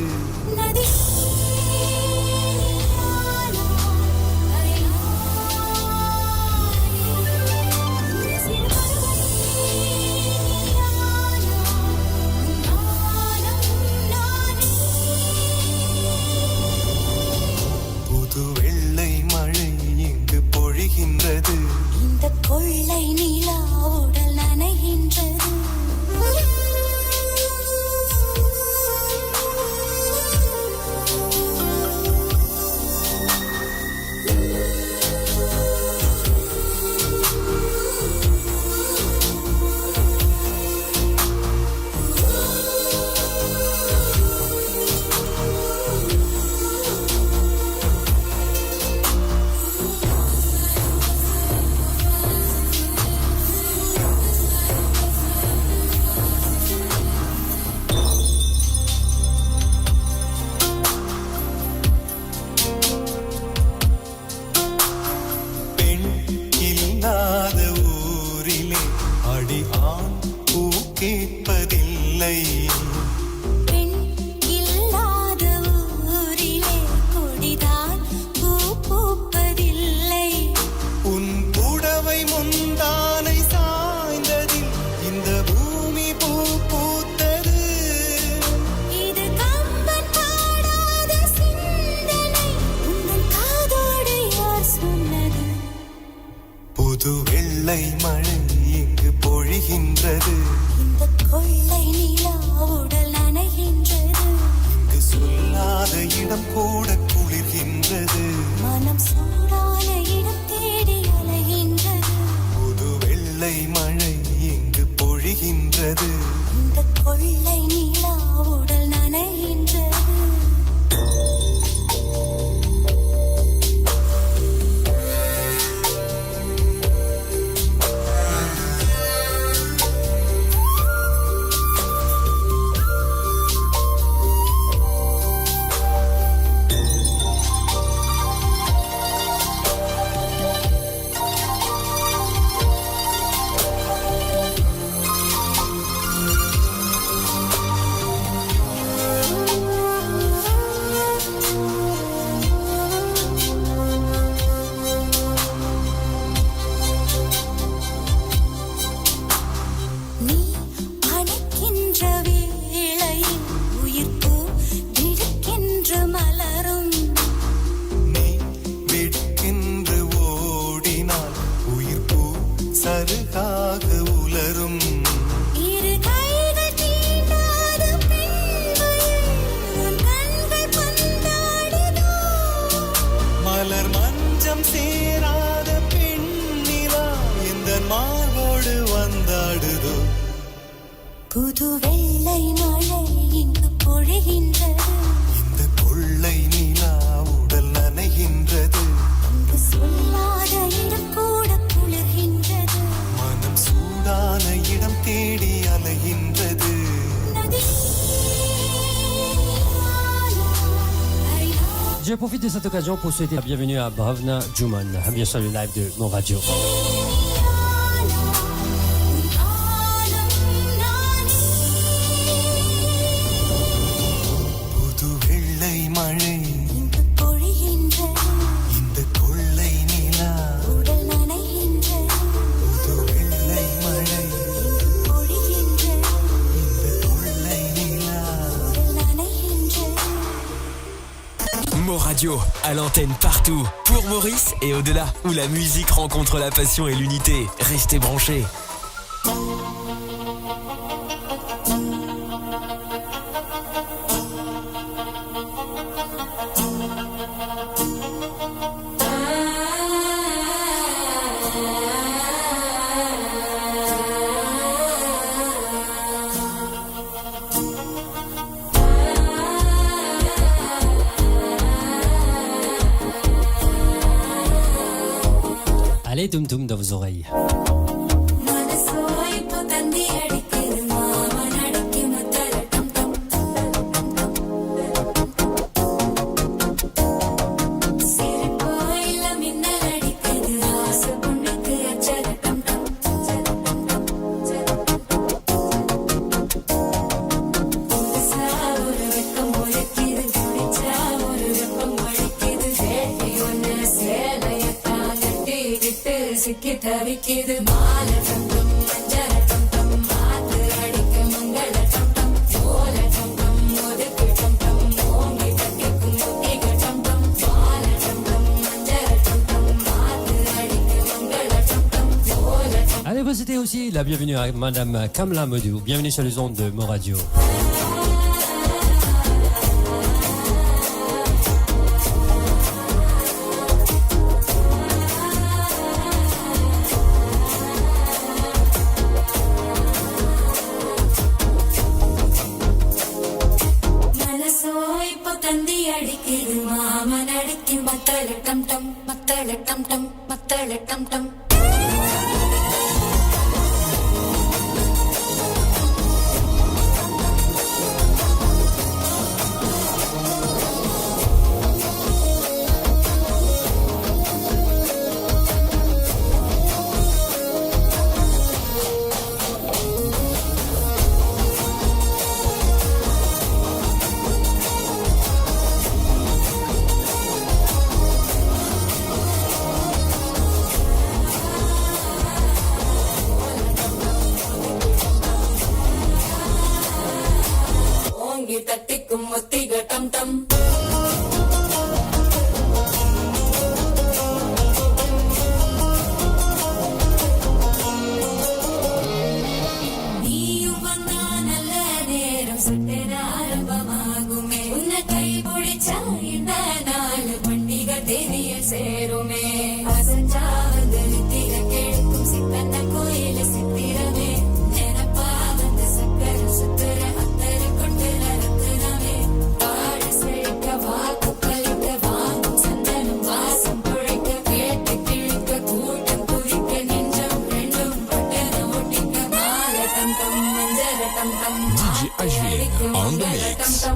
புது வெள்ளை மழை இங்கு பொழிகின்றது. இந்த கொள்ளை நிலா உடல் நனைகின்றது. பெண் இல்லாத ஊரிலே அடி ஆண் பூ கேட்பதில்லை. பெண் இல்லாத ஊரிலே கொடிதான் பூ பூப்பதில்லை. உன் புடவை முந்தானை சாய்ந்ததில் இந்த பூமி பூ பூத்தது. இது கம்பன் பாடாத சிந்தனை, உந்தன் காதோடு யார் சொன்னது? புது வெள்ளை மழை இங்கு பொழிகின்றது. இந்த கொள்ளை நிலா உடல் நனைகின்றது. இங்கு சொல்லாத இடம் கூட குளிர்கின்றது. மனம் சூடான இடம் தேடி அலைகின்றது. புது வெள்ளை மழை இங்கு பொழிகின்றது. இந்த கொள்ளை நிலா உடல் நனைகின்றது. நீ அணைக்கின்ற வேளையில் உயிர்ப்பூ திடுக்கென்று மலரும். நீ வெட்கென்று ஓடினால் உயிர்ப்பூ சருகாக உலரும். இரு கைகள் தீண்டாத பெண்மையை உன் கண்கள் பந்தாடுதோ? மலர் மஞ்சம் சேராத பெண்ணிலா எந்த மார்போடு வந்தாடுதோ? புது வெள்ளை மழை இங்கு பொழிகின்றது. இந்த கொள்ளை நிலா உடல் நனைகின்றது. இங்கு சொல்லாத இடம் கூட குளிர்கின்றது. மனம் சூடான இடம் தேடி அலைகின்றது. Je profite de cette occasion pour souhaiter la bienvenue à Bhavna Juman. Bienvenue sur le live de Mo Radio. Yo, à l'antenne partout, pour Maurice et au-delà, où la musique rencontre la passion et l'unité. Restez branchés. Allez, Toum Toum dans vos oreilles. Allez, vous souhaitez aussi la bienvenue à Madame Kamla Modou. Bienvenue sur les ondes de Mo Radio. D J Ashwin on the mix.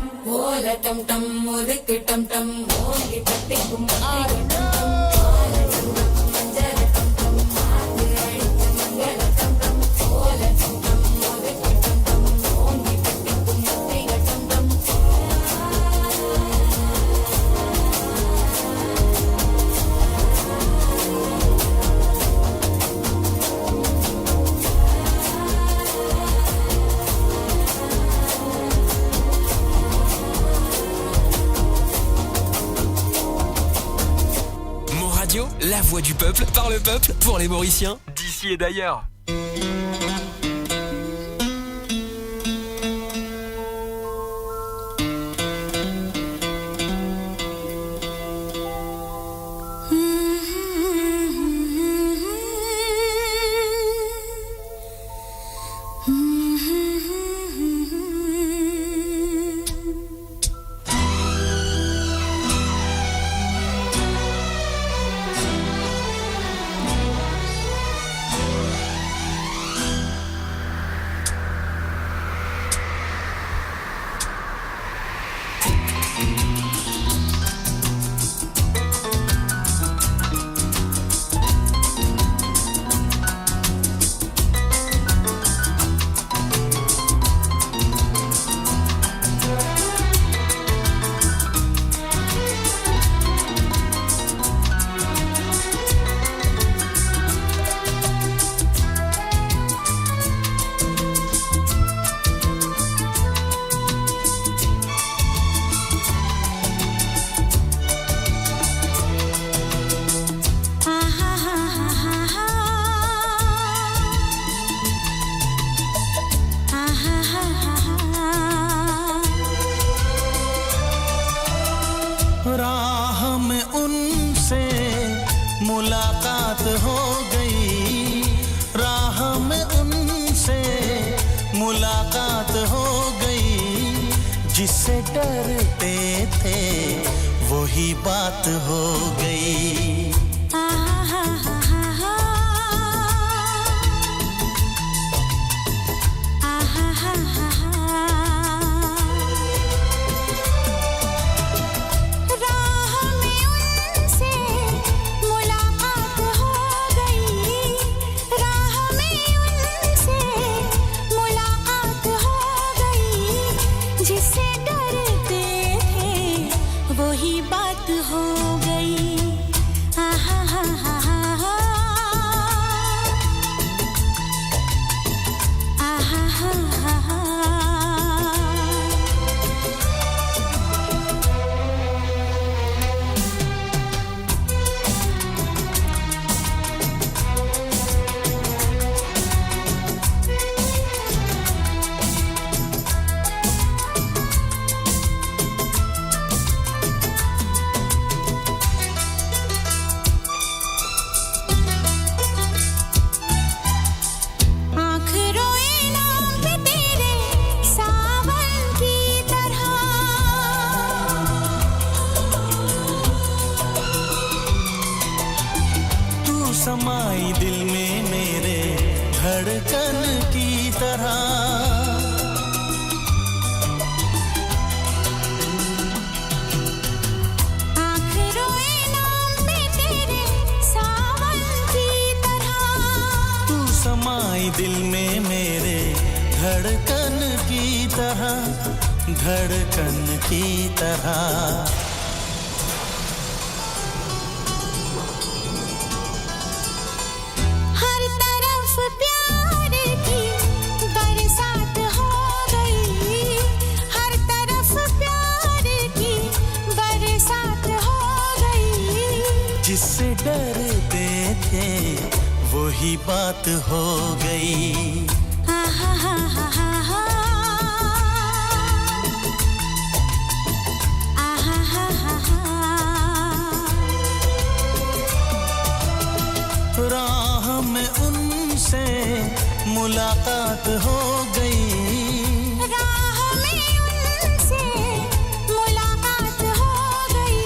Mon Radio, la voix du peuple, par le peuple, pour les Mauriciens, d'ici et d'ailleurs. जिससे डरते थे, वही बात हो गई। राह में उनसे मुलाकात हो गई, राह में उनसे मुलाकात हो गई, जिससे डरते थे, वही बात हो गई। आहा हा हा हा हा। आहा हा हा हा। आँख रोए नाम पे तेरे सावन की तरह। तू समाई दिल में मेरे धड़कन की तरह। आँख रोए नाम पे तेरे सावन की तरह। तू समाई दिल में मेरे धड़कन की तरह, धड़कन की तरह। हर तरफ प्यार की बरसात हो गई, हर तरफ प्यार की बरसात हो गई। जिससे डरते थे, वही बात हो गई। आहा हा हा हा हा। आहा हा हा हा। राह में उनसे मुलाकात हो गई। राह में उनसे मुलाकात हो गई।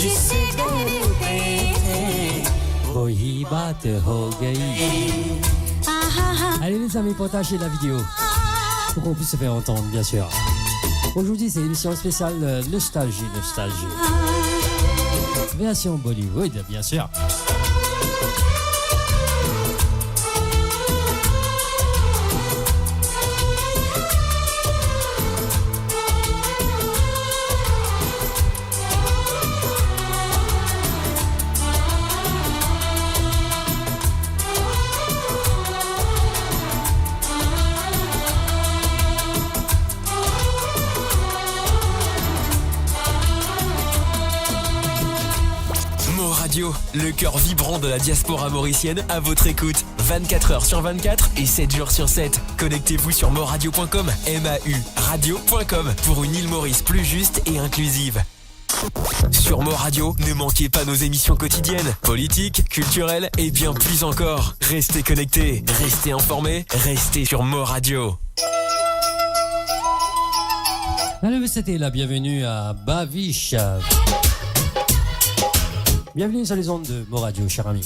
जिससे डरते थे, वही बात हो गई। Allez, les amis, partagez la vidéo pour qu'on puisse se faire entendre, bien sûr. Aujourd'hui, c'est une émission spéciale, euh, Nostalgie, Nostalgie. Version Bollywood, bien sûr. Mo Radio, le cœur vibrant de la diaspora mauricienne, à votre écoute, vingt-quatre heures sur vingt-quatre et sept jours sur sept. Connectez-vous sur mo radio point com, M A U radio point com, pour une île Maurice plus juste et inclusive. Sur Mo Radio, ne manquez pas nos émissions quotidiennes, politiques, culturelles et bien plus encore. Restez connectés, restez informés, restez sur Mo Radio. Allez, c'était la bienvenue à Bavish. Bienvenue sur les ondes de Mo Radio, cher ami.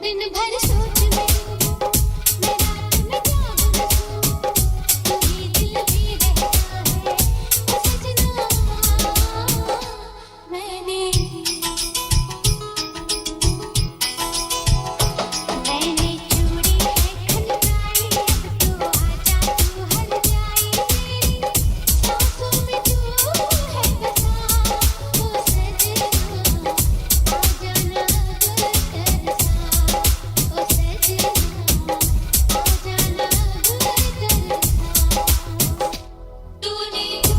दिन भर सोच में, मैं रात में जाग में तू, तू ही दिल में रहता है, ओ सजना। मैंने, मैंने चूड़ी है खनकाई, अब तू आजा, तू हर जाए मेरी सांसों में तू है बसा, ओ सजना, आ जाना दूर कर सा, ओ सजना, आ जाना दूर कर सा।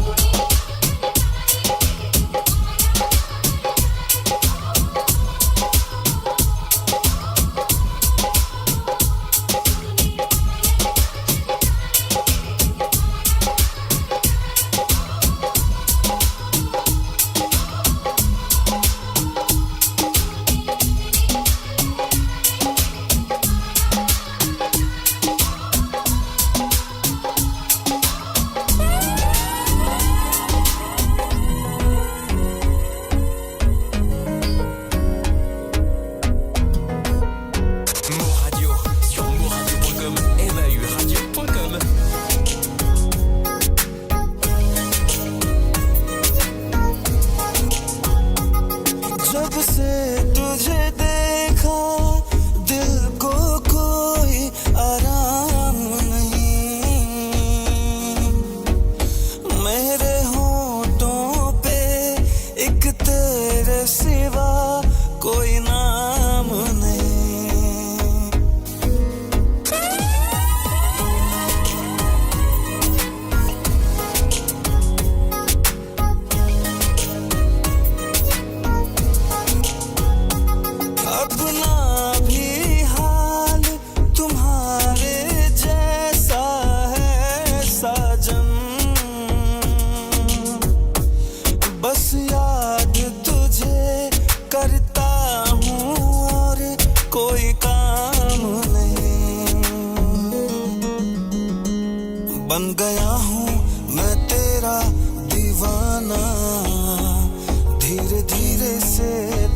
Mon Radio, sur mon radio point com, M A U radio point com. जब से तुझे देखा, दिल को कोई आराम नहीं। मेरे होठों पे एक तेरे सिवा कोई नाम नहीं। अपना भी हाल तुम्हारे जैसा है साजन, बस याद तुझे करता हूँ और कोई काम नहीं। बन गया हूँ मैं तेरा दीवाना, धीरे धीरे से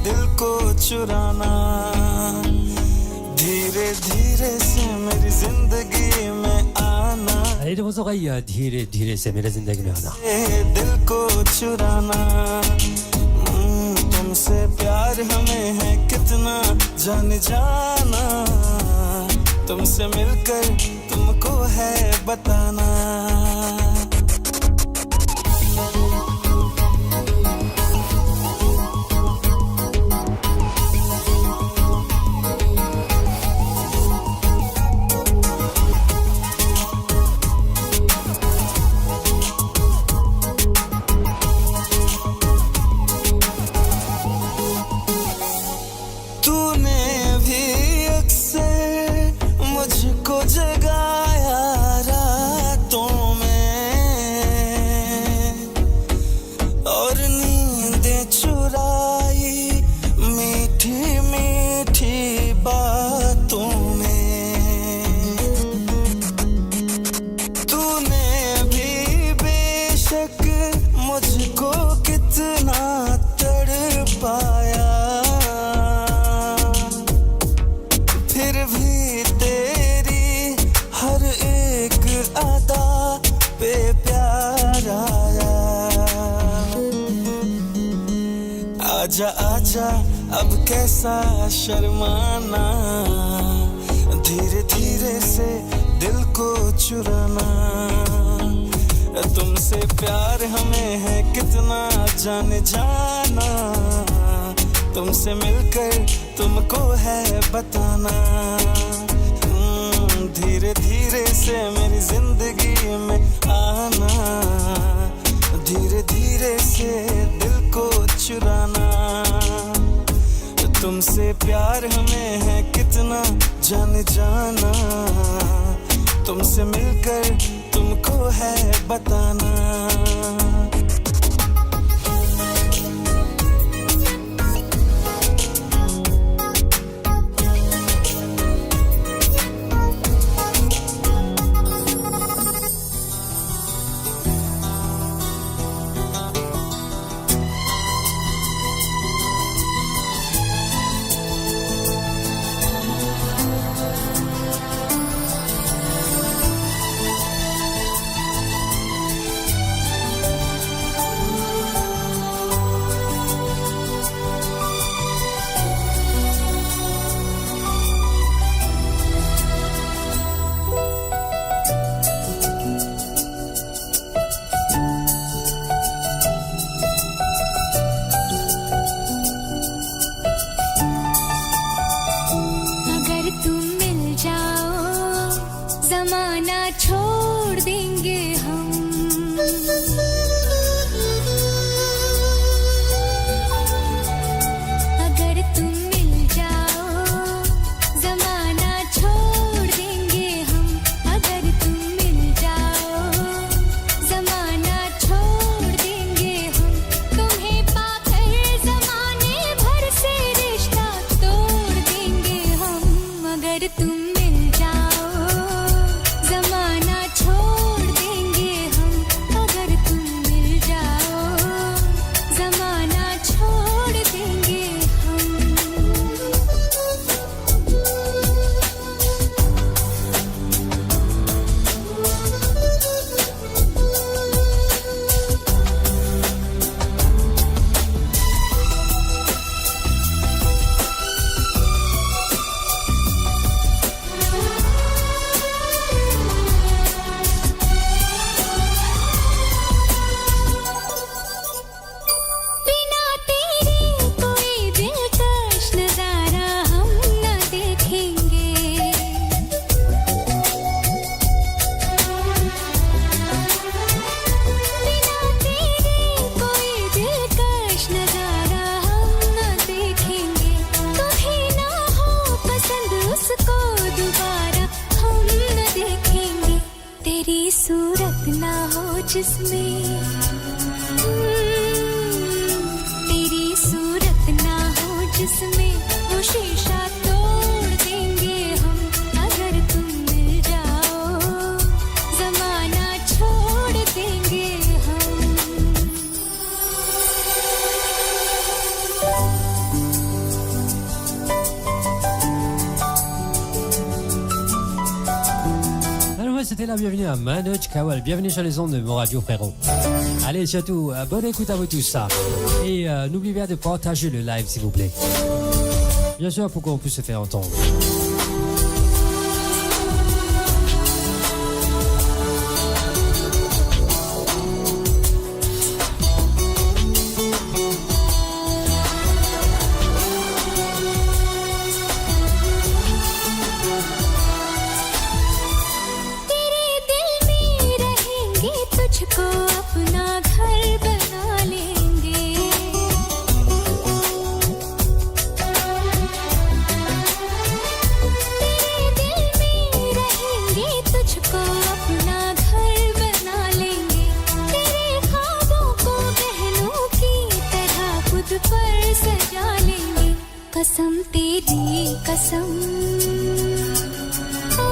दिल को चुराना, धीरे धीरे से मेरी जिंदगी में आना। Allez, devant oreille, euh, धीरे धीरे से मेरी जिंदगी में आना. ए दिल को चुराना, हम्म, तुमसे प्यार हमें है कितना, जान जाना, तुमसे मिलकर तुमको है बताना. तूने भी अक्सर मुझको जगाया रातों में, और नींदें चुराई मीठी मीठी बातों में। तूने भी बेशक मुझको कितना तड़पाया, फिर भी तेरी हर एक अदा पे प्यार आया. आजा आजा, अब कैसा शर्माना, धीरे धीरे से दिल को चुराना. तुमसे प्यार हमें है कितना, जान जाना, तुमसे मिलकर तुमको है बताना. हम्म, धीरे धीरे से मेरी जिंदगी में आना, धीरे धीरे से दिल को चुराना. तुमसे प्यार हमें है कितना, जान जाना, तुमसे मिलकर तुमको है बताना. जमाना छोड़ देंगे हम, अगर तुम मिल जाओ। जमाना छोड़ देंगे हम, अगर तुम मिल जाओ। जमाना छोड़ देंगे हम, तुम्हें पाकर जमाने भर से रिश्ता तोड़ देंगे हम, अगर तुम मिल जाओ। जमाना छोड़ देंगे हम, अगर तुम मिल जाओ। जमाना छोड़ देंगे हम। बिना तेरे कोई दिलकश नजारा हम न देखेंगे। बिना तेरे कोई दिलकश नजारा हम न देखेंगे। तुम्हें ना हो पसंद उसको दोबारा हम न देखेंगे। तेरी सूरत ना हो जिसमें, हम्म, तेरी सूरत ना हो जिसमें, वो शीशा तोड़ देंगे हम, अगर तुम मिल जाओ। जमाना छोड़ देंगे हम। Alors, ouais, c'était la bienvenue à Manoj Kawal. Bienvenue sur les ondes de Mon Radio Frérot. Allez, surtout, euh, bonne écoute à vous tous, ça. Et, euh, n'oubliez pas de partager le live, s'il vous plaît. Bien sûr, pour qu'on puisse se faire entendre. तेरे दिल में रहेंगे, तुझको अपना घर बना लेंगे। तेरे दिल में रहेंगे, तुझको अपना घर बना लेंगे। तेरे ख्वाबों को गहनों की तरह खुद पर सजा लेंगे। कसम तेरी कसम, आ,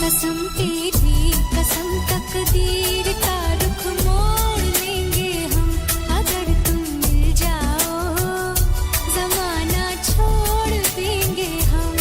कसम तेरी कसम, तकदीर का रुख मोड़ लेंगे हम, अगर तुम मिल जाओ। जमाना छोड़ देंगे हम।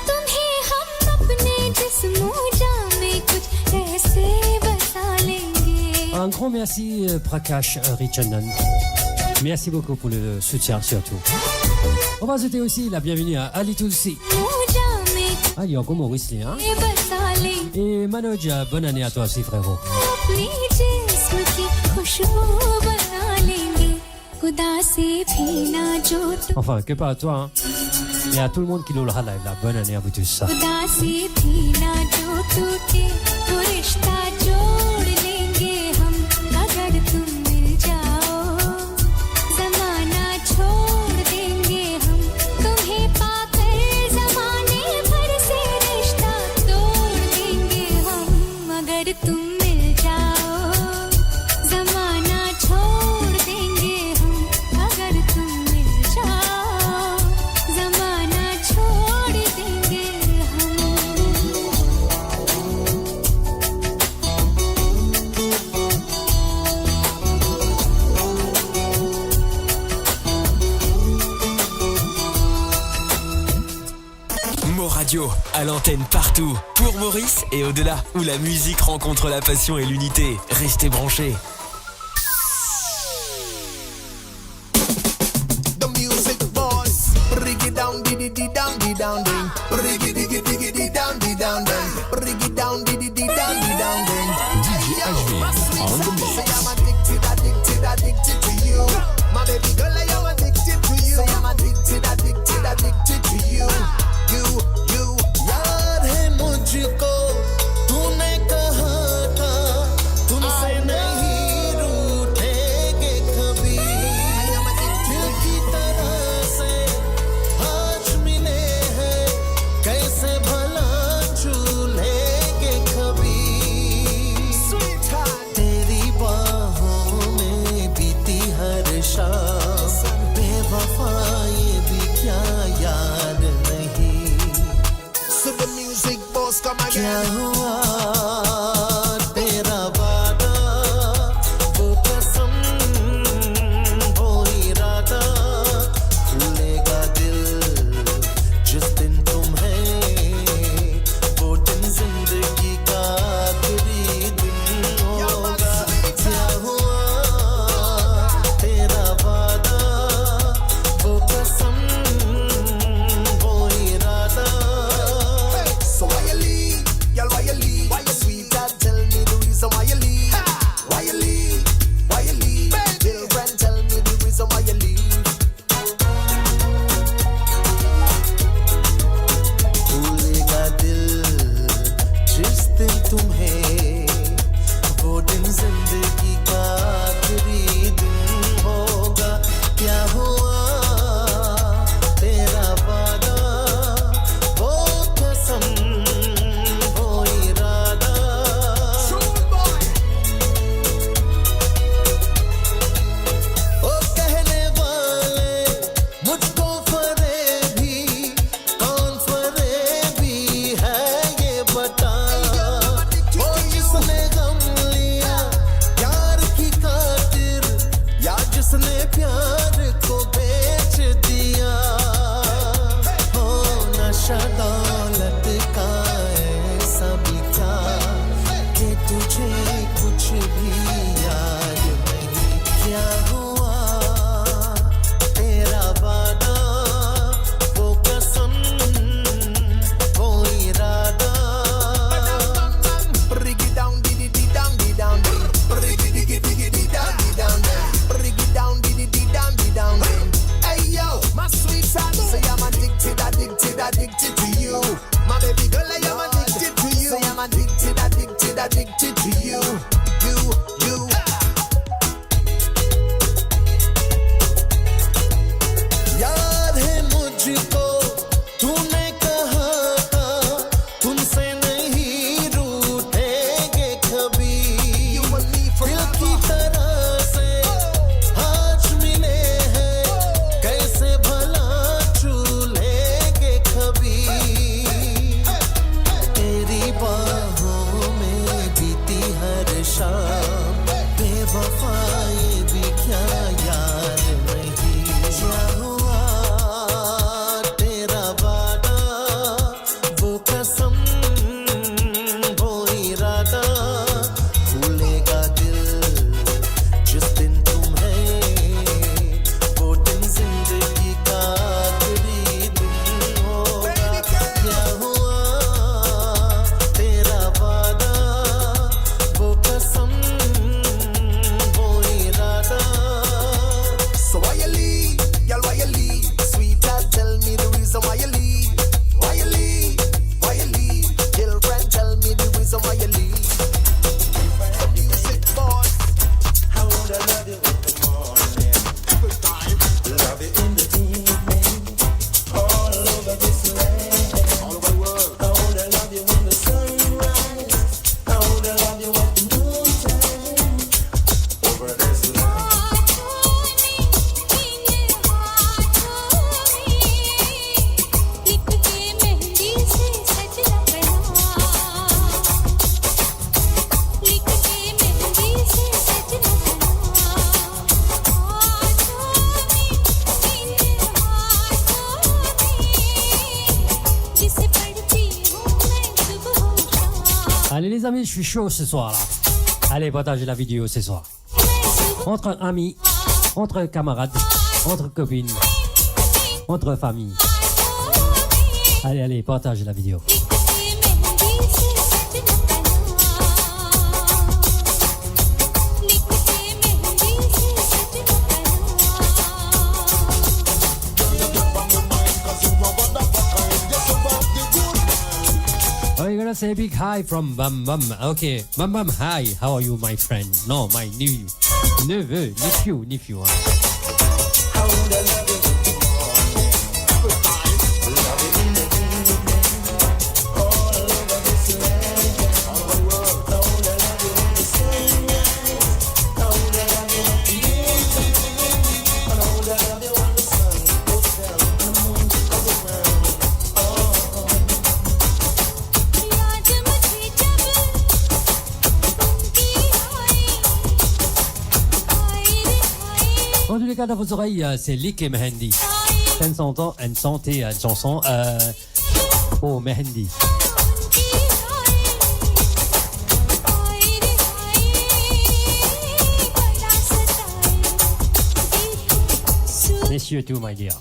तुम्हें हम अपने जिस्मों जाँ में कुछ ऐसे बसा लेंगे। Un grand merci, euh, Prakash, euh, Richandan. Merci beaucoup pour le soutien surtout. On va souhaiter aussi la bienvenue à Ali Tulsi. Ah, il y a encore Maurice Léon. Et Manoj, bonne année à toi aussi, frérot. Enfin, que pas à toi, hein. Et à tout le monde qui l'a live là, bonne année à vous tous. जमाना छोड़ देंगे हम, तुम्हें पाकर जमाने भर से रिश्ता तोड़ देंगे हम, अगर तुम मिल जाओ। जमाना छोड़ देंगे हम, अगर तुम मिल जाओ। जमाना छोड़ देंगे हम। Radio, à l'antenne partout, pour Maurice et au-delà, où la musique rencontre la passion et l'unité. Restez branchés. The music boss, break it down, di di di down, di down, ding. Break it, diggy, diggy, di down, di down, ding. Break it down, di di di down, di down, ding. D J H V on the mix. Say I'm addicted, addicted, addicted to you. My baby girl, I am addicted to you. Say I'm addicted, addicted, addicted to you. You, you. यार है मुझको, तूने कहा था, तुमसे नहीं रूठेंगे कभी। दिल की तरह से आज मिले हैं, कैसे भला छू लेंगे कभी। तेरी बाहों में बीती हर शाम, बेवफा ये भी क्या याद नहीं। So the music boss come again. क्या हुआ तेरा वादा, वो कसम, वो इरादा, भूलेगा दिल जिस दिन तुम्हें, वो दिन जिंदगी का आखिरी दिन होगा। क्या हुआ तेरा वादा, वो कसम, वो इरादा। So why you leave? Girl, why you leave? Why you sweet? Allez les amis, je suis chaud ce soir là. Allez, partagez la vidéo ce soir. Entre amis, entre camarades, entre copines, entre familles. Allez, allez, partagez la vidéo. Oh, you're gonna say big hi from Bam Bam. Okay, Bam Bam, hi. How are you, my friend? No, my nephew. Neveu, nephew, nephew, hein. En tous les cas, dans vos oreilles, euh, c'est Lick et Mehendi. Enn santan, enn sante, enn sanson, euh, oh, Mehendi. Messieurs tout, my dear.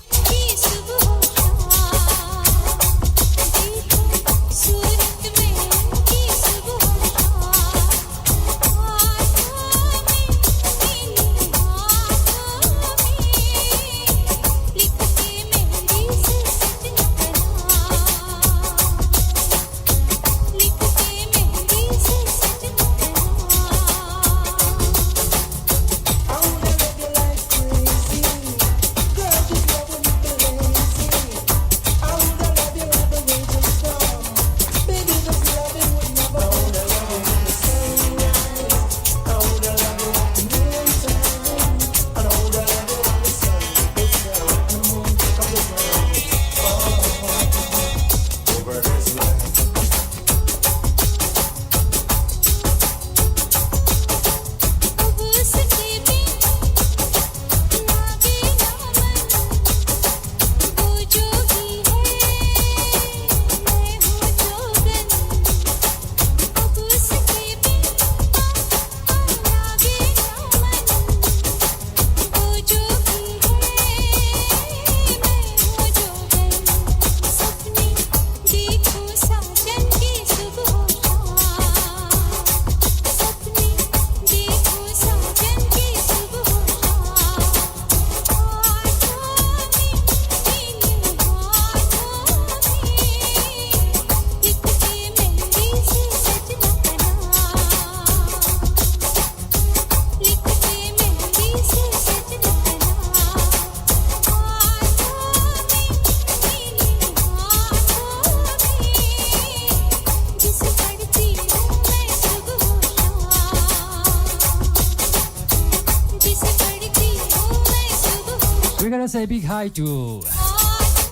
We're gonna say big hi to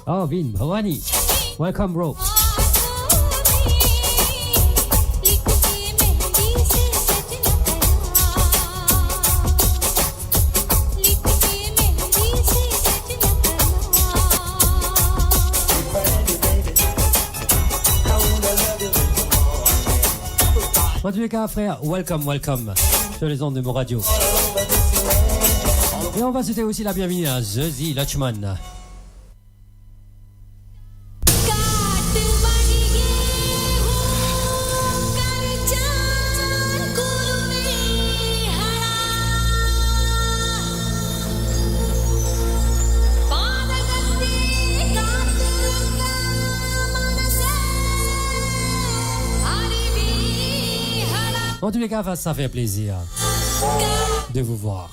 Arvind Bhawani. Welcome, bro. En tous les cas, frère, welcome, welcome sur les ondes de Mo Radio. Et on va souhaiter aussi la bienvenue à Zazie Lachman. En tous les cas, ça fait plaisir de vous voir.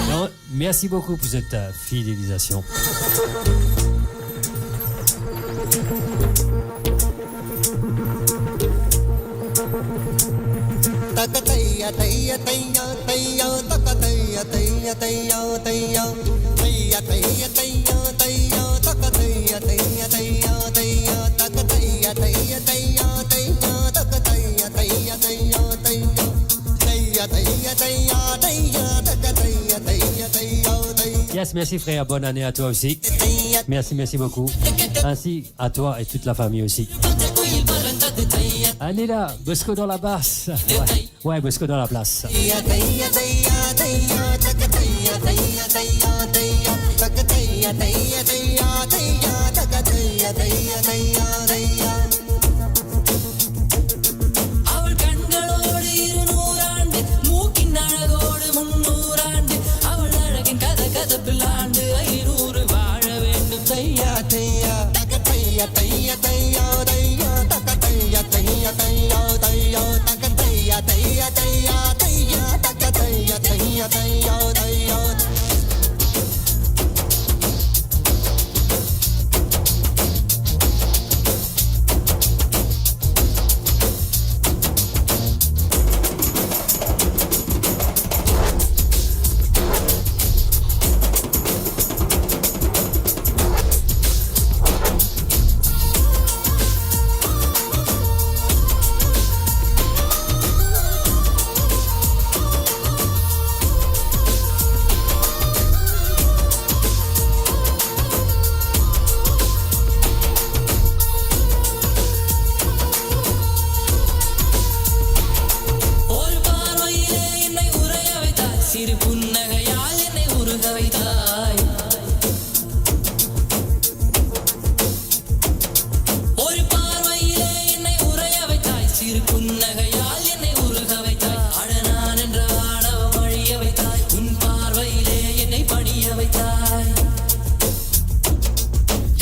Non, merci beaucoup pour cette, euh, fidélisation. Il y Merci frère, bonne année à toi aussi. Merci, merci beaucoup. Ainsi à toi et toute la famille aussi. Anila, Bosco dans la basse. Ouais, ouais, Bosco dans la place. அவள் கண்களோடு இருநூறாண்டு, மூக்கின் அழகோடு முன்னூறாண்டு, அவள் அழகின் கதகதப்பில் ஆண்டு ஐநூறு வாழ வேண்டும். தையா, தையா, தக தையா, தையா, தையா, தையா, தக தையா, தையா, தையா, தையா, தக தையா, தையா, தையா, தையா, தக தையா, தையா, தையா, தையா. ஒரு பார்வையிலே என்னை உறைய வைத்தாய், சிறு புன்னகையால் என்னை உருக வைத்தாய். ஒரு பார்வையிலே என்னை உறைய வைத்தாய், சிறு புன்னகையால் என்னை உருக வைத்தாய். அட நான் என்ற ஆணவம் அழிய வைத்தாய், உன் பார்வையிலே என்னை பணிய வைத்தாய்.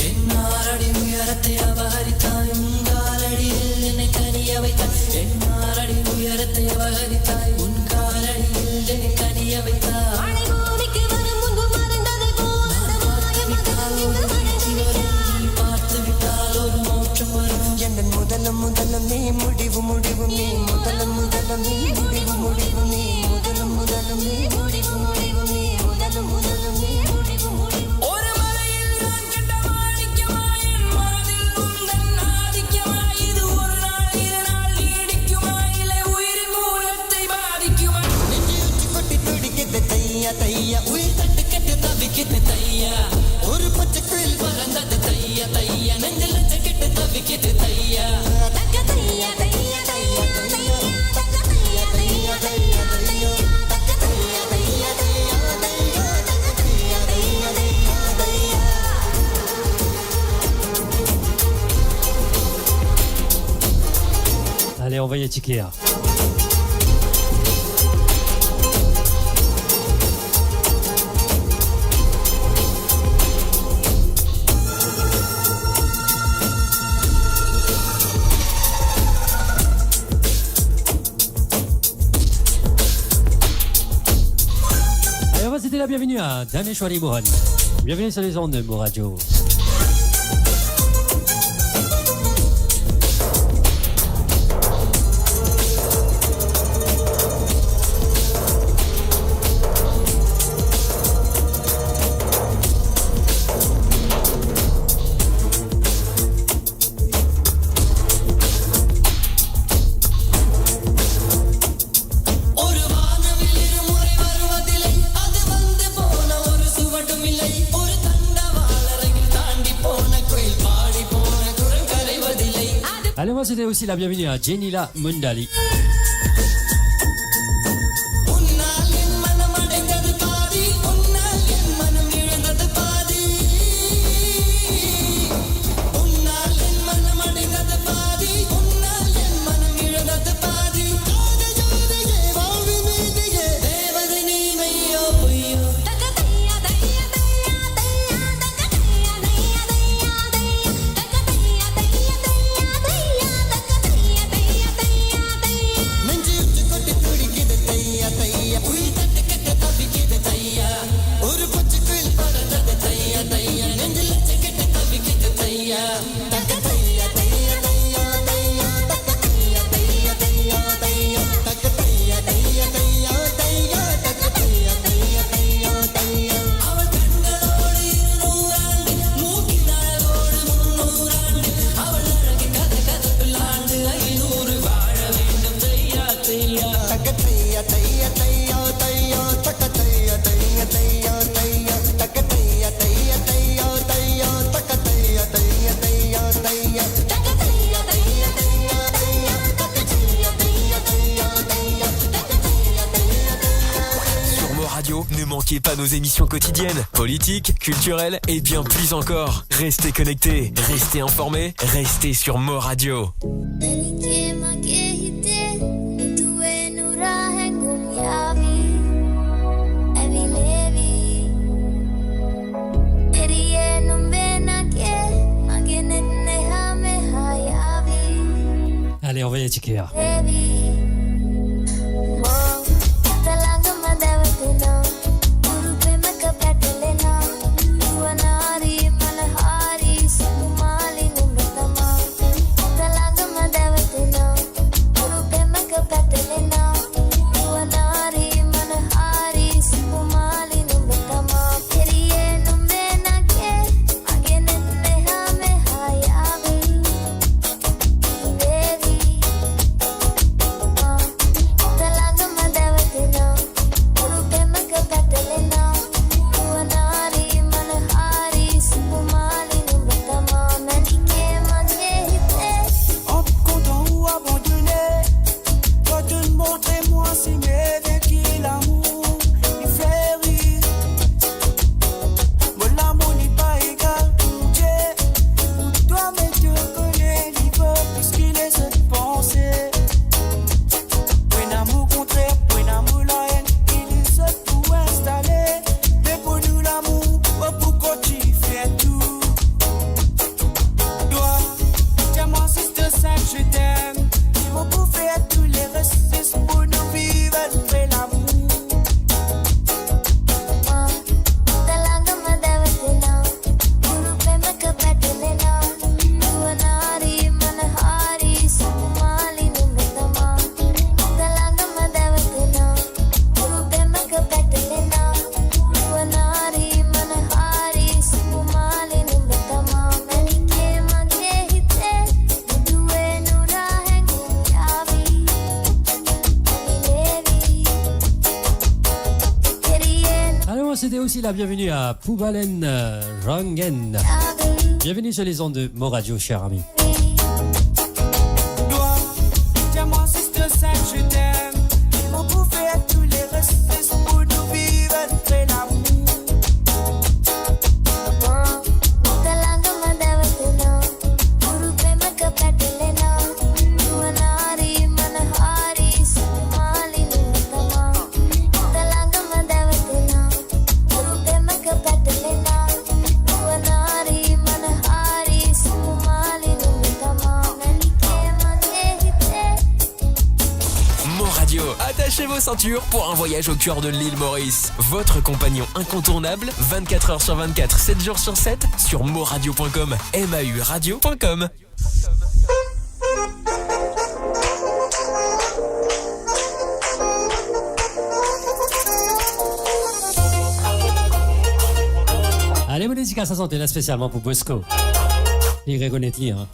என் ஆறடி உயரத்தை அபகரித்தாய், உன் காலடியில் என்னை கனிய வைத்தாய். என் ஆறடி உயரத்தை அபகரித்தாய், உன் காலடியில் என்னை கனிய வைத்தாய். மழை பூமிக்கு வரும் முன்பு மறைந்ததை போல் அந்த மாய மகன் இங்கு மறைந்து விட்டான். நீ பார்த்து விட்டால் ஒரு மோட்சம் வரும். என் முதலும் முதலும் நீ, முடிவு முடிவு நீ, முதலும் முதலும் நீ, முடிவு முடிவு நீ, முதலும் முதலும் நீ, முடிவு முடிவு நீ, முதலும் முதலும் நீ, முடிவு முடிவு. ஒரு மலையில் நான் கண்ட மாணிக்கமாய் என் மனதில் உந்தன் ஆதிக்கமாய் இது ஒரு நாள் இரு நாள் நீடிக்குமா, இல்லை உயிரின் மூலத்தை பாதிக்குமா? நெஞ்சு உச்சி கொட்டி துடிக்குது தையா தையா, உயிர் தட்டு கெட்டு தவிக்குது தையா. ஒரு பச்சை குயில் பறந்தது தையா தையா, நெஞ்சில் நெஞ்ச கெட்டு தவிக்குது தையா. தக்க தையா தையா தையா தையா, தக்க தையா தையா தையா தையா, தக்க தையா தையா தையா தையா, தக்க தையா தையா தையா தையா. Allez, on va y étiquer, hein. Allez, on va souhaiter la bienvenue à Daneshwari Mohan. Bienvenue sur les ondes de Mo Radio. ஒரு வானவில் இருமுறை வருவதில்லை, அது வந்து போன ஒரு சுவடும் இல்லை. ஒரு தண்டவாள ரயில் தாண்டி போன குயில் பாடி போன குரல் கரைவதில்லை. Allez, on va souhaiter aussi la bienvenue à Jenila Mundali. உன்னால் என் மனம் அடைந்தது பாதி, உன்னால் என் மனம் இழந்தது பாதி. உன்னால் என் மனம் அடைந்தது பாதி, உன்னால் என் மனம் இழந்தது பாதி. ஜோதி ஜோதியே, வாழ்வின் நீதியே, தேவதை நீ மெய்யோ பொய்யோ. Manquez pas nos émissions quotidiennes, politiques, culturelles et bien plus encore. Restez connectés, restez informés, restez sur Mo Radio. Allez, envoyez un petit cœur. Mo lamour li pa egal pou Bondie, pou twa, me to kone li vo plis ki lezot panse. Pou enn amour kontrer, pou enn amour laenn, ki lezot pou instale. Me pou nou lamour, oh, pou kontign fer tou. Twa, dir mwa zis to sinp je t'aime. Ki mo pou fer tou leres zis pou nou viv enn vre lamour. Alors, c'était aussi la bienvenue à Poubalen, euh, Rangen. Bienvenue sur les ondes de Mo Radio, cher ami. Mo Radio, attachez vos ceintures pour un voyage au cœur de l'île Maurice. Votre compagnon incontournable, vingt-quatre heures sur vingt-quatre, sept jours sur sept, sur mo radio point com, M A U radio point com. Allez, mo dedikas sa sante la spesialman pou Bosco. Li rekonet li, hein.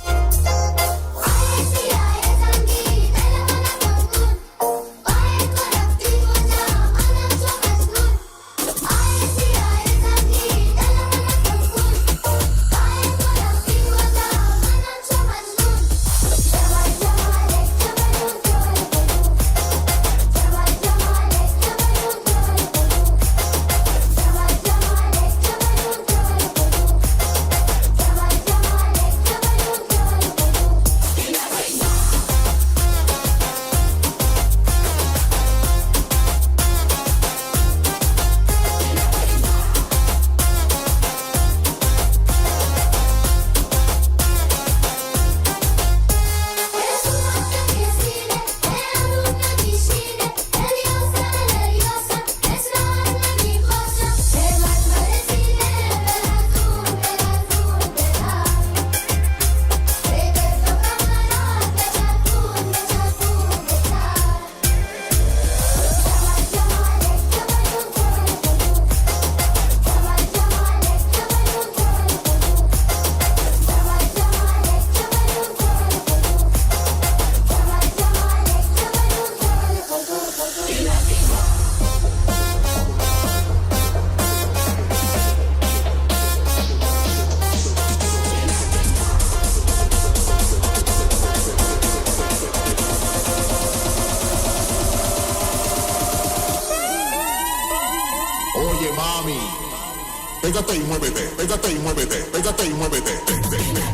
Pégate y muévete, pégate y muévete, pégate y muévete. Muévete.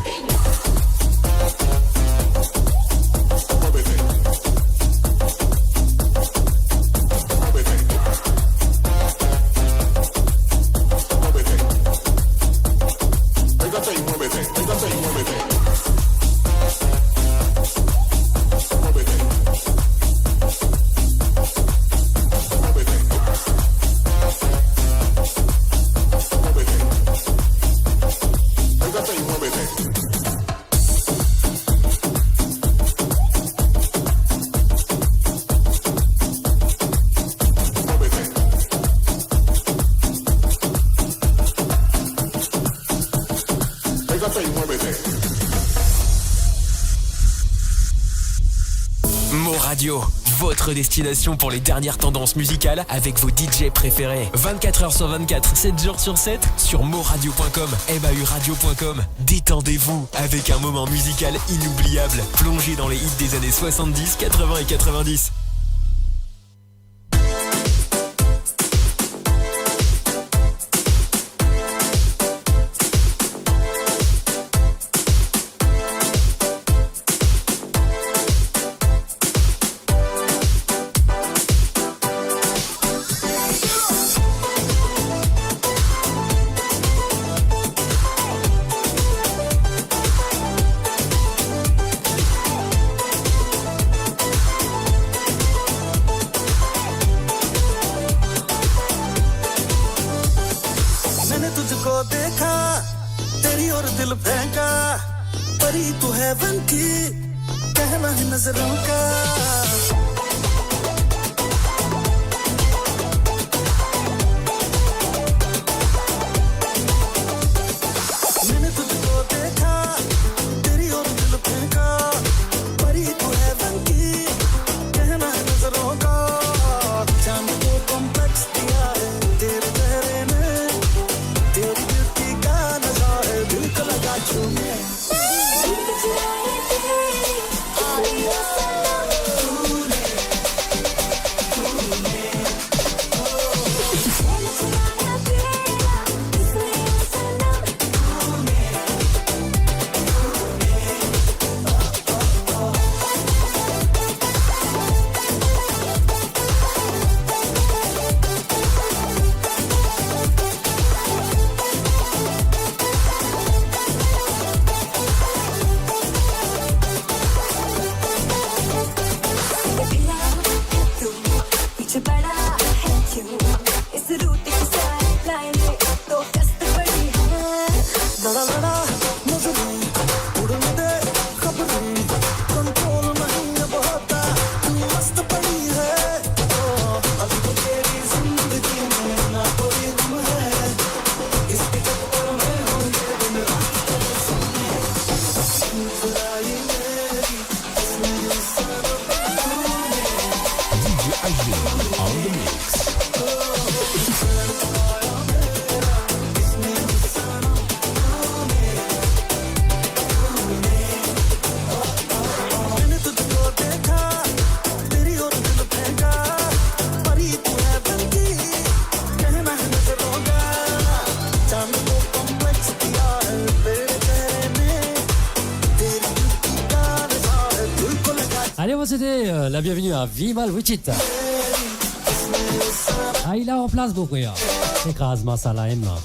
Muévete. Muévete. Pégate y muévete, pégate y muévete. Muévete. Muévete. Muévete. Pégate y muévete. Muévete. Pégate y muévete. Mo Radio, votre destination pour les dernières tendances musicales avec vos D J préférés. Vingt-quatre heures sur vingt-quatre, sept jours sur sept, sur moradio point com, M A U radio point com. Détendez-vous avec un moment musical inoubliable, plongé dans les hits des années soixante-dix, quatre-vingts et quatre-vingt-dix. मैंने तुझको देखा, तेरी ओर दिल फेंका, परी तू हेवन की, कहना है नजरों का। मैंने तुझको देखा, तेरी ओर दिल फेंका, परी तू हेवन की, कहना है नजरों का। चांद को कॉम्प्लेक्स दिया है तेरे चेहरे ने, तेरी ब्यूटी का नशा है, दिल को लगा छूने। पीछे पड़ा है क्यों? इस रूट की साइड लाइन में तो कष्ट पड़ी है। लड़ा लड़ा नजरें उड़न दे खबरें, कंट्रोल नहीं अब होता, तू मस्त पड़ी है। ओ, अभी तो तेरी जिंदगी में ना कोई गम है, इसके चक्कर में होंगे दिन रात। D J Ashwin on the mix. Allez, on va souhaiter, euh, la bienvenue à Vimal Wichita. Ah, il a en place beaucoup, hein. C'est Kaz Masala M, là.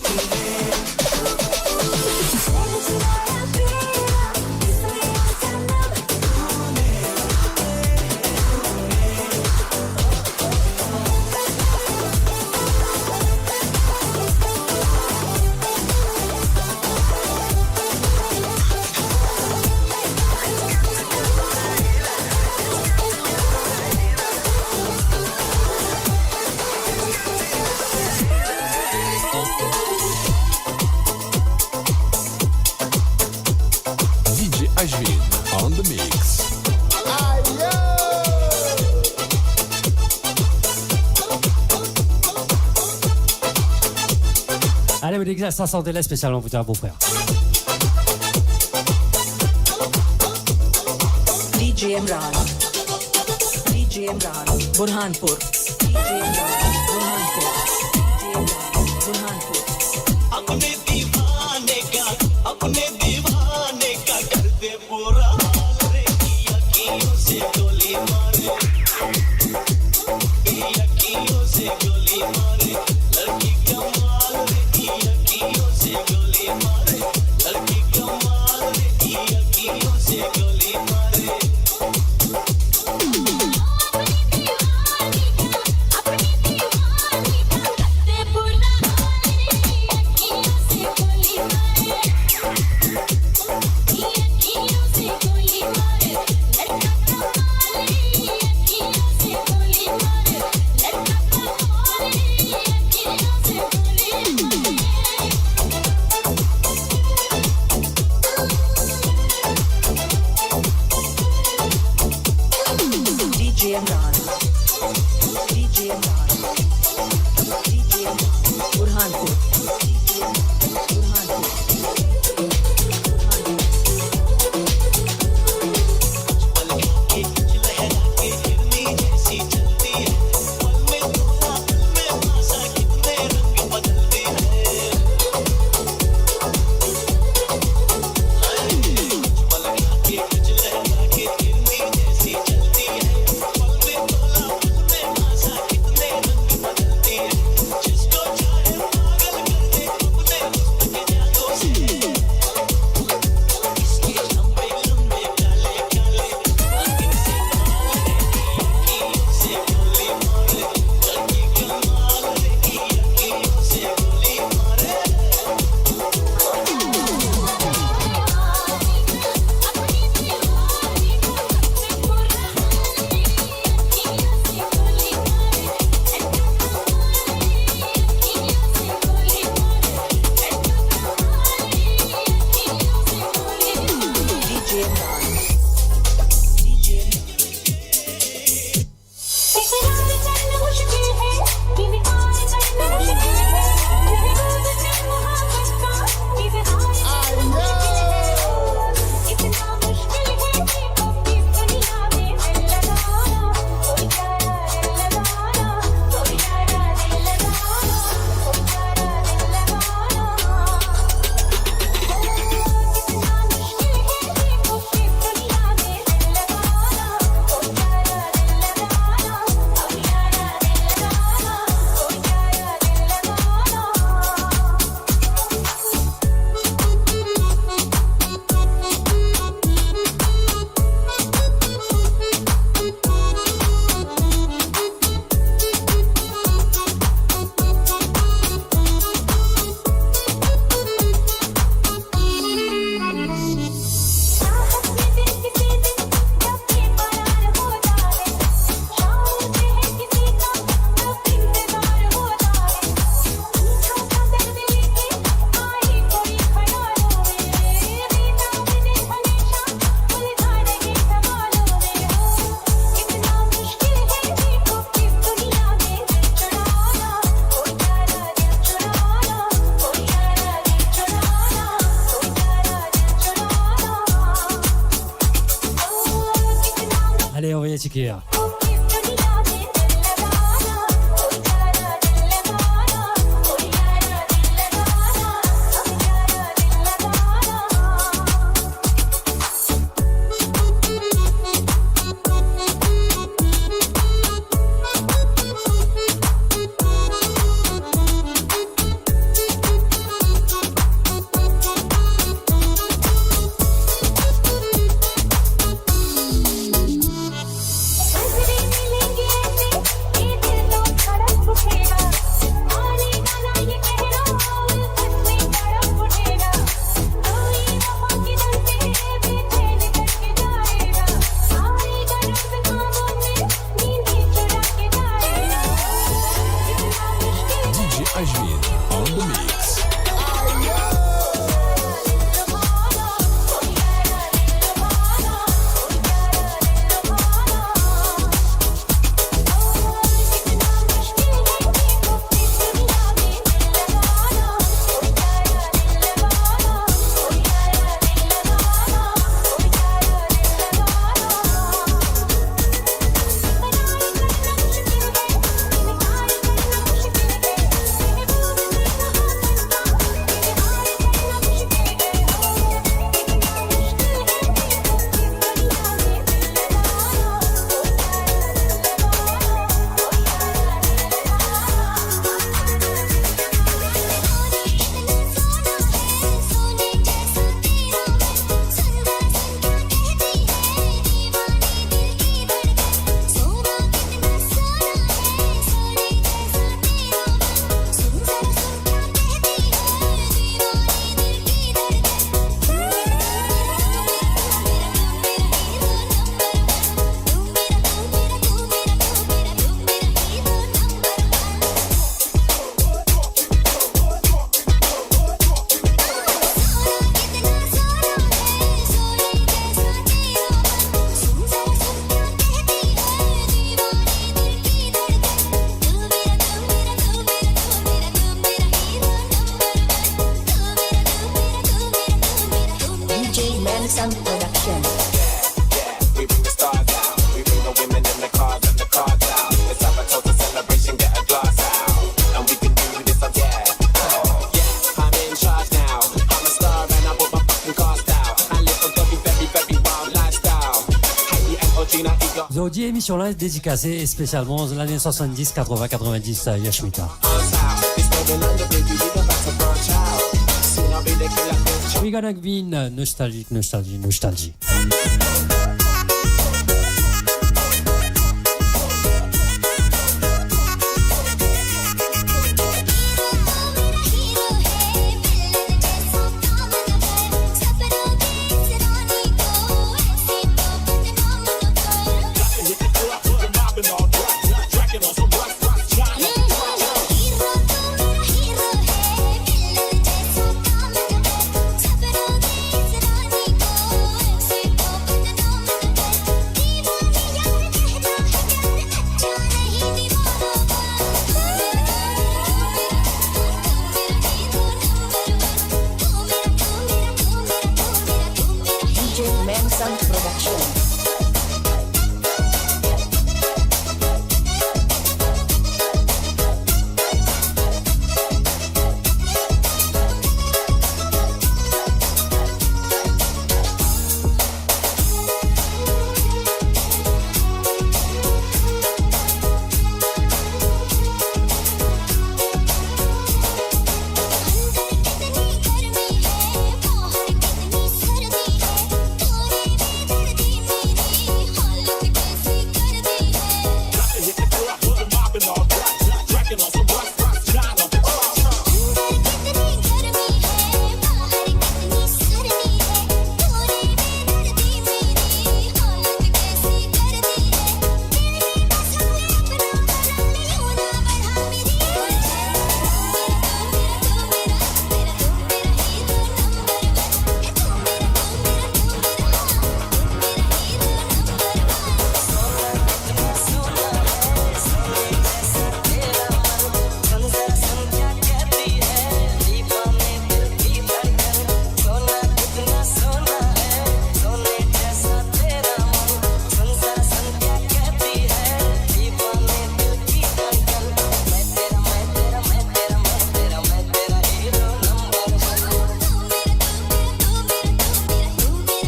D J Ashwin on the mix. Allez, Monica, sa santé-la spécialement pour toi, beau-frère. D J Imran. D J Imran, Burhanpur. D J Imran, Burhanpur. D J Imran, Burhanpur. अपने दीवाने का, अपने दीवाने का करते बुरा हाल रे, की अखियों से गोली मारे, की अखियों से गोली मारे, लड़की कमाल रे, की अखियों से गोली मारे, लड़की कमाल रे, की अखियों से गोली मारे। DJ Imran. DJ Imran. DJ Imran. Burhanpur. DJ Imran. Burhanpur. Allez, on va y attaquer, hein. Production. Yeah, yeah, we bring the stars out. We bring the women and the cars and the cars out. Let's have a toast, a celebration, get a glass out. And we can do this again. Yeah, I'm in charge now. I'm a star and I brought my fucking cars out. I live a very, very, very wild lifestyle. Haiti and Audrina, Igor. Zordi, emision la dedikase spesialman lane swasanndis, katrovin, katrovindis, euh, Yashmita. We gonna be nostalgic, nostalgie, nostalgie. D J Manson Production.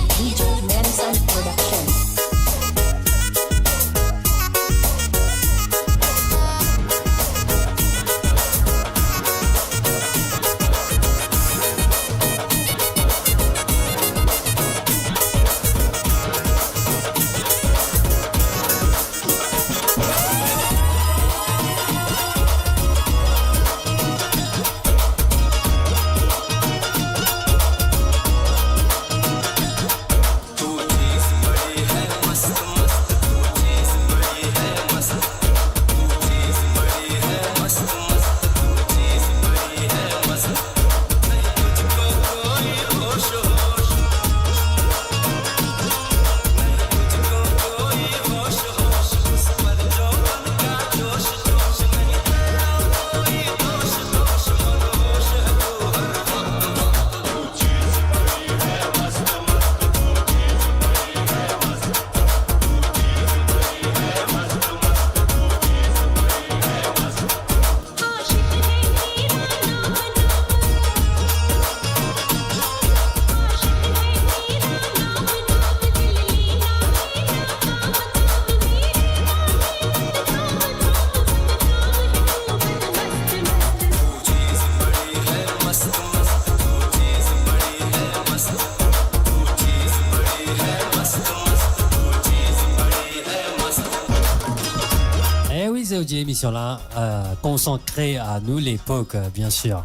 D J Manson Production. Eh wi, zordi emision la, euh, konsakre a nou lepok, euh, bien sir.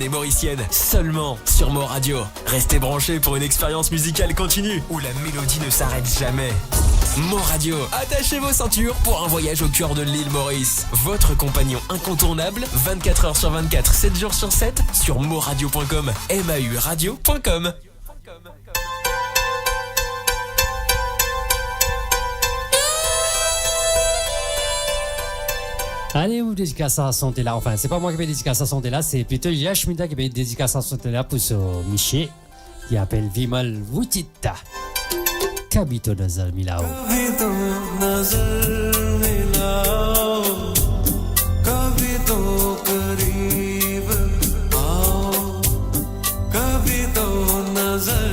Mauricienne, seulement sur Mo Radio. Restez branchés pour une expérience musicale continue où la mélodie ne s'arrête jamais. Mo Radio, attachez vos ceintures pour un voyage au cœur de l'île Maurice. Votre compagnon incontournable, vingt-quatre heures sur vingt-quatre, sept jours sur sept, sur mo radio point com, M A U radio point com. Ale, mo dedikas sa sante la. Anfin, se pa mwa ki pe dedikas sa sante la, se plito Yashmida ki pe dedikas sa sante la pou so misie ki apel Vimal Vutita. कभी तो नजर मिलाओ। कभी तो नजर मिलाओ, कभी तो करीब आओ, कभी तो नजर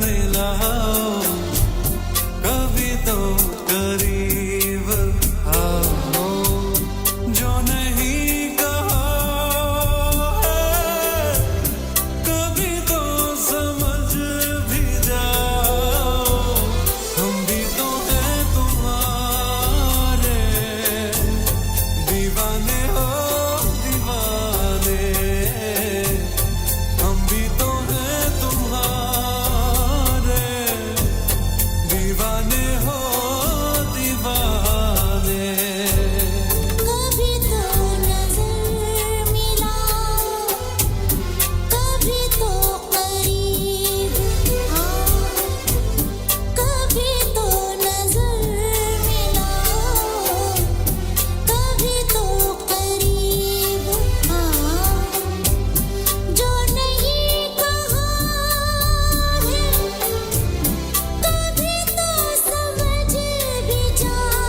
मिलाओ, कभी तो करीब आओ, जो नहीं कहा है, कभी तो समझ भी जाओ, हम भी तो हैं तुम्हारे दीवाने हो दीवाने, हम भी तो हैं तुम्हारे दीवाने हो दीवाने। कभी तो नजर मिलाओ, कभी तो करीब आओ, कभी तो नजर मिलाओ, कभी तो करीब आओ, जो नहीं कहा है, कभी तो समझ भी जाओ,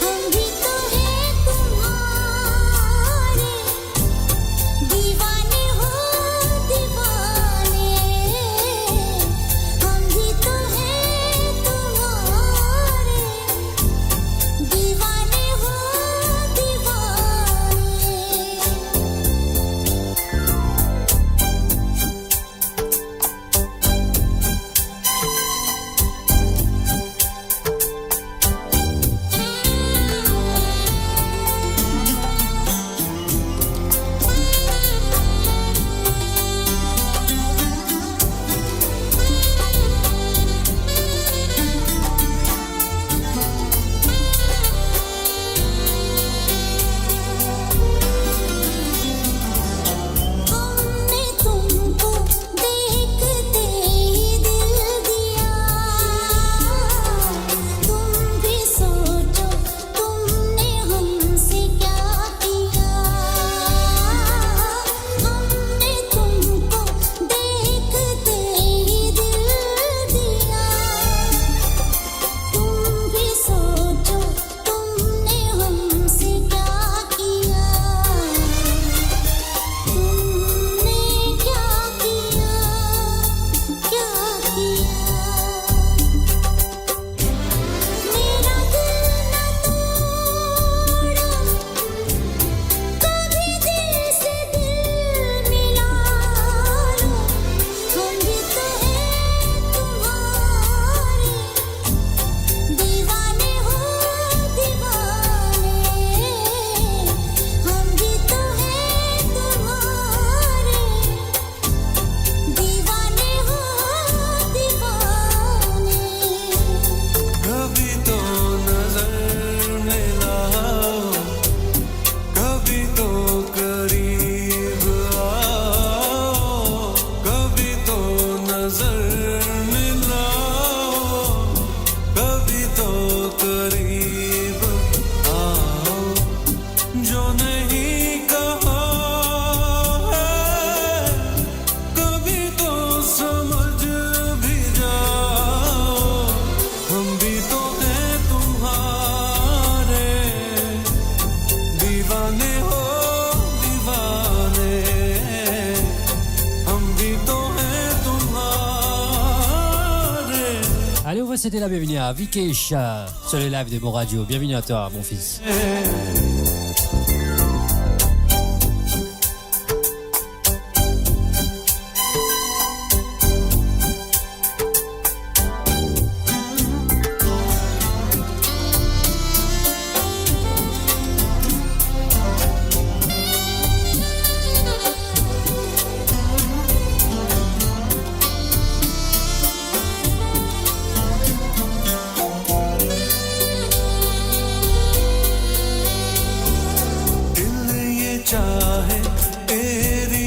हम भी तो हैं तुम्हारे दीवाने हो दीवाने, हम भी तो हैं तुम्हारे दीवाने हो दीवाने। हमने तुमको देखते ही दिल दिया, तुम भी सोचो तुमने हमसे क्या किया। हमने तुमको देखते ही दिल दिया, तुम भी सोचो तुमने हमसे क्या किया, तुमने क्या किया, क्या किया। मेरा दिल ना तोड़ो, कभी दिल से दिल मिला लो, हम भी तो हैं तुम्हारे दीवाने हो दीवाने, हम भी तो हैं तुम्हारे दीवाने हो दीवाने। कभी तो नजर मिलाओ, कभी तो करीब आओ, कभी तो नजर मिलाओ, कभी तो करीब आओ, जो नहीं कहा है, कभी तो समझ भी जाओ, हम भी तो हैं तुम्हारे दीवाने हो दीवाने, हम भी तो हैं तुम्हारे। Allez, on va souhaiter la bienvenue à Vikesh, euh, sur le live de Mo Radio. Bienvenue à toi, mon fils.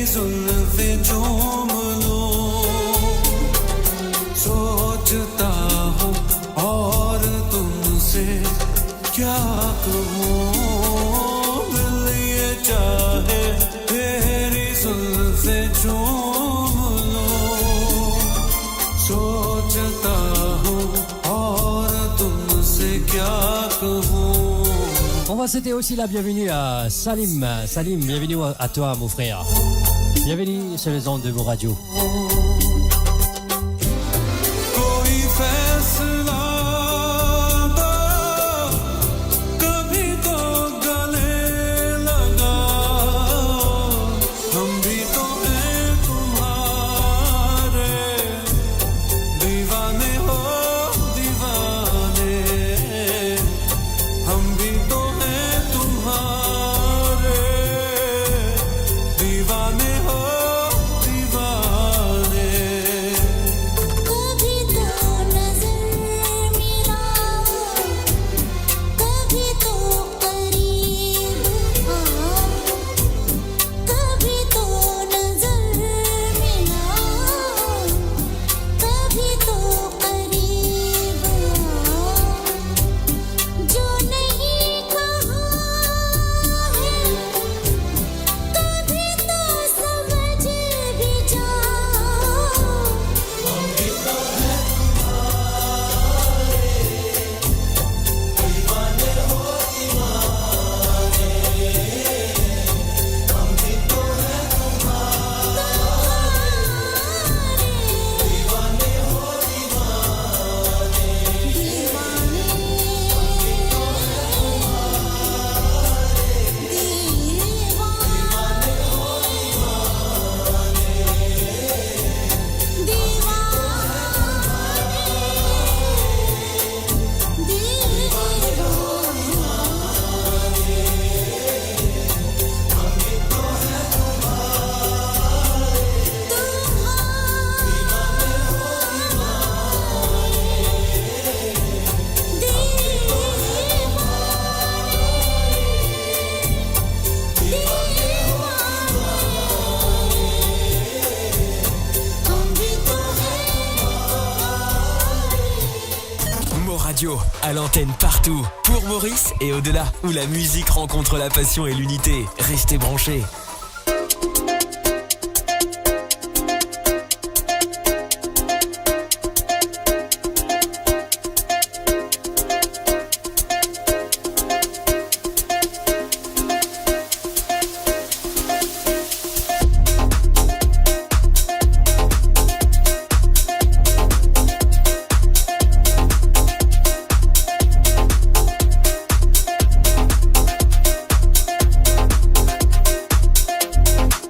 जुल्फे चूम लूं। सोचता हूँ और तुमसे क्या कहूँ, दिल ये चाहे तेरी जुल्फे चूम लूं। सोचता हूँ और तुमसे क्या कहूँ। On va souhaiter aussi la bienvenue à Salim. Salim, bienvenue à, à toi, mon frère. Bienvenue sur les ondes de Mo Radio. कोई फैसला था, कभी तो गले लगा, हम भी तो हैं तुम्हारे दीवाने हो, दीवाने। हम भी तो हैं तुम्हारे दीवाने हो, दीवाने। कभी तो नजर मिलाओ, कभी तो करीब आओ, कभी तो नजर मिलाओ, कभी तो करीब आओ, जो नहीं कहा है, कभी तो समझ भी जाओ। Mo Radio, à l'antenne partout, pour Maurice et au-delà, où la musique rencontre la passion et l'unité. Restez branchés.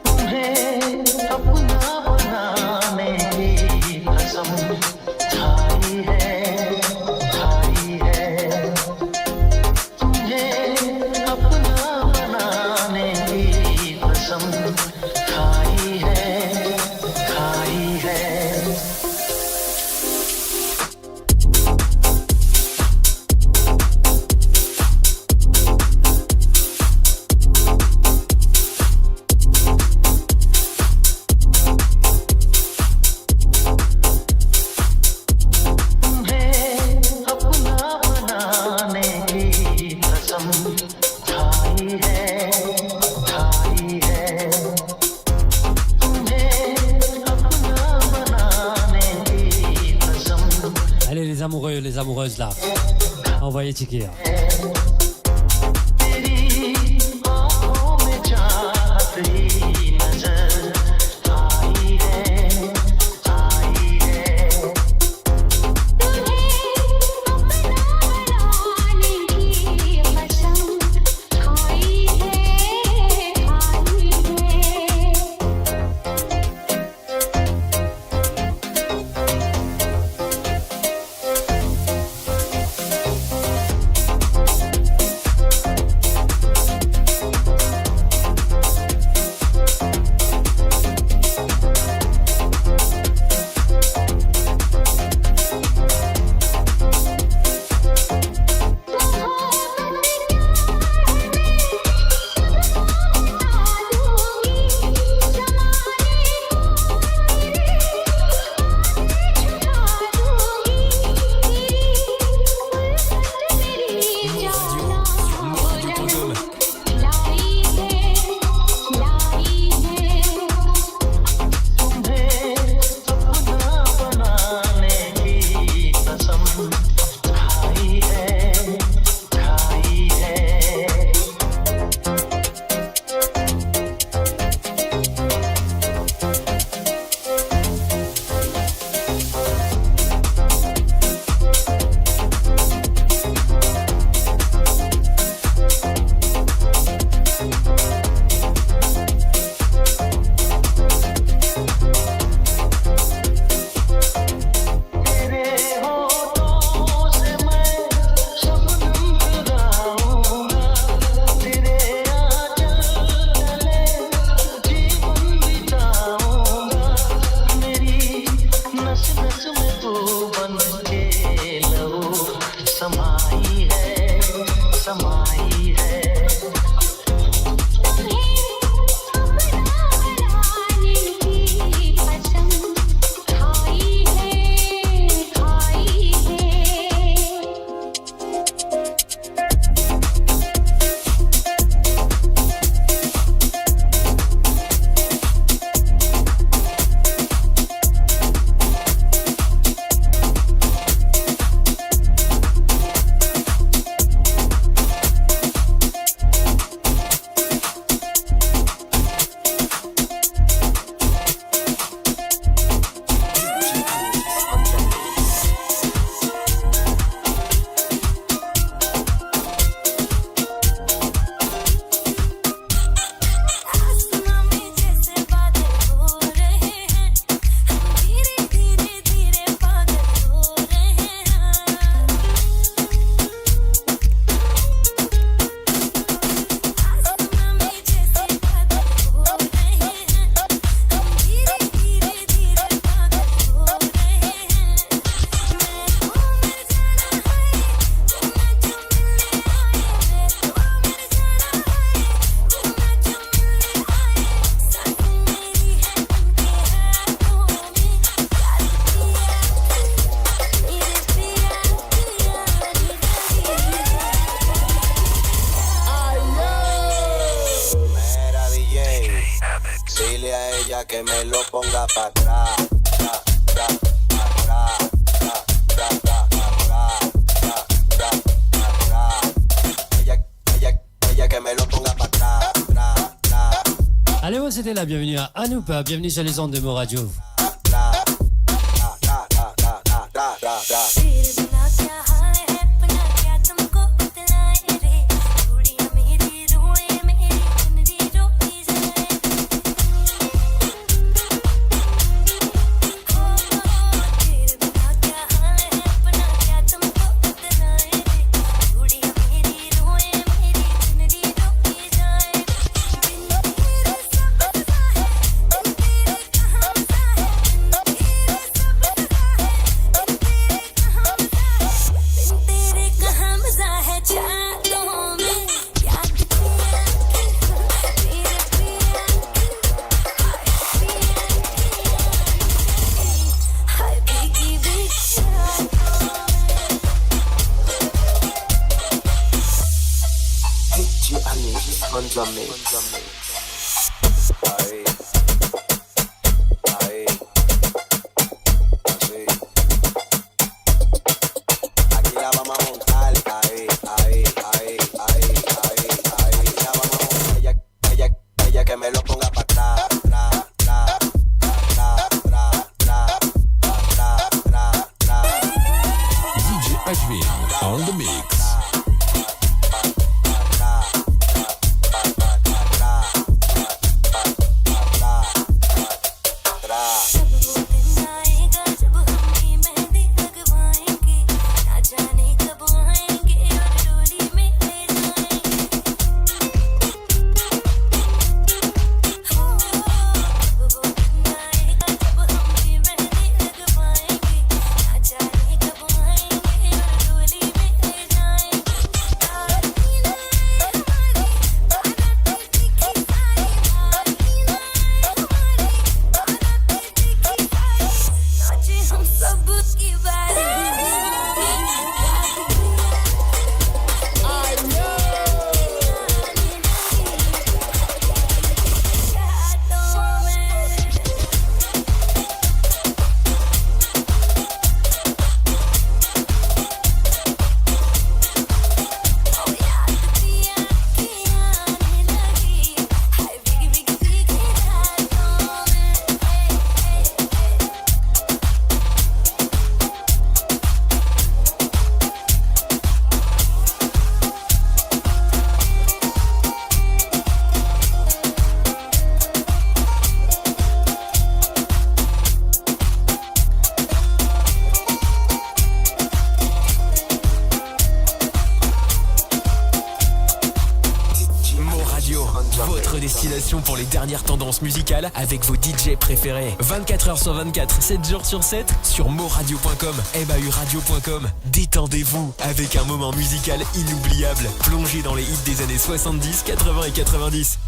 तुम्हें अपना बनाने की कसम खाई है, खाई है। तुझे अपना बनाने की कसम खाई है, खाई है। तुम्हें अपना बनाने की कसम खाई है, खाई है। तुम्हें अपना बनाने की कसम। Allez, les amoureux, les amoureuses là, envoyez ticket, hein. तेरी आंखों में चाहत ही नजर आई है, आई है। तुम्हें अपना बनाने की कसम खाई है, खाई है। Ella que me lo ponga pa atrás, tra, tra, pa atrás, tra, tra, pa atrás, tra, tra, pa atrás. Ella, ella, ella que me lo ponga pa atrás, tra, tra. Allez, on c'était là, bienvenue à Anoup, bienvenue sur les ondes de Mo Radio. D J Anish on the mix. Aye. Aye. Aye. Aquí la vamos a montar. Aye, aye, aye. Aquí la vamos a montar. Ella, ella, ella que me lo ponga pa atrás, tra, tra, tra. D J Edwin on the mix. Mo Radio, votre destination pour les dernières tendances musicales avec vos D J préférés. Vingt-quatre heures sur vingt-quatre, sept jours sur sept, sur moradio point com, M A U radio point com. Détendez-vous avec un moment musical inoubliable, plongé dans les hits des années soixante-dix, quatre-vingts et quatre-vingt-dix.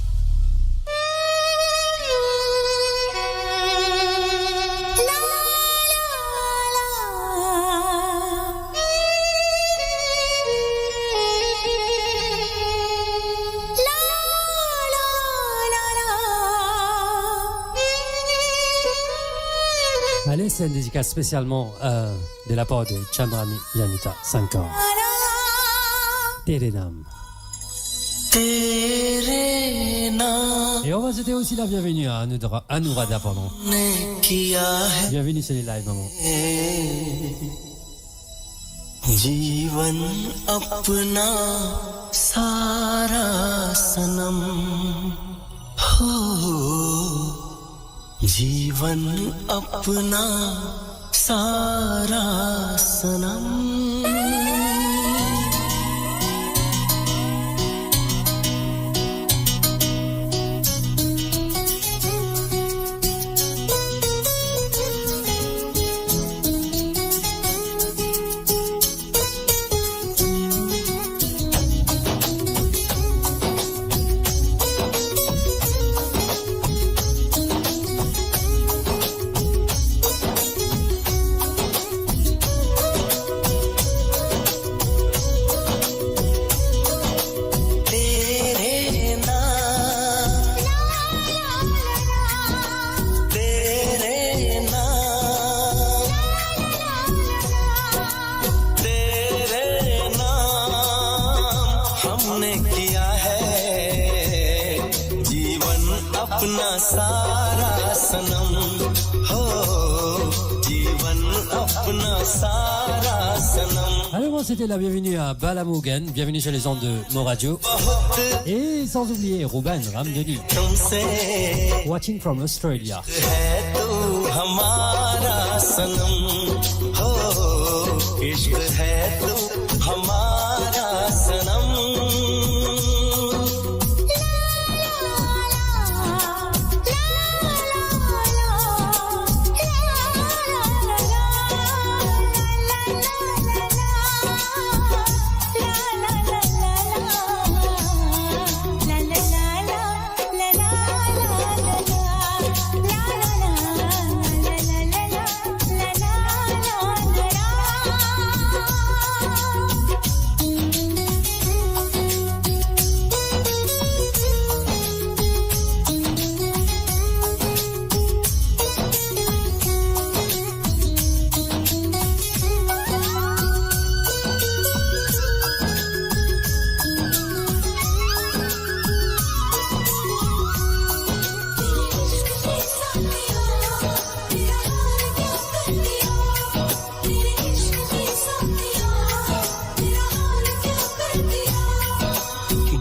Allez, c'est une dédicace spécialement, euh, de la part de Chandrani Yanita Sankar. Tere Naam. Tere Naam. Et on va souhaiter aussi la bienvenue à Anudra-, Anuradha, pardon. Bienvenue sur les lives, maman. जीवन अपना सारा सनम हो, जीवन अपना सारा सनम। हो, जीवन अपना सारा सनम। Alors, c'était la bienvenue à Bala Morgan. Bienvenue sur les ondes de Mo Radio. बहुत Et sans oublier Ruben Ramdhani, तुमसे watching from Australia. है तू हमारा सनम, हो, इश्क है तू हमारा सनम।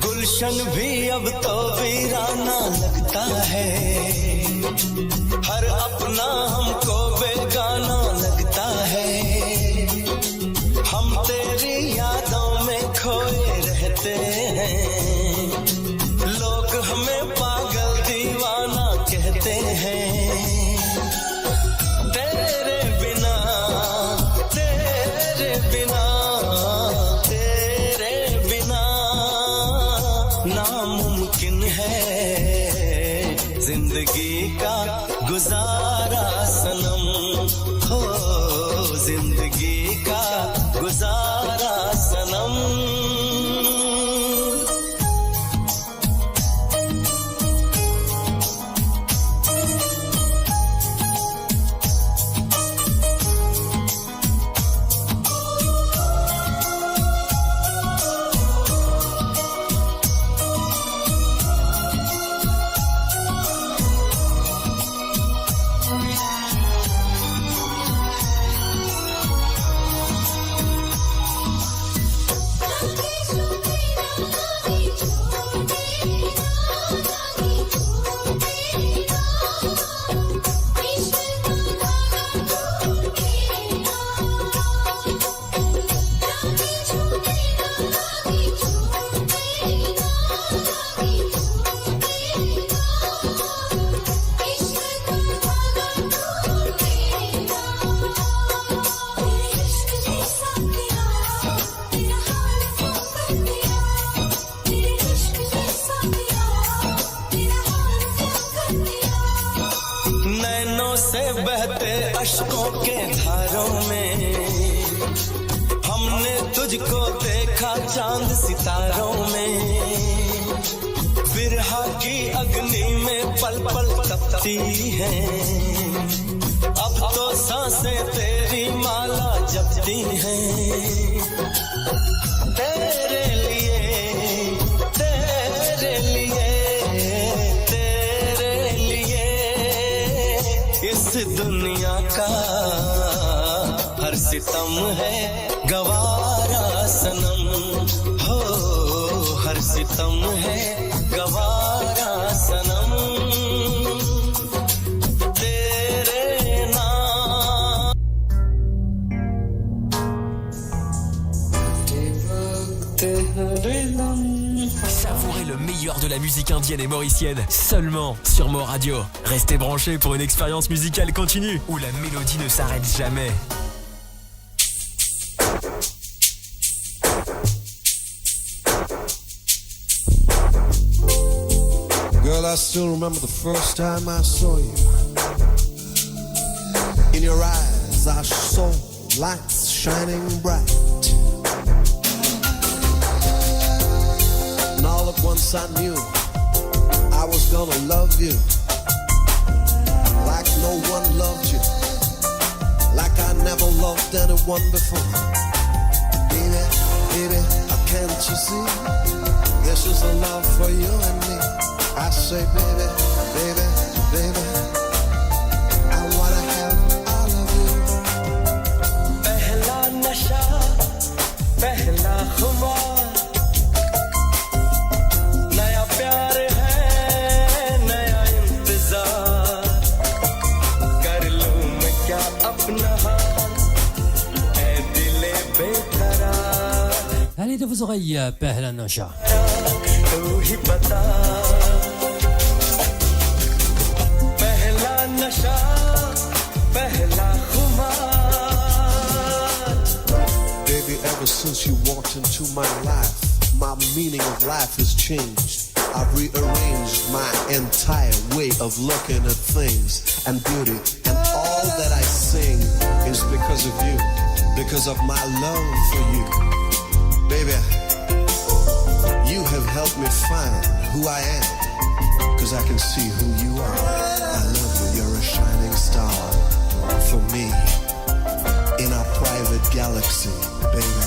गुलशन भी अब तो वीराना लगता है, हर अपना हमको बेगाना लगता है। हम तेरी यादों में खोए रहते हैं, लोग हमें पागल दीवाना कहते हैं। तेरे बिना, तेरे बिना, तेरे बिना नामुमकिन है जिंदगी का गुजारा सनम, हो, जिंदगी का गुजारा सनम। नैनों से बहते अश्कों के धारों में हमने तुझको देखा चांद सितारों में। बिरहा की अग्नि में पल पल तपती है, अब तो सांसें तेरी माला जपती हैं। तेरे लिए, तेरे लिए, तेरे लिए इस दुनिया का हर सितम है गवारा सनम, हो, हर सितम है गवारा सनम, तेरे नाम। Savourez le meilleur de la musique indienne et mauricienne seulement sur Mo Radio. Restez branchés pour une expérience musicale continue où la mélodie ne s'arrête jamais. Girl, I still remember the first time I saw you. In your eyes, I saw lights shining bright. And all at once I knew I was gonna love you like no one loved you, like I never loved anyone before. Baby, baby, can't you see? This is a love for you and me. I say, baby, baby, baby, I Et de vos oreilles, euh, Pehla Nasha. तू ही बता, पहला नशा, पहला खुमार। Baby, ever since you walked into my life, my meaning of life has changed. I've rearranged my entire way of looking at things and beauty. And all that I sing is because of you, because of my love for you. Baby, you have helped me find who I am, 'cause I can see who you are. I love you, you're a shining star for me in our private galaxy, baby.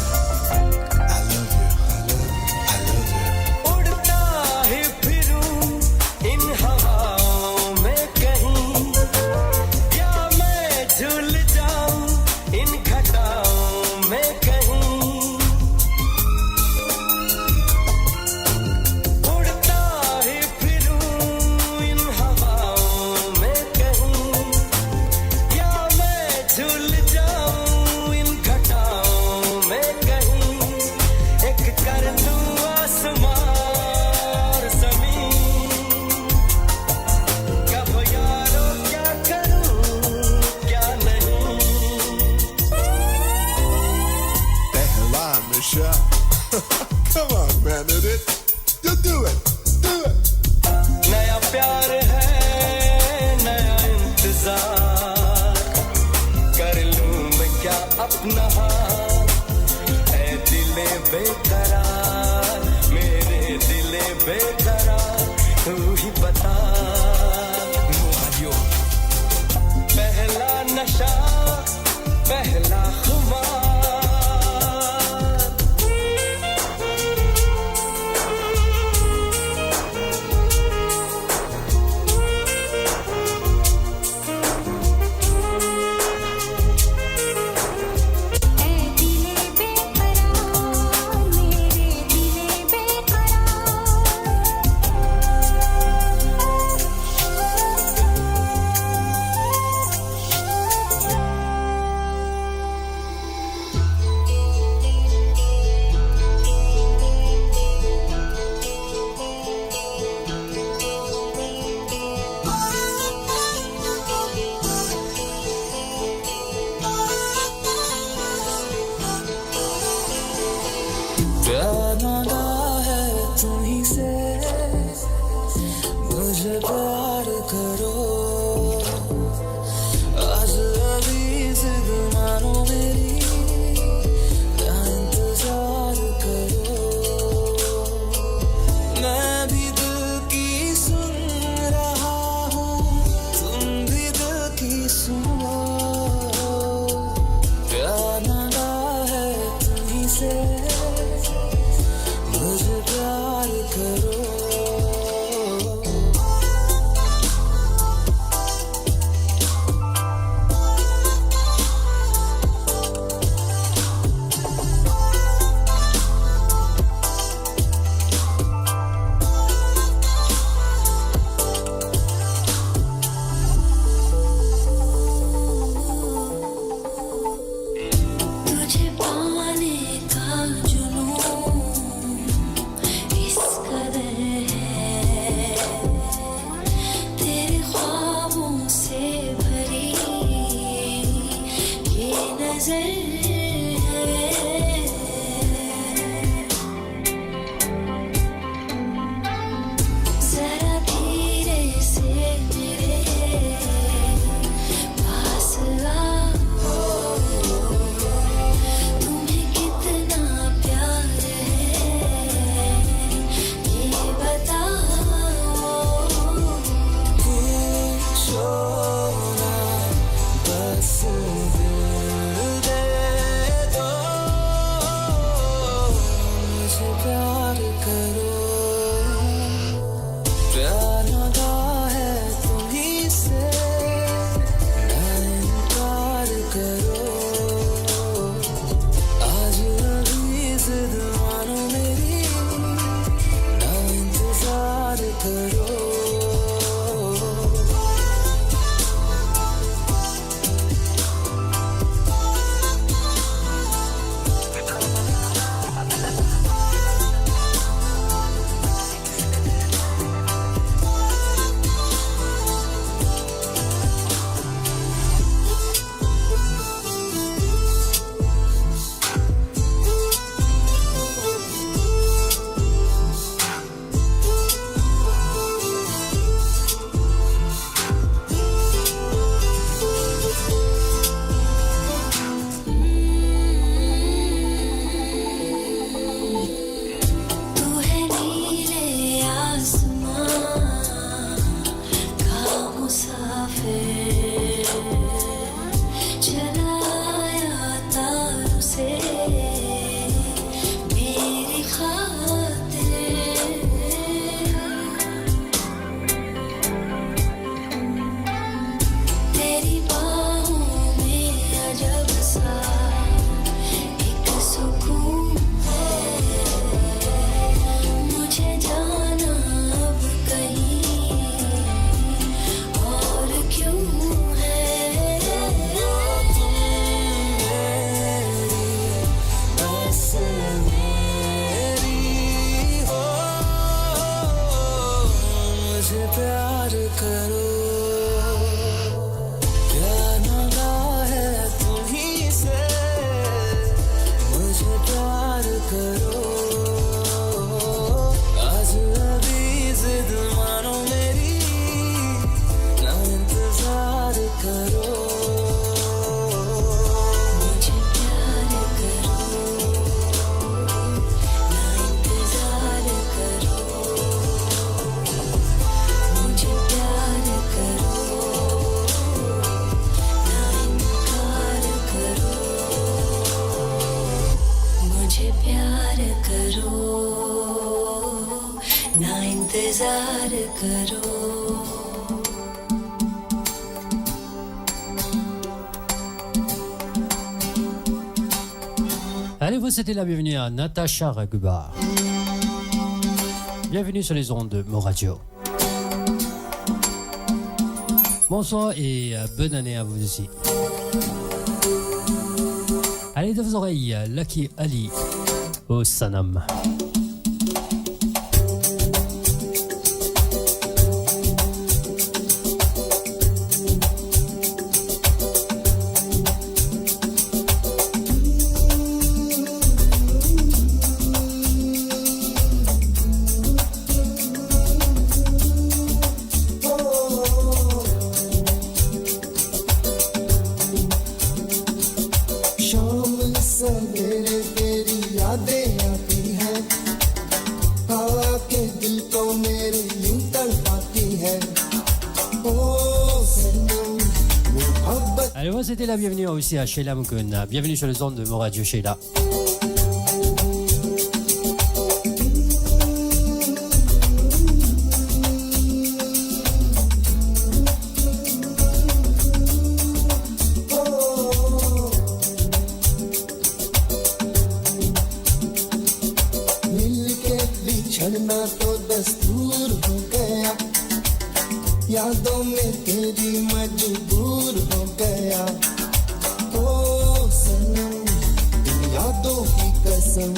I love you, I love you, I love you. उड़ता ही फिरूं इन हवाओं में कहीं, या मैं झूल जाऊं इन घटाओं में कहीं। उड़ता ही फिरूं इन हवाओं में कहीं, या मैं झूल जाऊं इन घटाओं में कहीं, एक कर दूं आसमां और जमीन। कब यारो क्या करूं, क्या नहीं। पहला नशा। Come on, man, hit it. You do it, do it. नया प्यार है, नया इंतजार, कर लूं मैं क्या अपना हाल। ऐ दिले बेकरार, मेरे दिले बेकरार, तू ही बता। पहला नशा, पहला खुमार। प्यार मांगा है तुम्ही से, मुझे प्यार करो। आज अभी जिद मानो मेरी, क्या इंतजार करो। मैं भी दिल की सुन रहा हूँ, तुम भी दिल की सुनो। प्यार मांगा है तुम्ही से, मुझे प्यार करो। तुझे पाने का जुनून इस कदर है, तेरे ख्वाबों से भरी ये नजर है। जरा धीरे से मेरे पास आओ, तुम्हें कितना प्यार है, ये बताओ। पूछो ना, बस दिल दे Allez, vous souhaitez la bienvenue à Natacha Ragubar. Bienvenue sur les ondes de Mo Radio. Bonsoir et, euh, bonne année à vous aussi. Allez, dans vos oreilles, Lucky Ali, Oh Sanam. शाम सवेरे तेरी यादें आती हैं, आके दिल को मेरे यूं तड़पाती है। ओ सनम, मोहब्बत Allez, on va souhaiter la bienvenue aussi à Sheila Mukunda. Bienvenue sur les ondes de Mo Radio, Sheila. मिलके बिछड़ना तो दस्तूर हो गया, यादों में तेरी मजबूर हो गया। ओ सनम, इन यादों की कसम।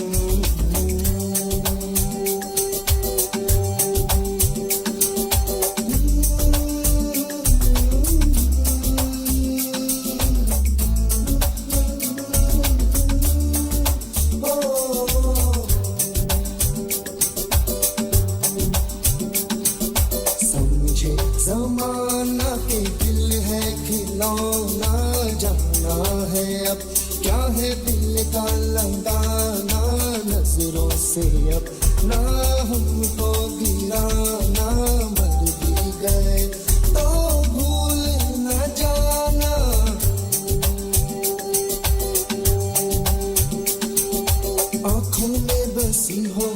समझे जमाना के दिल है खिलौना, जाना है अब क्या है दिल का लंगाना। नजरों से अब ना हमको गिराना, मर भी गए तो भूल न जाना। आंखों में बसी हो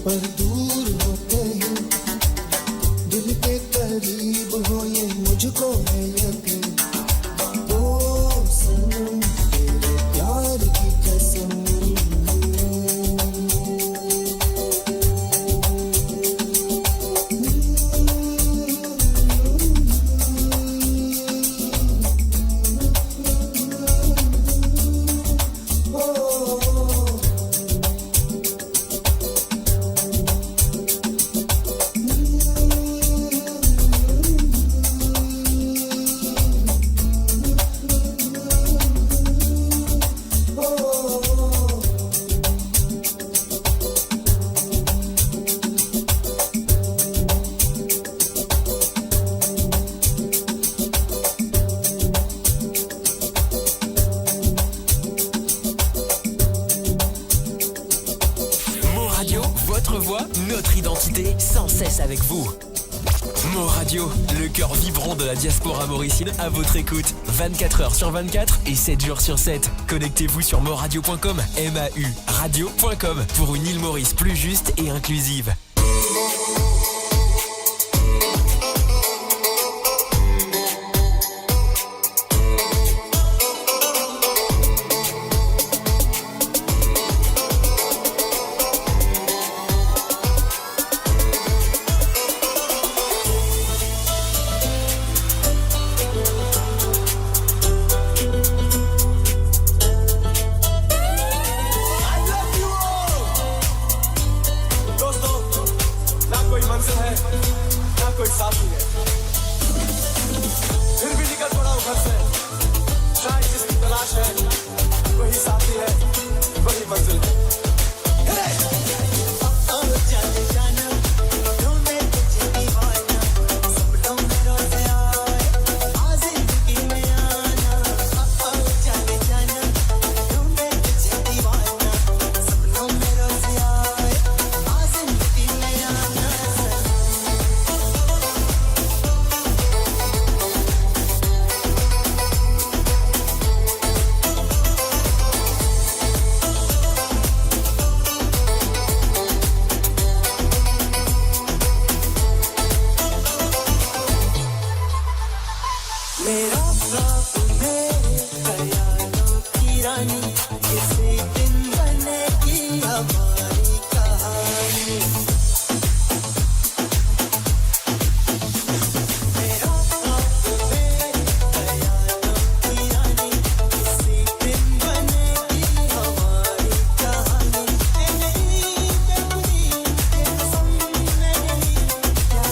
पर दूर हो कहीं, दिल के करीब हो ये मुझको है यकीन। ओ सनम, तेरे प्यार की कसम। Mo Radio, votre voix, notre identité, sans cesse avec vous. Mo Radio, le cœur vibrant de la diaspora mauricienne à votre écoute, vingt-quatre heures sur vingt-quatre et sept jours sur sept. Connectez-vous sur mo radio point com, M A U radio point com, pour une île Maurice plus juste et inclusive. I love you all. दोस्तों, ना कोई मंजिल है, ना कोई साथी है, फिर भी निकल पड़ा हूँ घर से। शायद जिसकी तलाश है, वही साथी है, वही मंजिल है। Hey! मेरा ख्वाब, मेरे ख्यालों की रानी, किसी दिन बनेगी हमारी कहानी। मेरा ख्वाब, मेरे ख्यालों की रानी, किसी दिन बनेगी हमारी कहानी। ए नहीं, ए नहीं, ये कसम नहीं, क्या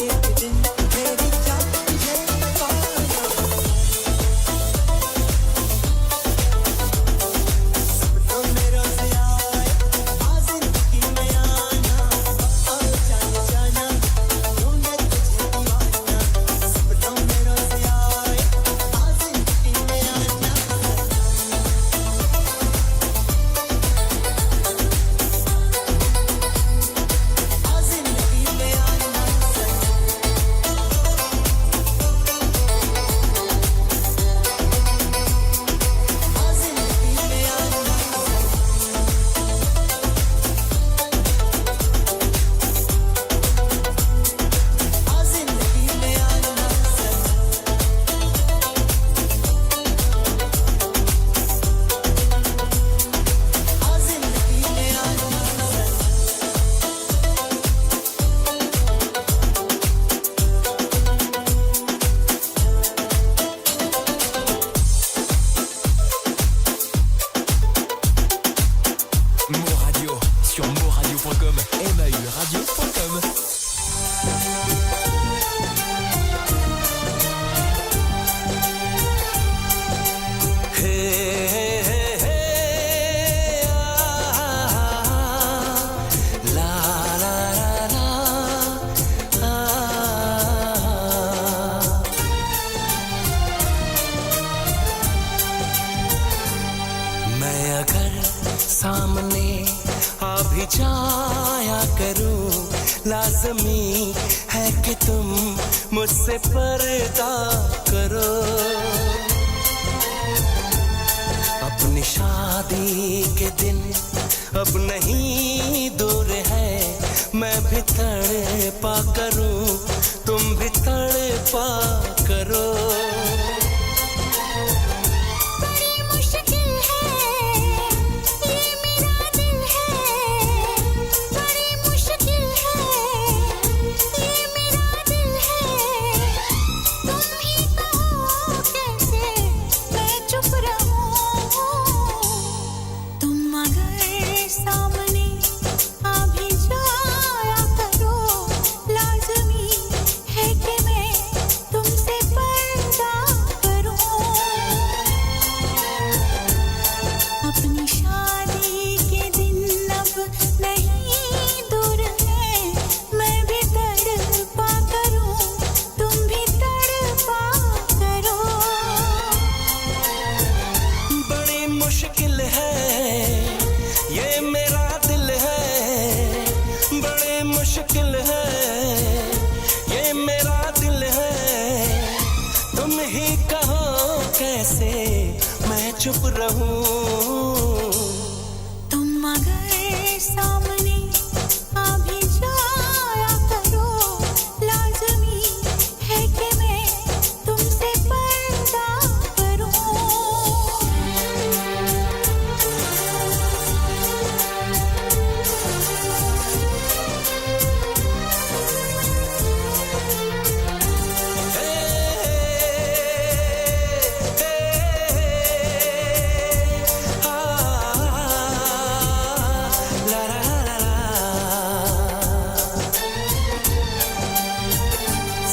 एक दिन मेरी जान तुझे लगा। Mon Radio, sur mon radio point com, M A U radio point com. हे, हे, हे, हे, आ, ला, ला, ला, ला, आ। मैं अगर सामने आ भी जाया करूं, लाजमी है कि तुम मुझसे पर्दा करो। अपनी शादी के दिन अब नहीं दूर है, मैं भी तड़पा करूं, तुम भी तड़पा करो। बड़ी मुश्किल है, ये मेरा दिल है, बड़ी मुश्किल है, ये मेरा दिल है, तुम ही कहो कैसे मैं चुप रहूं, तुम अगर सामने आ भी जाया करो, लाजमी है कि मैं तुमसे पर्दा करूं। अपनी शादी के दिन अब नहीं दूर है, मैं भी तड़पा करूं, तुम भी तड़पा करो। बड़ी मुश्किल है, ये मेरा दिल है, बड़ी मुश्किल है, ये मेरा दिल है, तुम ही कहो कैसे मैं चुप रहूं। तुम अगर सामने आ भी जाया करो, लाजमी है कि मैं तुमसे पर्दा करूं।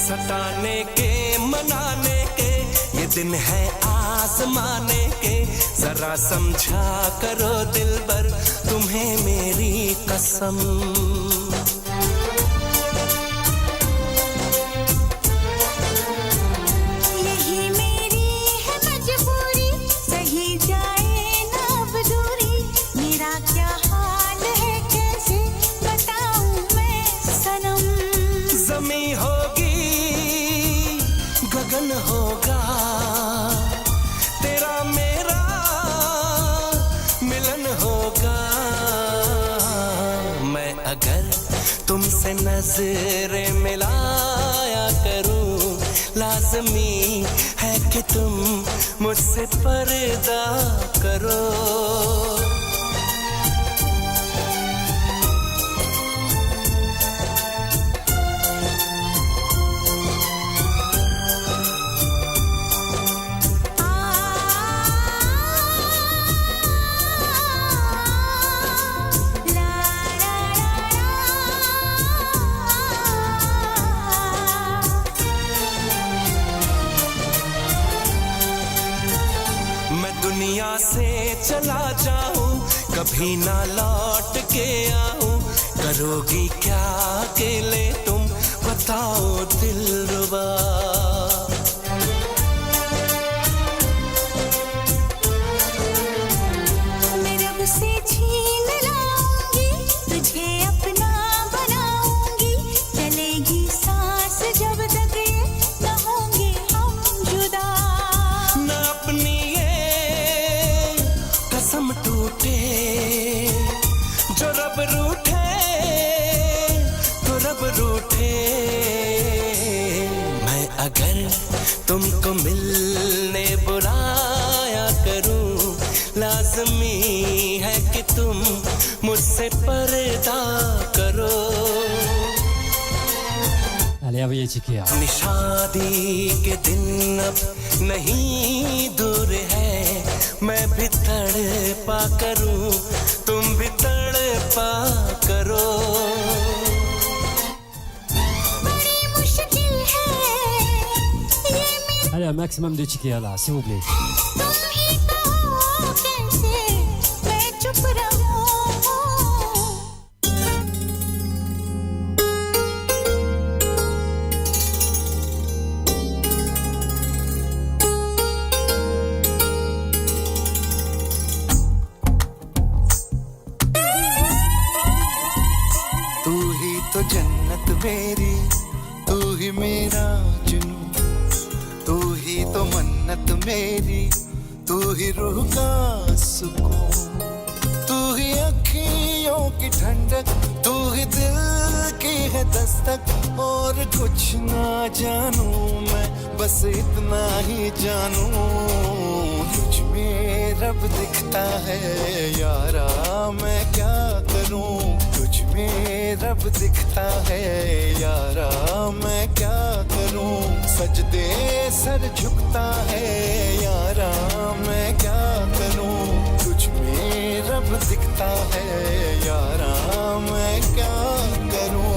सताने के, मनाने के, ये दिन है आजमाने के। जरा समझा करो दिलबर, तुम्हें मेरी कसम। यही मेरी है मजबूरी, सही जाए ना अब दूरी। मेरा क्या हाल है, कैसे बताऊं मैं सनम। जमी होगी, गगन होगा, तेरा मेरा मिलन होगा। मैं अगर तुमसे नजरें मिलाया करूं, लाजमी है कि तुम मुझसे पर्दा करो। मैं दुनिया से चला जाऊं, कभी ना लौट के आऊं, करोगी क्या अकेले तुम, बताओ दिलरुबा। मैं रब से छीन लाऊंगी, तुझे अपना बनाऊंगी, चलेगी सांस जब तक ये न होंगे हम जुदा। ना अपनी ये कसम टूटे, जो रब रूठे तो रब रूठे। मैं अगर तुमको मिलने बुलाया करूं, लाजमी है कि तुम मुझसे पर्दा करो। Allez, envoyez ticket, hein. अपनी शादी के दिन अब नहीं दूर है, मैं भी तड़पा करूं, तुम भी तड़पा करो। बड़ी मुश्किल है ये मेरी Allez, un maximum de tickets là, s'il vous plaît. तुम ही कहो कैसे मैं चुप रहूं। तू ही तो जन्नत मेरी, तू ही मेरा जुनू, तू ही तो मन्नत मेरी, तू ही रूह का सुकून, तू ही अखियों की ठंडक, तू ही दिल की है दस्तक, और कुछ ना जानू मैं, बस इतना ही जानू, तुझ में रब दिखता है यारा, मैं क्या करूं, तुझ में रब दिखता है यारा, मैं क्या करूं, सजदे सर झुकता है यारा, मैं क्या करूं, तुझ में रब दिखता है यारा, मैं क्या करूं।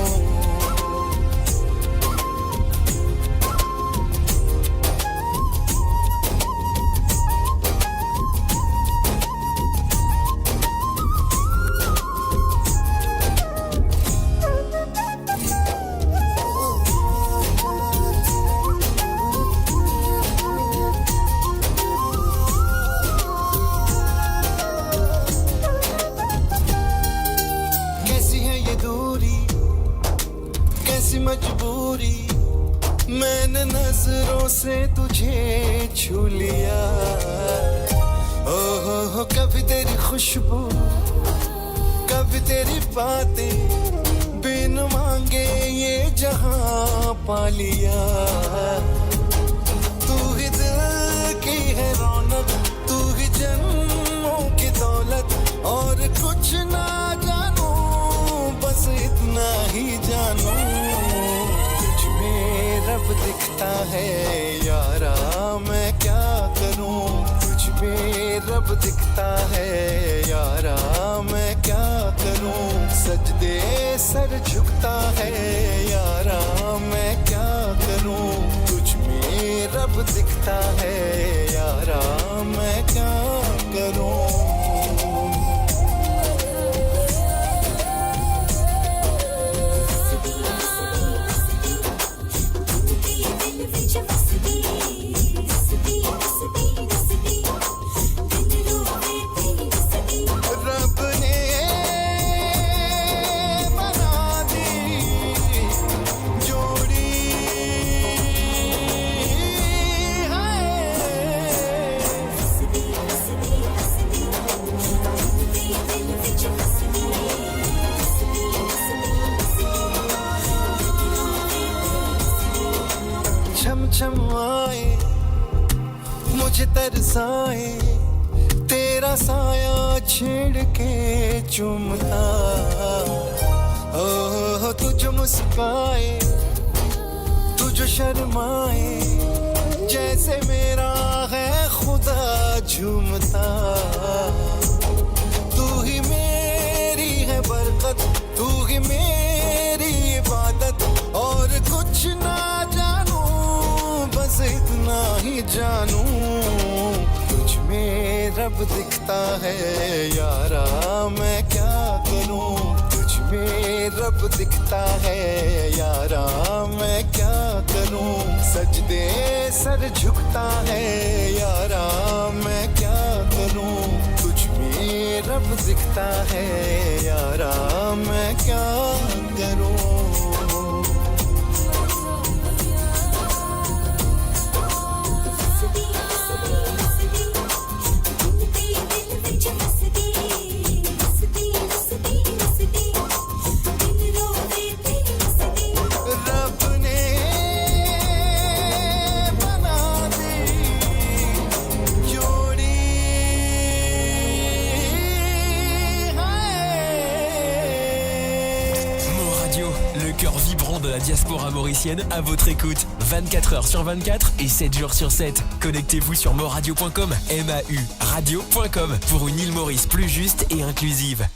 कैसी है ये दूरी, कैसी मजबूरी, मैंने नजरों से तुझे छू लिया। ओ हो हो, कभी तेरी खुशबू, कभी तेरी बातें, बिन मांगे ये जहां पा लिया। तू ही दिल की है रौनक, तू ही जन्मों की दौलत, और कुछ ना जानू, बस इतना ही जानू, तुझ में रब दिखता है यारा, मैं क्या करूं, तुझ में रब दिखता है यारा, मैं क्या करूं, सजदे सर झुकता है यारा, मैं क्या करूं, तुझ में रब दिखता है यारा, मैं क्या करूं। रब ने बना दी जोड़ी है। तुझे तरसाए, तेरा साया छेड़ के चूमता। ओ, तू जो मुस्काए, तू जो शर्माए, जैसे मेरा है खुदा झूमता। तू ही मेरी है बरकत, तू ही मेरी इबादत, और कुछ ना जानूं, बस इतना ही जानूं, तुझ में रब दिखता है यारा, मैं क्या करूं, तुझ में रब दिखता है यारा, मैं क्या करूं, सजदे सर झुकता है यारा, मैं क्या करूं, तुझ में रब दिखता है यारा, मैं क्या करूं। रब ने बना दी जोड़ी, हाय। Mo Radio, le cœur vibrant de la diaspora mauricienne, à votre écoute, vingt-quatre heures sur vingt-quatre et sept jours sur sept. Connectez-vous sur moradio point com, M A U radio point com, pour une île Maurice plus juste et inclusive.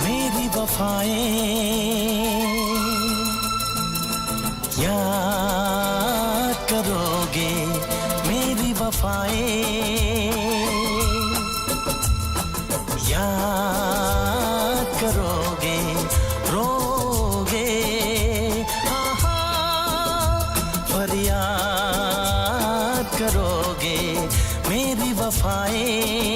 मेरी वफाएं याद करोगे, मेरी वफाएं याद करोगे, रोगे, हाँ, हाँ, फरियाद करोगे, मेरी वफाएं।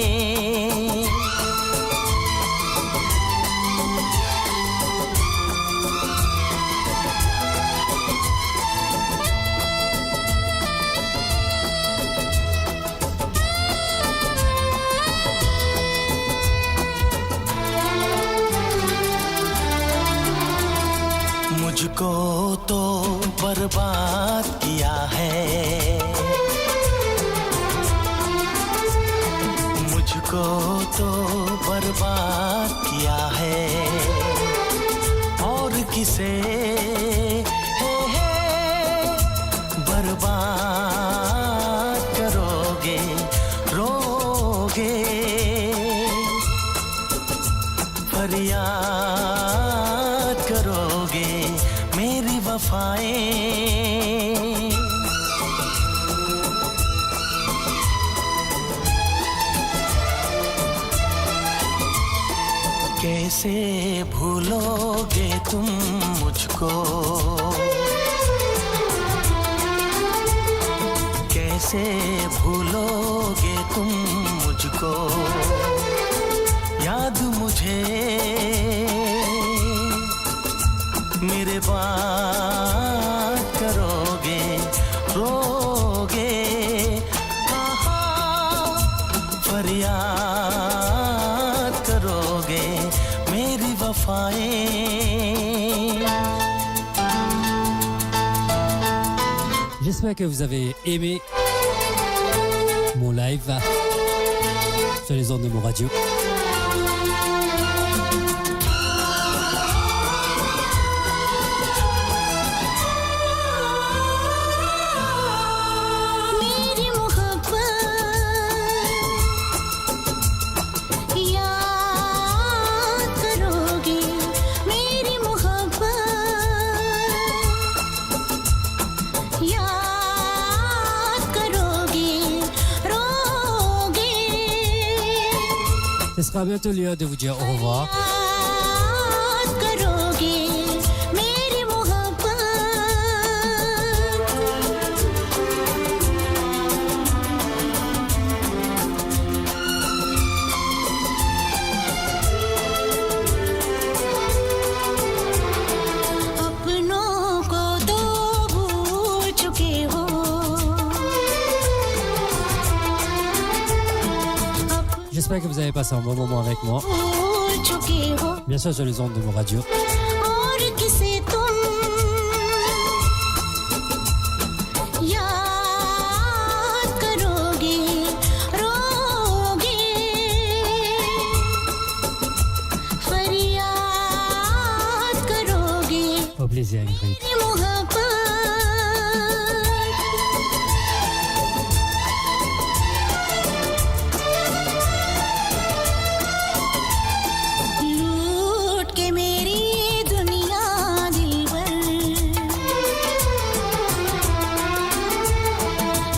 मुझको तो बर्बाद किया है, मुझको तो बर्बाद किया है, और किसे, हे, हे, बर्बाद करोगे, रोगे, फरियाद करोगे, मेरी वफाएं। कैसे भूलोगे तुम मुझको, कैसे भूलोगे तुम मुझको, याद मुझे मेरे बात करोगे, रोगे, कहाँ फरियाद करोगे, मेरी वफाएं। J'espère que vous avez aimé mon live sur les ondes de Mo Radio. मेरी मोहब्बत Ce sera bientôt l'heure de vous dire au revoir. याद करोगे मेरी मोहब्बत। अपनों को तो भूल चुके हो। J'espère que vous avez passé un bon moment avec moi. भूल चुके हो। Bien sûr, sur les ondes de Mo Radio. और किसे तुम याद करोगे, रोगे, फरियाद करोगे। Au plaisir, Ingrid. मोहब्बत। लूट के मेरी दुनिया दिलबर।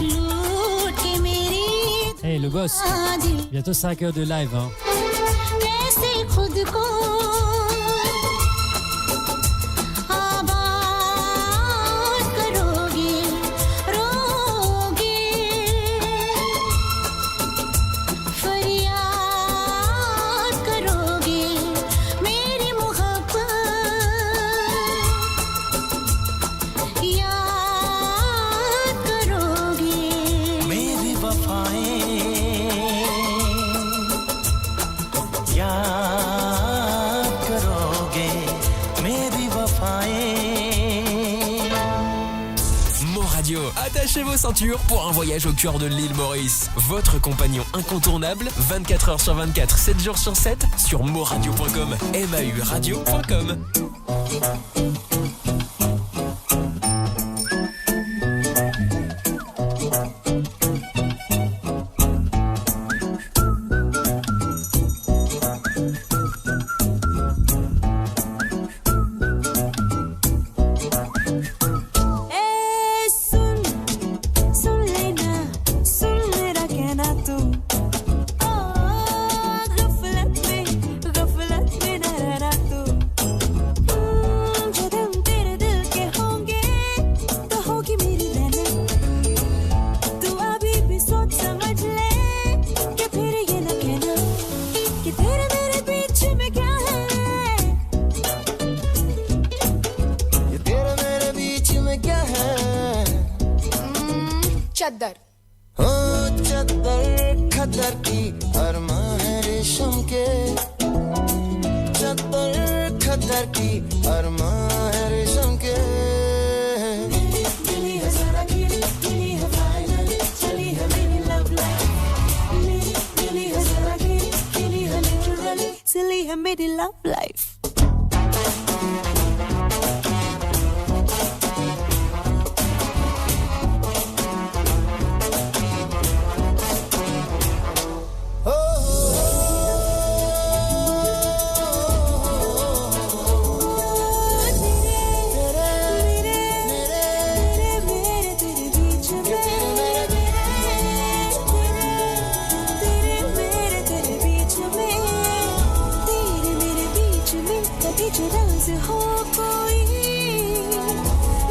लूट के मेरी Hey, le boss, दुनिया दिल bientôt cinq heures de live, hein. कैसे खुद को आबाद करोगे, रोगे, फरियाद करोगे, मेरी मोहब्बत याद करोगे। मेरी वफाएं याद करोगे, मेरी वफाएं। Mo Radio, attachez vos ceintures pour un voyage au cœur de l'île Maurice. Votre compagnon incontournable, vingt-quatre heures sur vingt-quatre, sept jours sur sept, sur moradio point com, M A U radio point com. ए सुन, सुन लेना, सुन मेरा कहना तू। ओ, गफलत में, गफलत में ना रहना तू। हम्म, जो दम तेरे दिल के होंगे, तो होगी मेरी रहना। तू अभी भी सोच समझ ले, कि फिर ये ना कहना कि तेरे मेरे बीच में क्या है। ये तेरे मेरे बीच में क्या है? हम्म, चद्दर। ओ चद्दर खद्दर की अरमा है रेशम के, चद्दर खद्दर की अरमा है रेशम के। मिली है जरा गिली, मिली है finally, चली है मेरी love life। मिली, मिली है जरा गिली, मिली है naturally, चली है मेरी love life। तेरे मेरे बीच में, तेरे मेरे बीच में कभी जो राज हो कोई,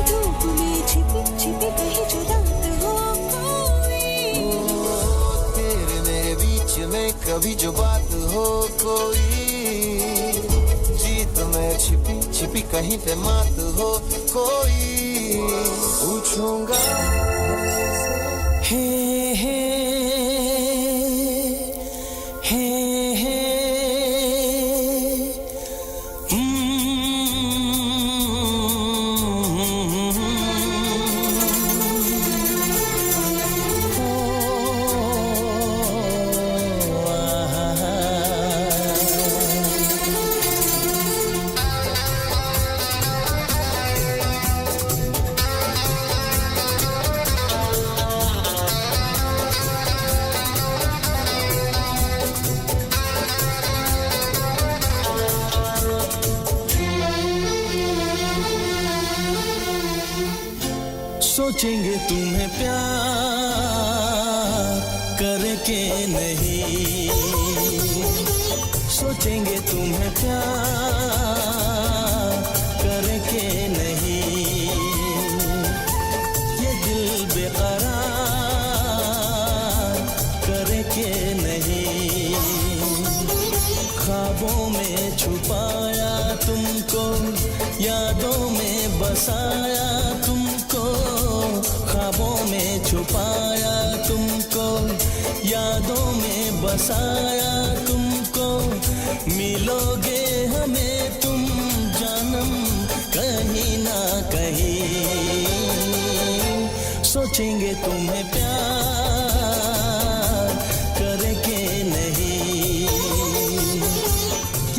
धूप में छिपी छिपी कहीं जो रात हो कोई। ओ, तेरे मेरे बीच में कभी जो बात हो कोई, जीत में छिपी छिपी कहीं पे मात हो कोई, पूछूंगा। हे, हे, हे, हे। सोचेंगे तुम्हें प्यार करें के नहीं, सोचेंगे तुम्हें प्यार करके नहीं, ये दिल बेकरार करके नहीं। ख्वाबों में छुपाया तुमको, यादों में बसाया तुमको, ख्वाबों में छुपाया तुमको, यादों में बसाया तुमको। मिलोगे हमें तुम जानम कहीं ना कहीं, सोचेंगे तुम्हें प्यार करके नहीं,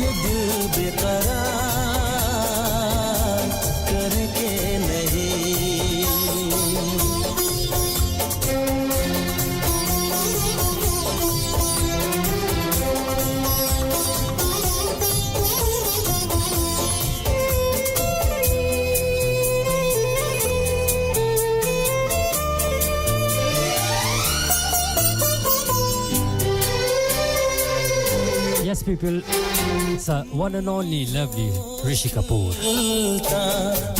ये दिल बेकरार करके नहीं। Yes, people, it's a one and only lovely Rishi Kapoor. खिलता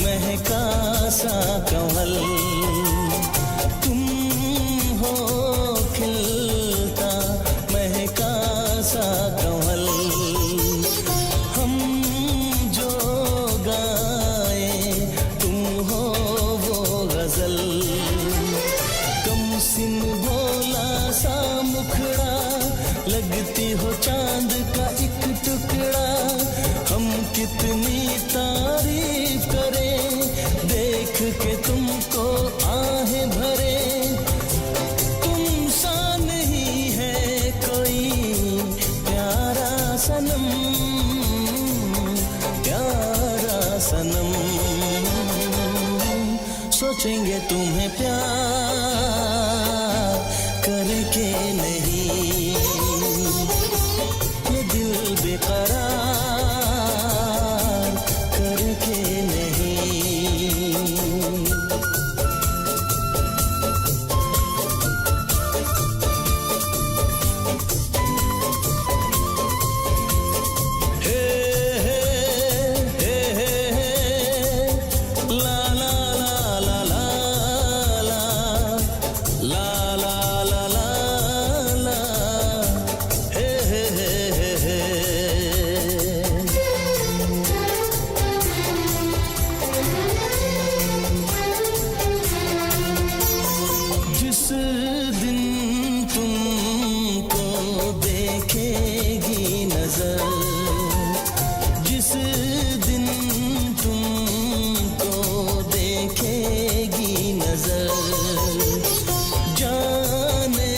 महका सा कंवल, तुम हो खिलता महका सा कंवल, हम जो गाए तुम हो वो गजल। कम सिन भोला सा मुखड़ा, लगती हो चांद का एक टुकड़ा। हम कितनी तारीफ करें, देख के तुमको आहें भरे। तुम सा नहीं है कोई प्यारा सनम, प्यारा सनम। सोचेंगे तुम्हें प्यार करके नहीं, ये दिल बेकरार करके नहीं। हे, हे, हे, हे, हे। ला, ला, ला, ला, ला, ला। ला, ला, ला, ला, ला। हे, हे, हे, हे, हे। जिस दिन तुमको देखेगी नजर, जिस दिन तुमको देखेगी नजर, जाने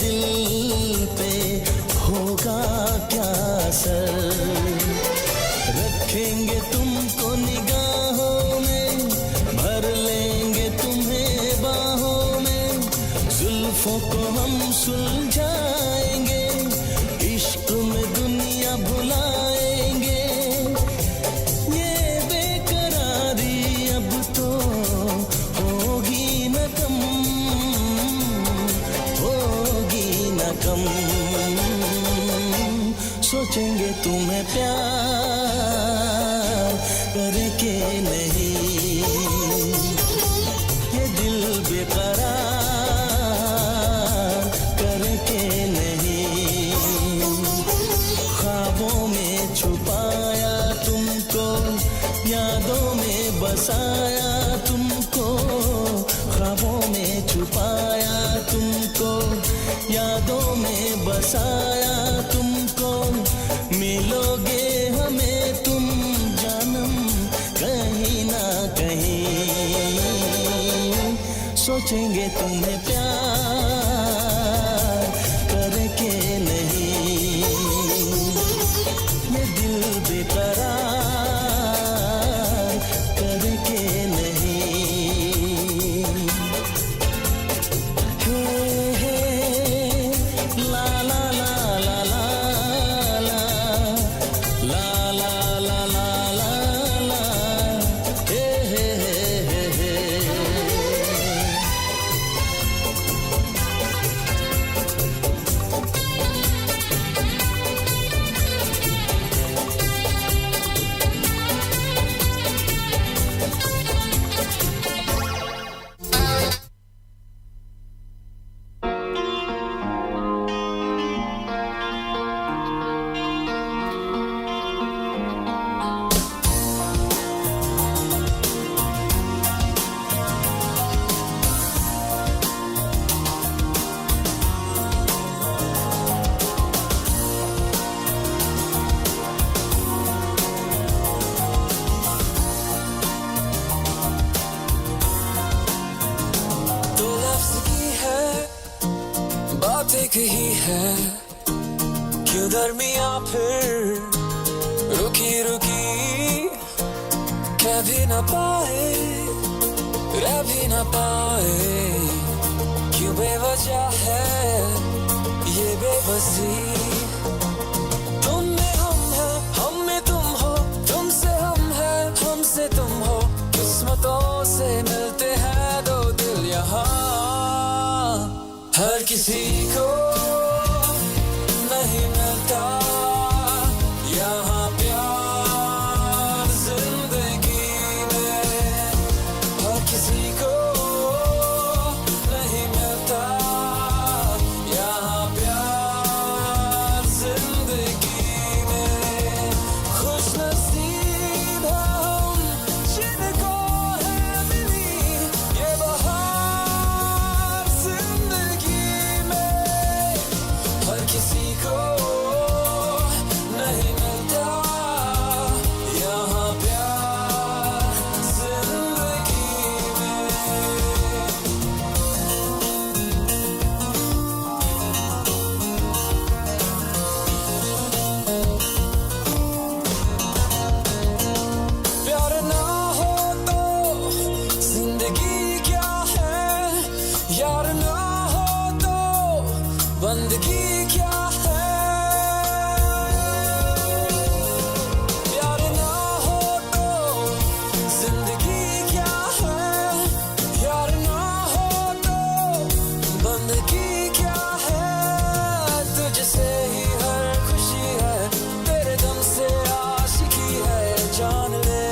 दिल पे होगा क्या असर। रखेंगे तुमको निगाहों में, भर लेंगे तुम्हें बाहों में, जुल्फों को हम सुलझाएंगे, इश्क में दुनिया भुलाएंगे। ये बेकरारी अब तो होगी न कम, होगी न कम। सोचेंगे तुम्हें प्यार करके नहीं, ये दिल बेकरार करके नहीं। ख्वाबों में छुपाया तुमको, यादों में बसाया तुमको, ख्वाबों में छुपाया तुमको, यादों में बसाया तुमको। मिलोगे हमें तुम जानम कहीं ना कहीं, सोचेंगे तुम्हें प्यार करके नहीं, ये दिल बेकरार करके नहीं। हे, हे, ला, ला, ला, ला। ला, ला, ला, ला, ला। हे, हे, हे, हे, हे। कहीं है क्यों दरमियां फिर रुकी रुकी, कभी ना पाए, रह भी ना पाए, क्यों बेवजह है ये बेबसी। तुम में हम है, हम में तुम हो, तुमसे हम है, हमसे तुम हो, किस्मतों से मिलते हैं दो दिल यहाँ। हर किसी को नहीं मिलता यहाँ प्यार जिंदगी में, हर किसी को नहीं मिलता यहाँ प्यार जिंदगी में। खुशनसीब है हम जिनको है मिली ये बहार जिंदगी में, हर किसी को नहीं मिलता यहाँ प्यार जिंदगी में। प्यार ना हो तो जिंदगी क्या है, यार ना हो तो बंदगी क्या है। प्यार ना हो तो जिंदगी क्या है, यार ना हो तो बंदगी क्या है। तुझसे ही हर खुशी है, तेरे दम से आशिकी है, जान ले।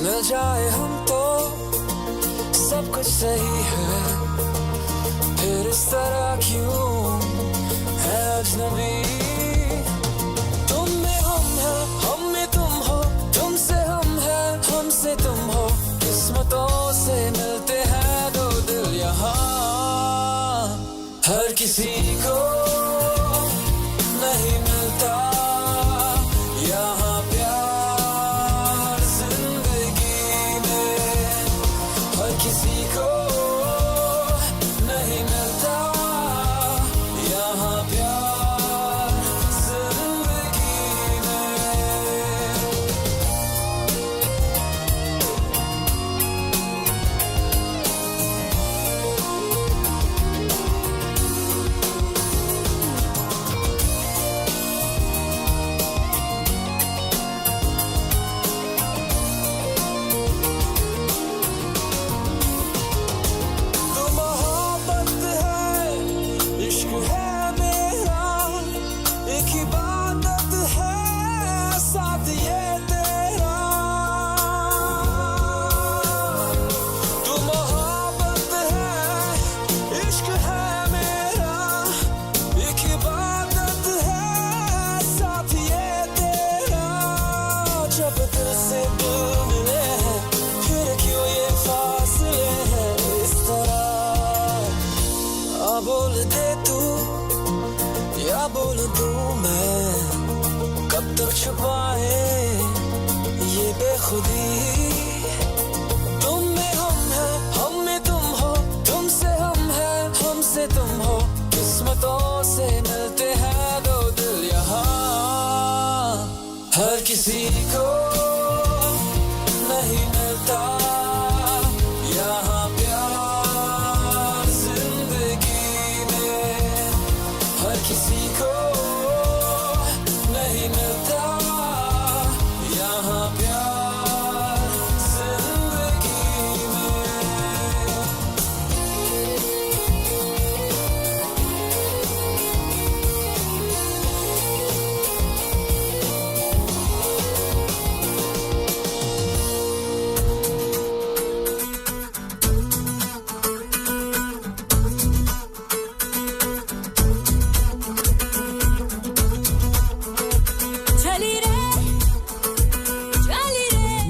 मिल जाए हम तो सब कुछ सही है, फिर इस तरह क्यों है अजनबी। तुम में हम है, हम में तुम हो, तुमसे हम है, हमसे तुम हो, किस्मतों से मिलते हैं दो दिल यहाँ। हर किसी को नहीं मिलता यहाँ प्यार जिंदगी में, हर किसी को नहीं मिलता यहाँ प्यार जिंदगी में। तो मोहब्बत है, इश्क है मेरा, एक इबादत है साथ ये तेरा। तू मोहब्बत है, इश्क है मेरा, एक इबादत है साथ ये तेरा। जब दिल से दिल मिले हैं, फिर क्यों ये फासले हैं इस तरह? आ बोल दे तू, या बोल दूं मैं, कब तक छुपाए ये बेखुदी? तुम में हम है, हम में तुम हो, तुमसे हम है, हमसे तुम हो, किस्मतों से मिलते हैं दो दिल यहाँ। हर किसी को नहीं मिलता यहाँ प्यार जिंदगी में, हर किसी को नहीं मिलता यहाँ प्यार जिंदगी में।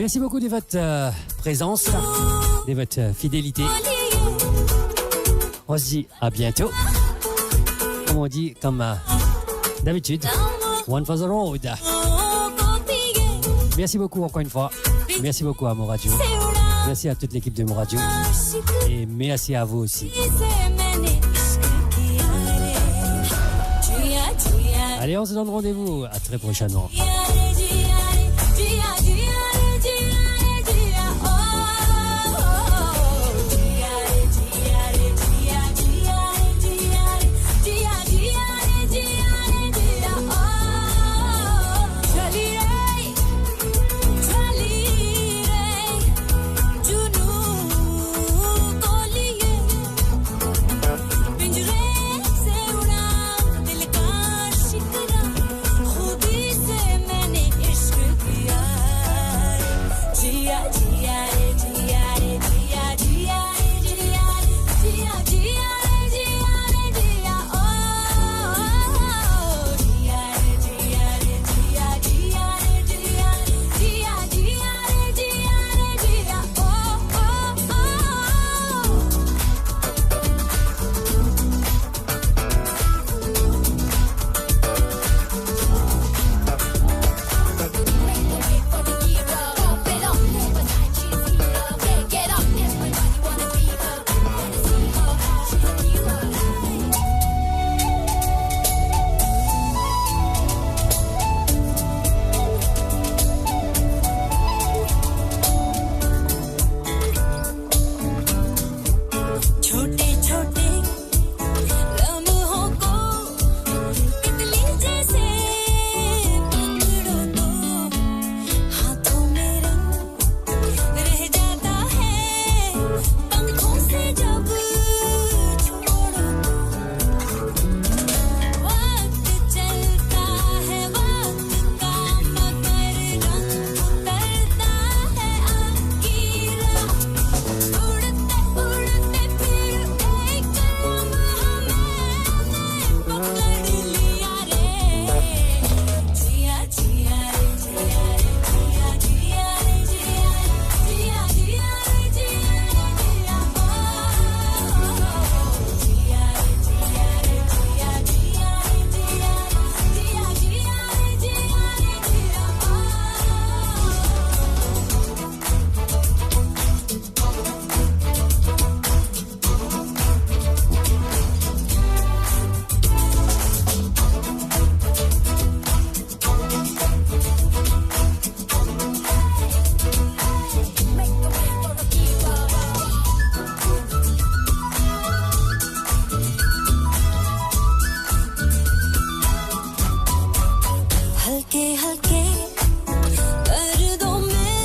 Merci beaucoup de votre, euh, présence, de votre, euh, fidélité. On se dit à bientôt. Comme on dit, comme, euh, d'habitude, one for the road. Merci beaucoup encore une fois. Merci beaucoup à Mo Radio. Merci à toute l'équipe de Mo Radio. Et merci à vous aussi. Allez, on se donne rendez-vous à très prochainement. छोटे छोटे लम्हों को तितली जैसे पकड़ो तो हाथों में रंग रह जाता है पंखों से जब छोड़ो तो। वक्त चलता है वक्त का मगर रंग उतरता है आखिर। उड़ते उड़ते फिर एक लम्हा मैंने पकड़ लिया रे। जिया, जिया रे, जिया रे, जिया, जिया रे, जिया रे, जिया, जिया रे, जिया, जिया रे, जिया, ओ, ओ, ओ, जिया रे, जिया रे, जिया, जिया रे, जिया रे, जिया, जिया रे, जिया, जिया रे, जिया, ओ। हल्के हल्के दर्दों में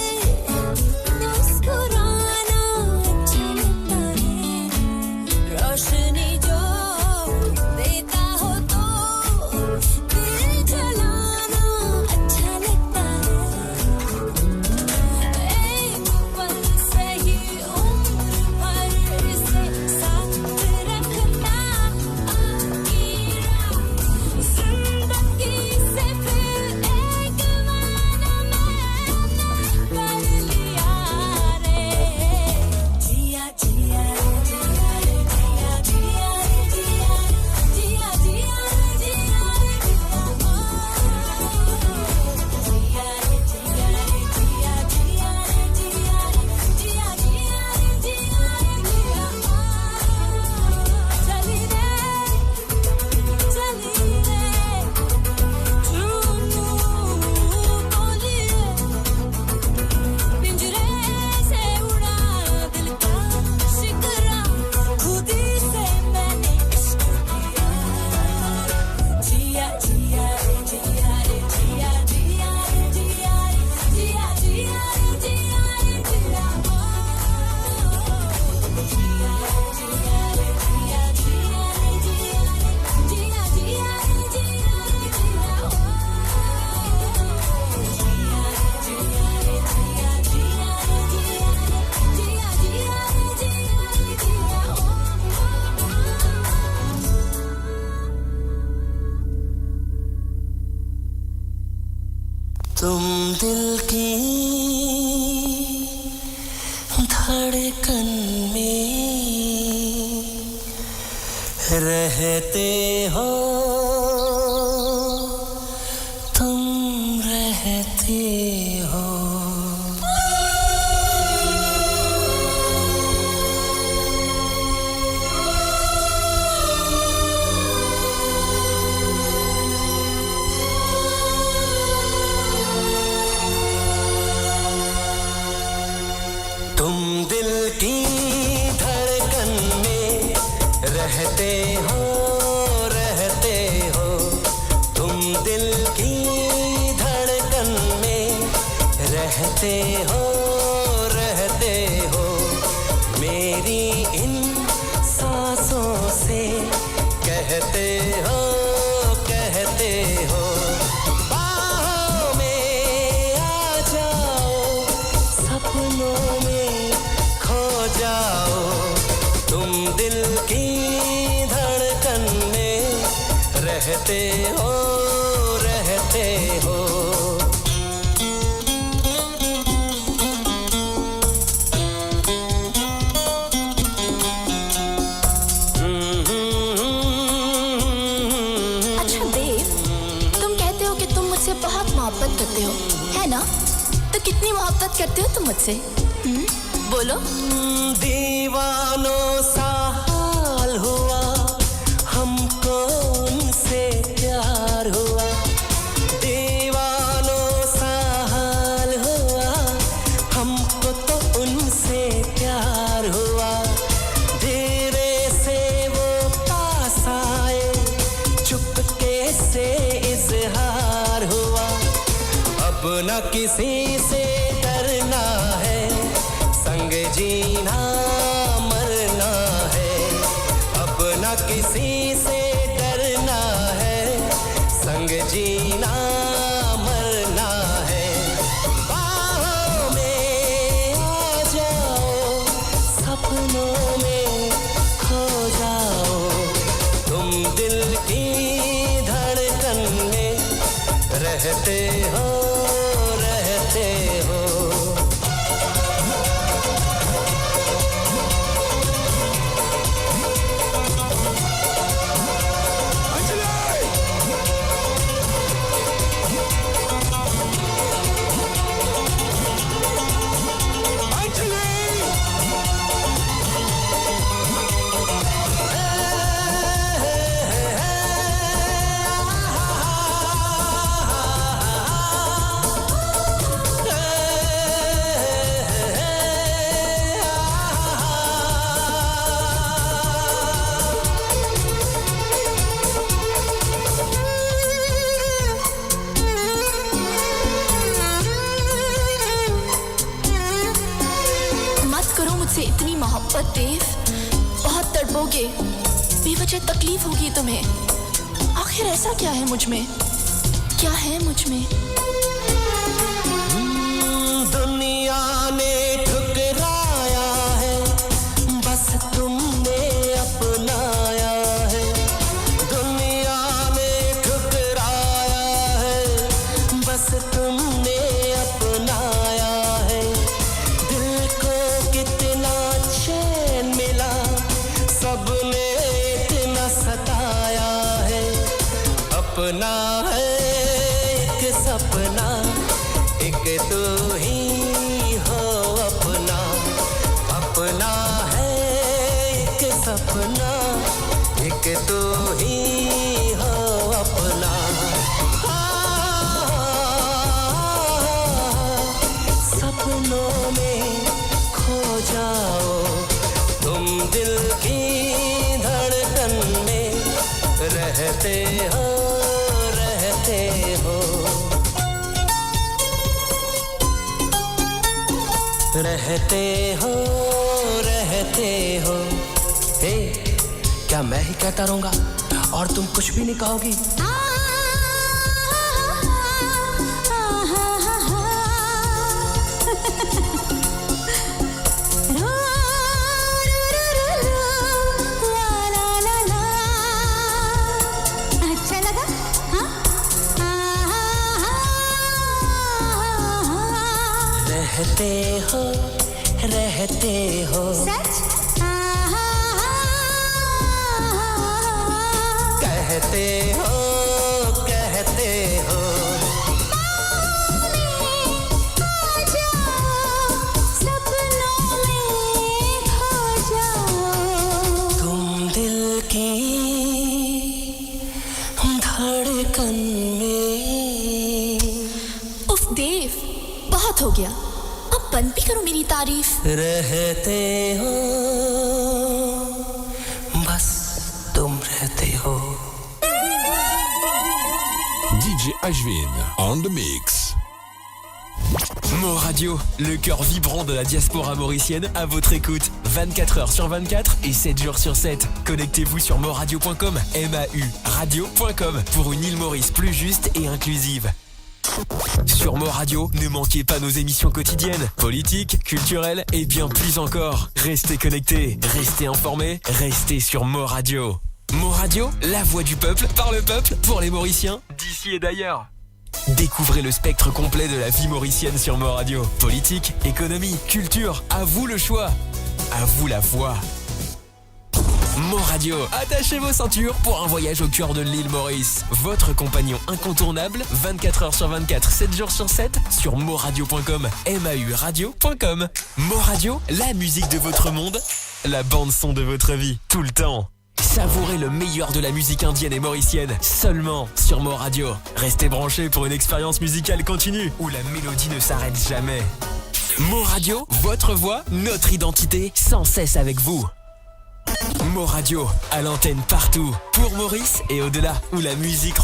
मुस्कुराना अच्छा लगता है। रोशनी जो देता हो तो दिल जलाना अच्छा लगता है। एक पल सही उम्र भर इसे साथ रखना आखिर। जिंदगी से फिर एक वादा मैंने कर लिया रे। जिया, जिया रे, जिया रे, जिया, जिया रे, जिया, जिया रे, जिया रे, जिया रे, जिया, ओ। जिया रे, जिया रे, जिया, जिया रे, जिया रे, जिया, जिया रे, जिया रे, जिया, ओ। चली रे, चली रे, जुनू को लिए। पिंजरे से उड़ा दिल का शिकरा, खुद ही से मैंने इश्क किया। जिया, जिया रे, जिया रे, जिया, जिया रे, जिया रे, जिया, जिया रे, जिया रे, जिया, ओ। जिया रे, जिया रे, जिया, जिया रे, जिया रे, जिया, जिया रे, जिया, जिया रे, जिया, ओ। तुम दिल की धड़कन में रहते हो, तुम रहते हो। हो, रहते हो, मेरी इन सांसों से, कहते हो, कहते हो, बाहों में आ जाओ, सपनों में खो जाओ, तुम दिल की धड़कन में रहते हो, रहते हो। अच्छा देव, तुम कहते हो कि तुम मुझसे बहुत मोहब्बत करते हो, है ना? तो कितनी मोहब्बत करते हो तुम मुझसे? हम्म, बोलो। दीवानों सा हाल हुआ, हमको उनसे प्यार हुआ। दीवानों सा हाल हुआ, हमको तो उनसे प्यार हुआ। धीरे से वो पास आए, चुपके से इजहार हुआ। अब ना किसी से डरना है, संग जीना मरना है। अब ना किसी से डरना है, संग जीना मरना है। बाहों में आ जाओ, सपनों में खो जाओ, तुम दिल की धड़कन में रहते हो, रहते हो। मत करो मुझसे इतनी मोहब्बत देव, बहुत तड़पोगे, बेवजह तकलीफ होगी तुम्हें। आखिर ऐसा क्या है मुझ में, क्या है मुझ में? हम्म, दुनिया ने ठुकराया है, बस तुमने अपनाया है। दुनिया ने ठुकराया है, बस तुमने अपनाया है। दिल को कितना चैन मिला, सबने इतना सताया है। अपना है एक सपना, एक तू ही हो अपना। अपना है एक सपना, एक तू ही हो अपना। हाँ, सपनों में खो जाओ, तुम दिल की धड़कन में रहते हो, रहते हो। रहते हो, रहते हो। हे, क्या मैं ही कहता रहूंगा और तुम कुछ भी नहीं कहोगी? अच्छा लगा? हाँ? रहते हो, रहते हो। सच? कहते हो, कहते हो। सपनों में खो जाओ। तुम दिल की धड़कन में। उफ देव, बहुत हो गया, अब बंद भी करो मेरी तारीफ। रहते हो, बस तुम रहते हो। DJ Ashwin on the mix. Mo Radio, le cœur vibrant de la diaspora mauricienne, à votre écoute, vingt-quatre heures sur vingt-quatre et sept jours sur sept. Connectez-vous sur moradio point com, M A U radio point com, pour une île Maurice plus juste et inclusive. Sur Mo Radio, ne manquez pas nos émissions quotidiennes, politiques, culturelles et bien plus encore. Restez connectés, restez informés, restez sur Mo Radio. Mo Radio, la voix du peuple, par le peuple, pour les Mauriciens, d'ici et d'ailleurs. Découvrez le spectre complet de la vie mauricienne sur Mo Radio. Politique, économie, culture, à vous le choix. À vous la voix. Mo Radio, attachez vos ceintures pour un voyage au cœur de l'île Maurice. Votre compagnon incontournable, vingt-quatre heures sur vingt-quatre, sept jours sur sept, sur moradio point com, M A U radio point com. Mo Radio, la musique de votre monde, la bande son de votre vie, tout le temps. Savourez le meilleur de la musique indienne et mauricienne, seulement sur Mo Radio. Restez branchés pour une expérience musicale continue, où la mélodie ne s'arrête jamais. Mo Radio, votre voix, notre identité, sans cesse avec vous. Mo Radio, à l'antenne partout, pour Maurice et au-delà, où la musique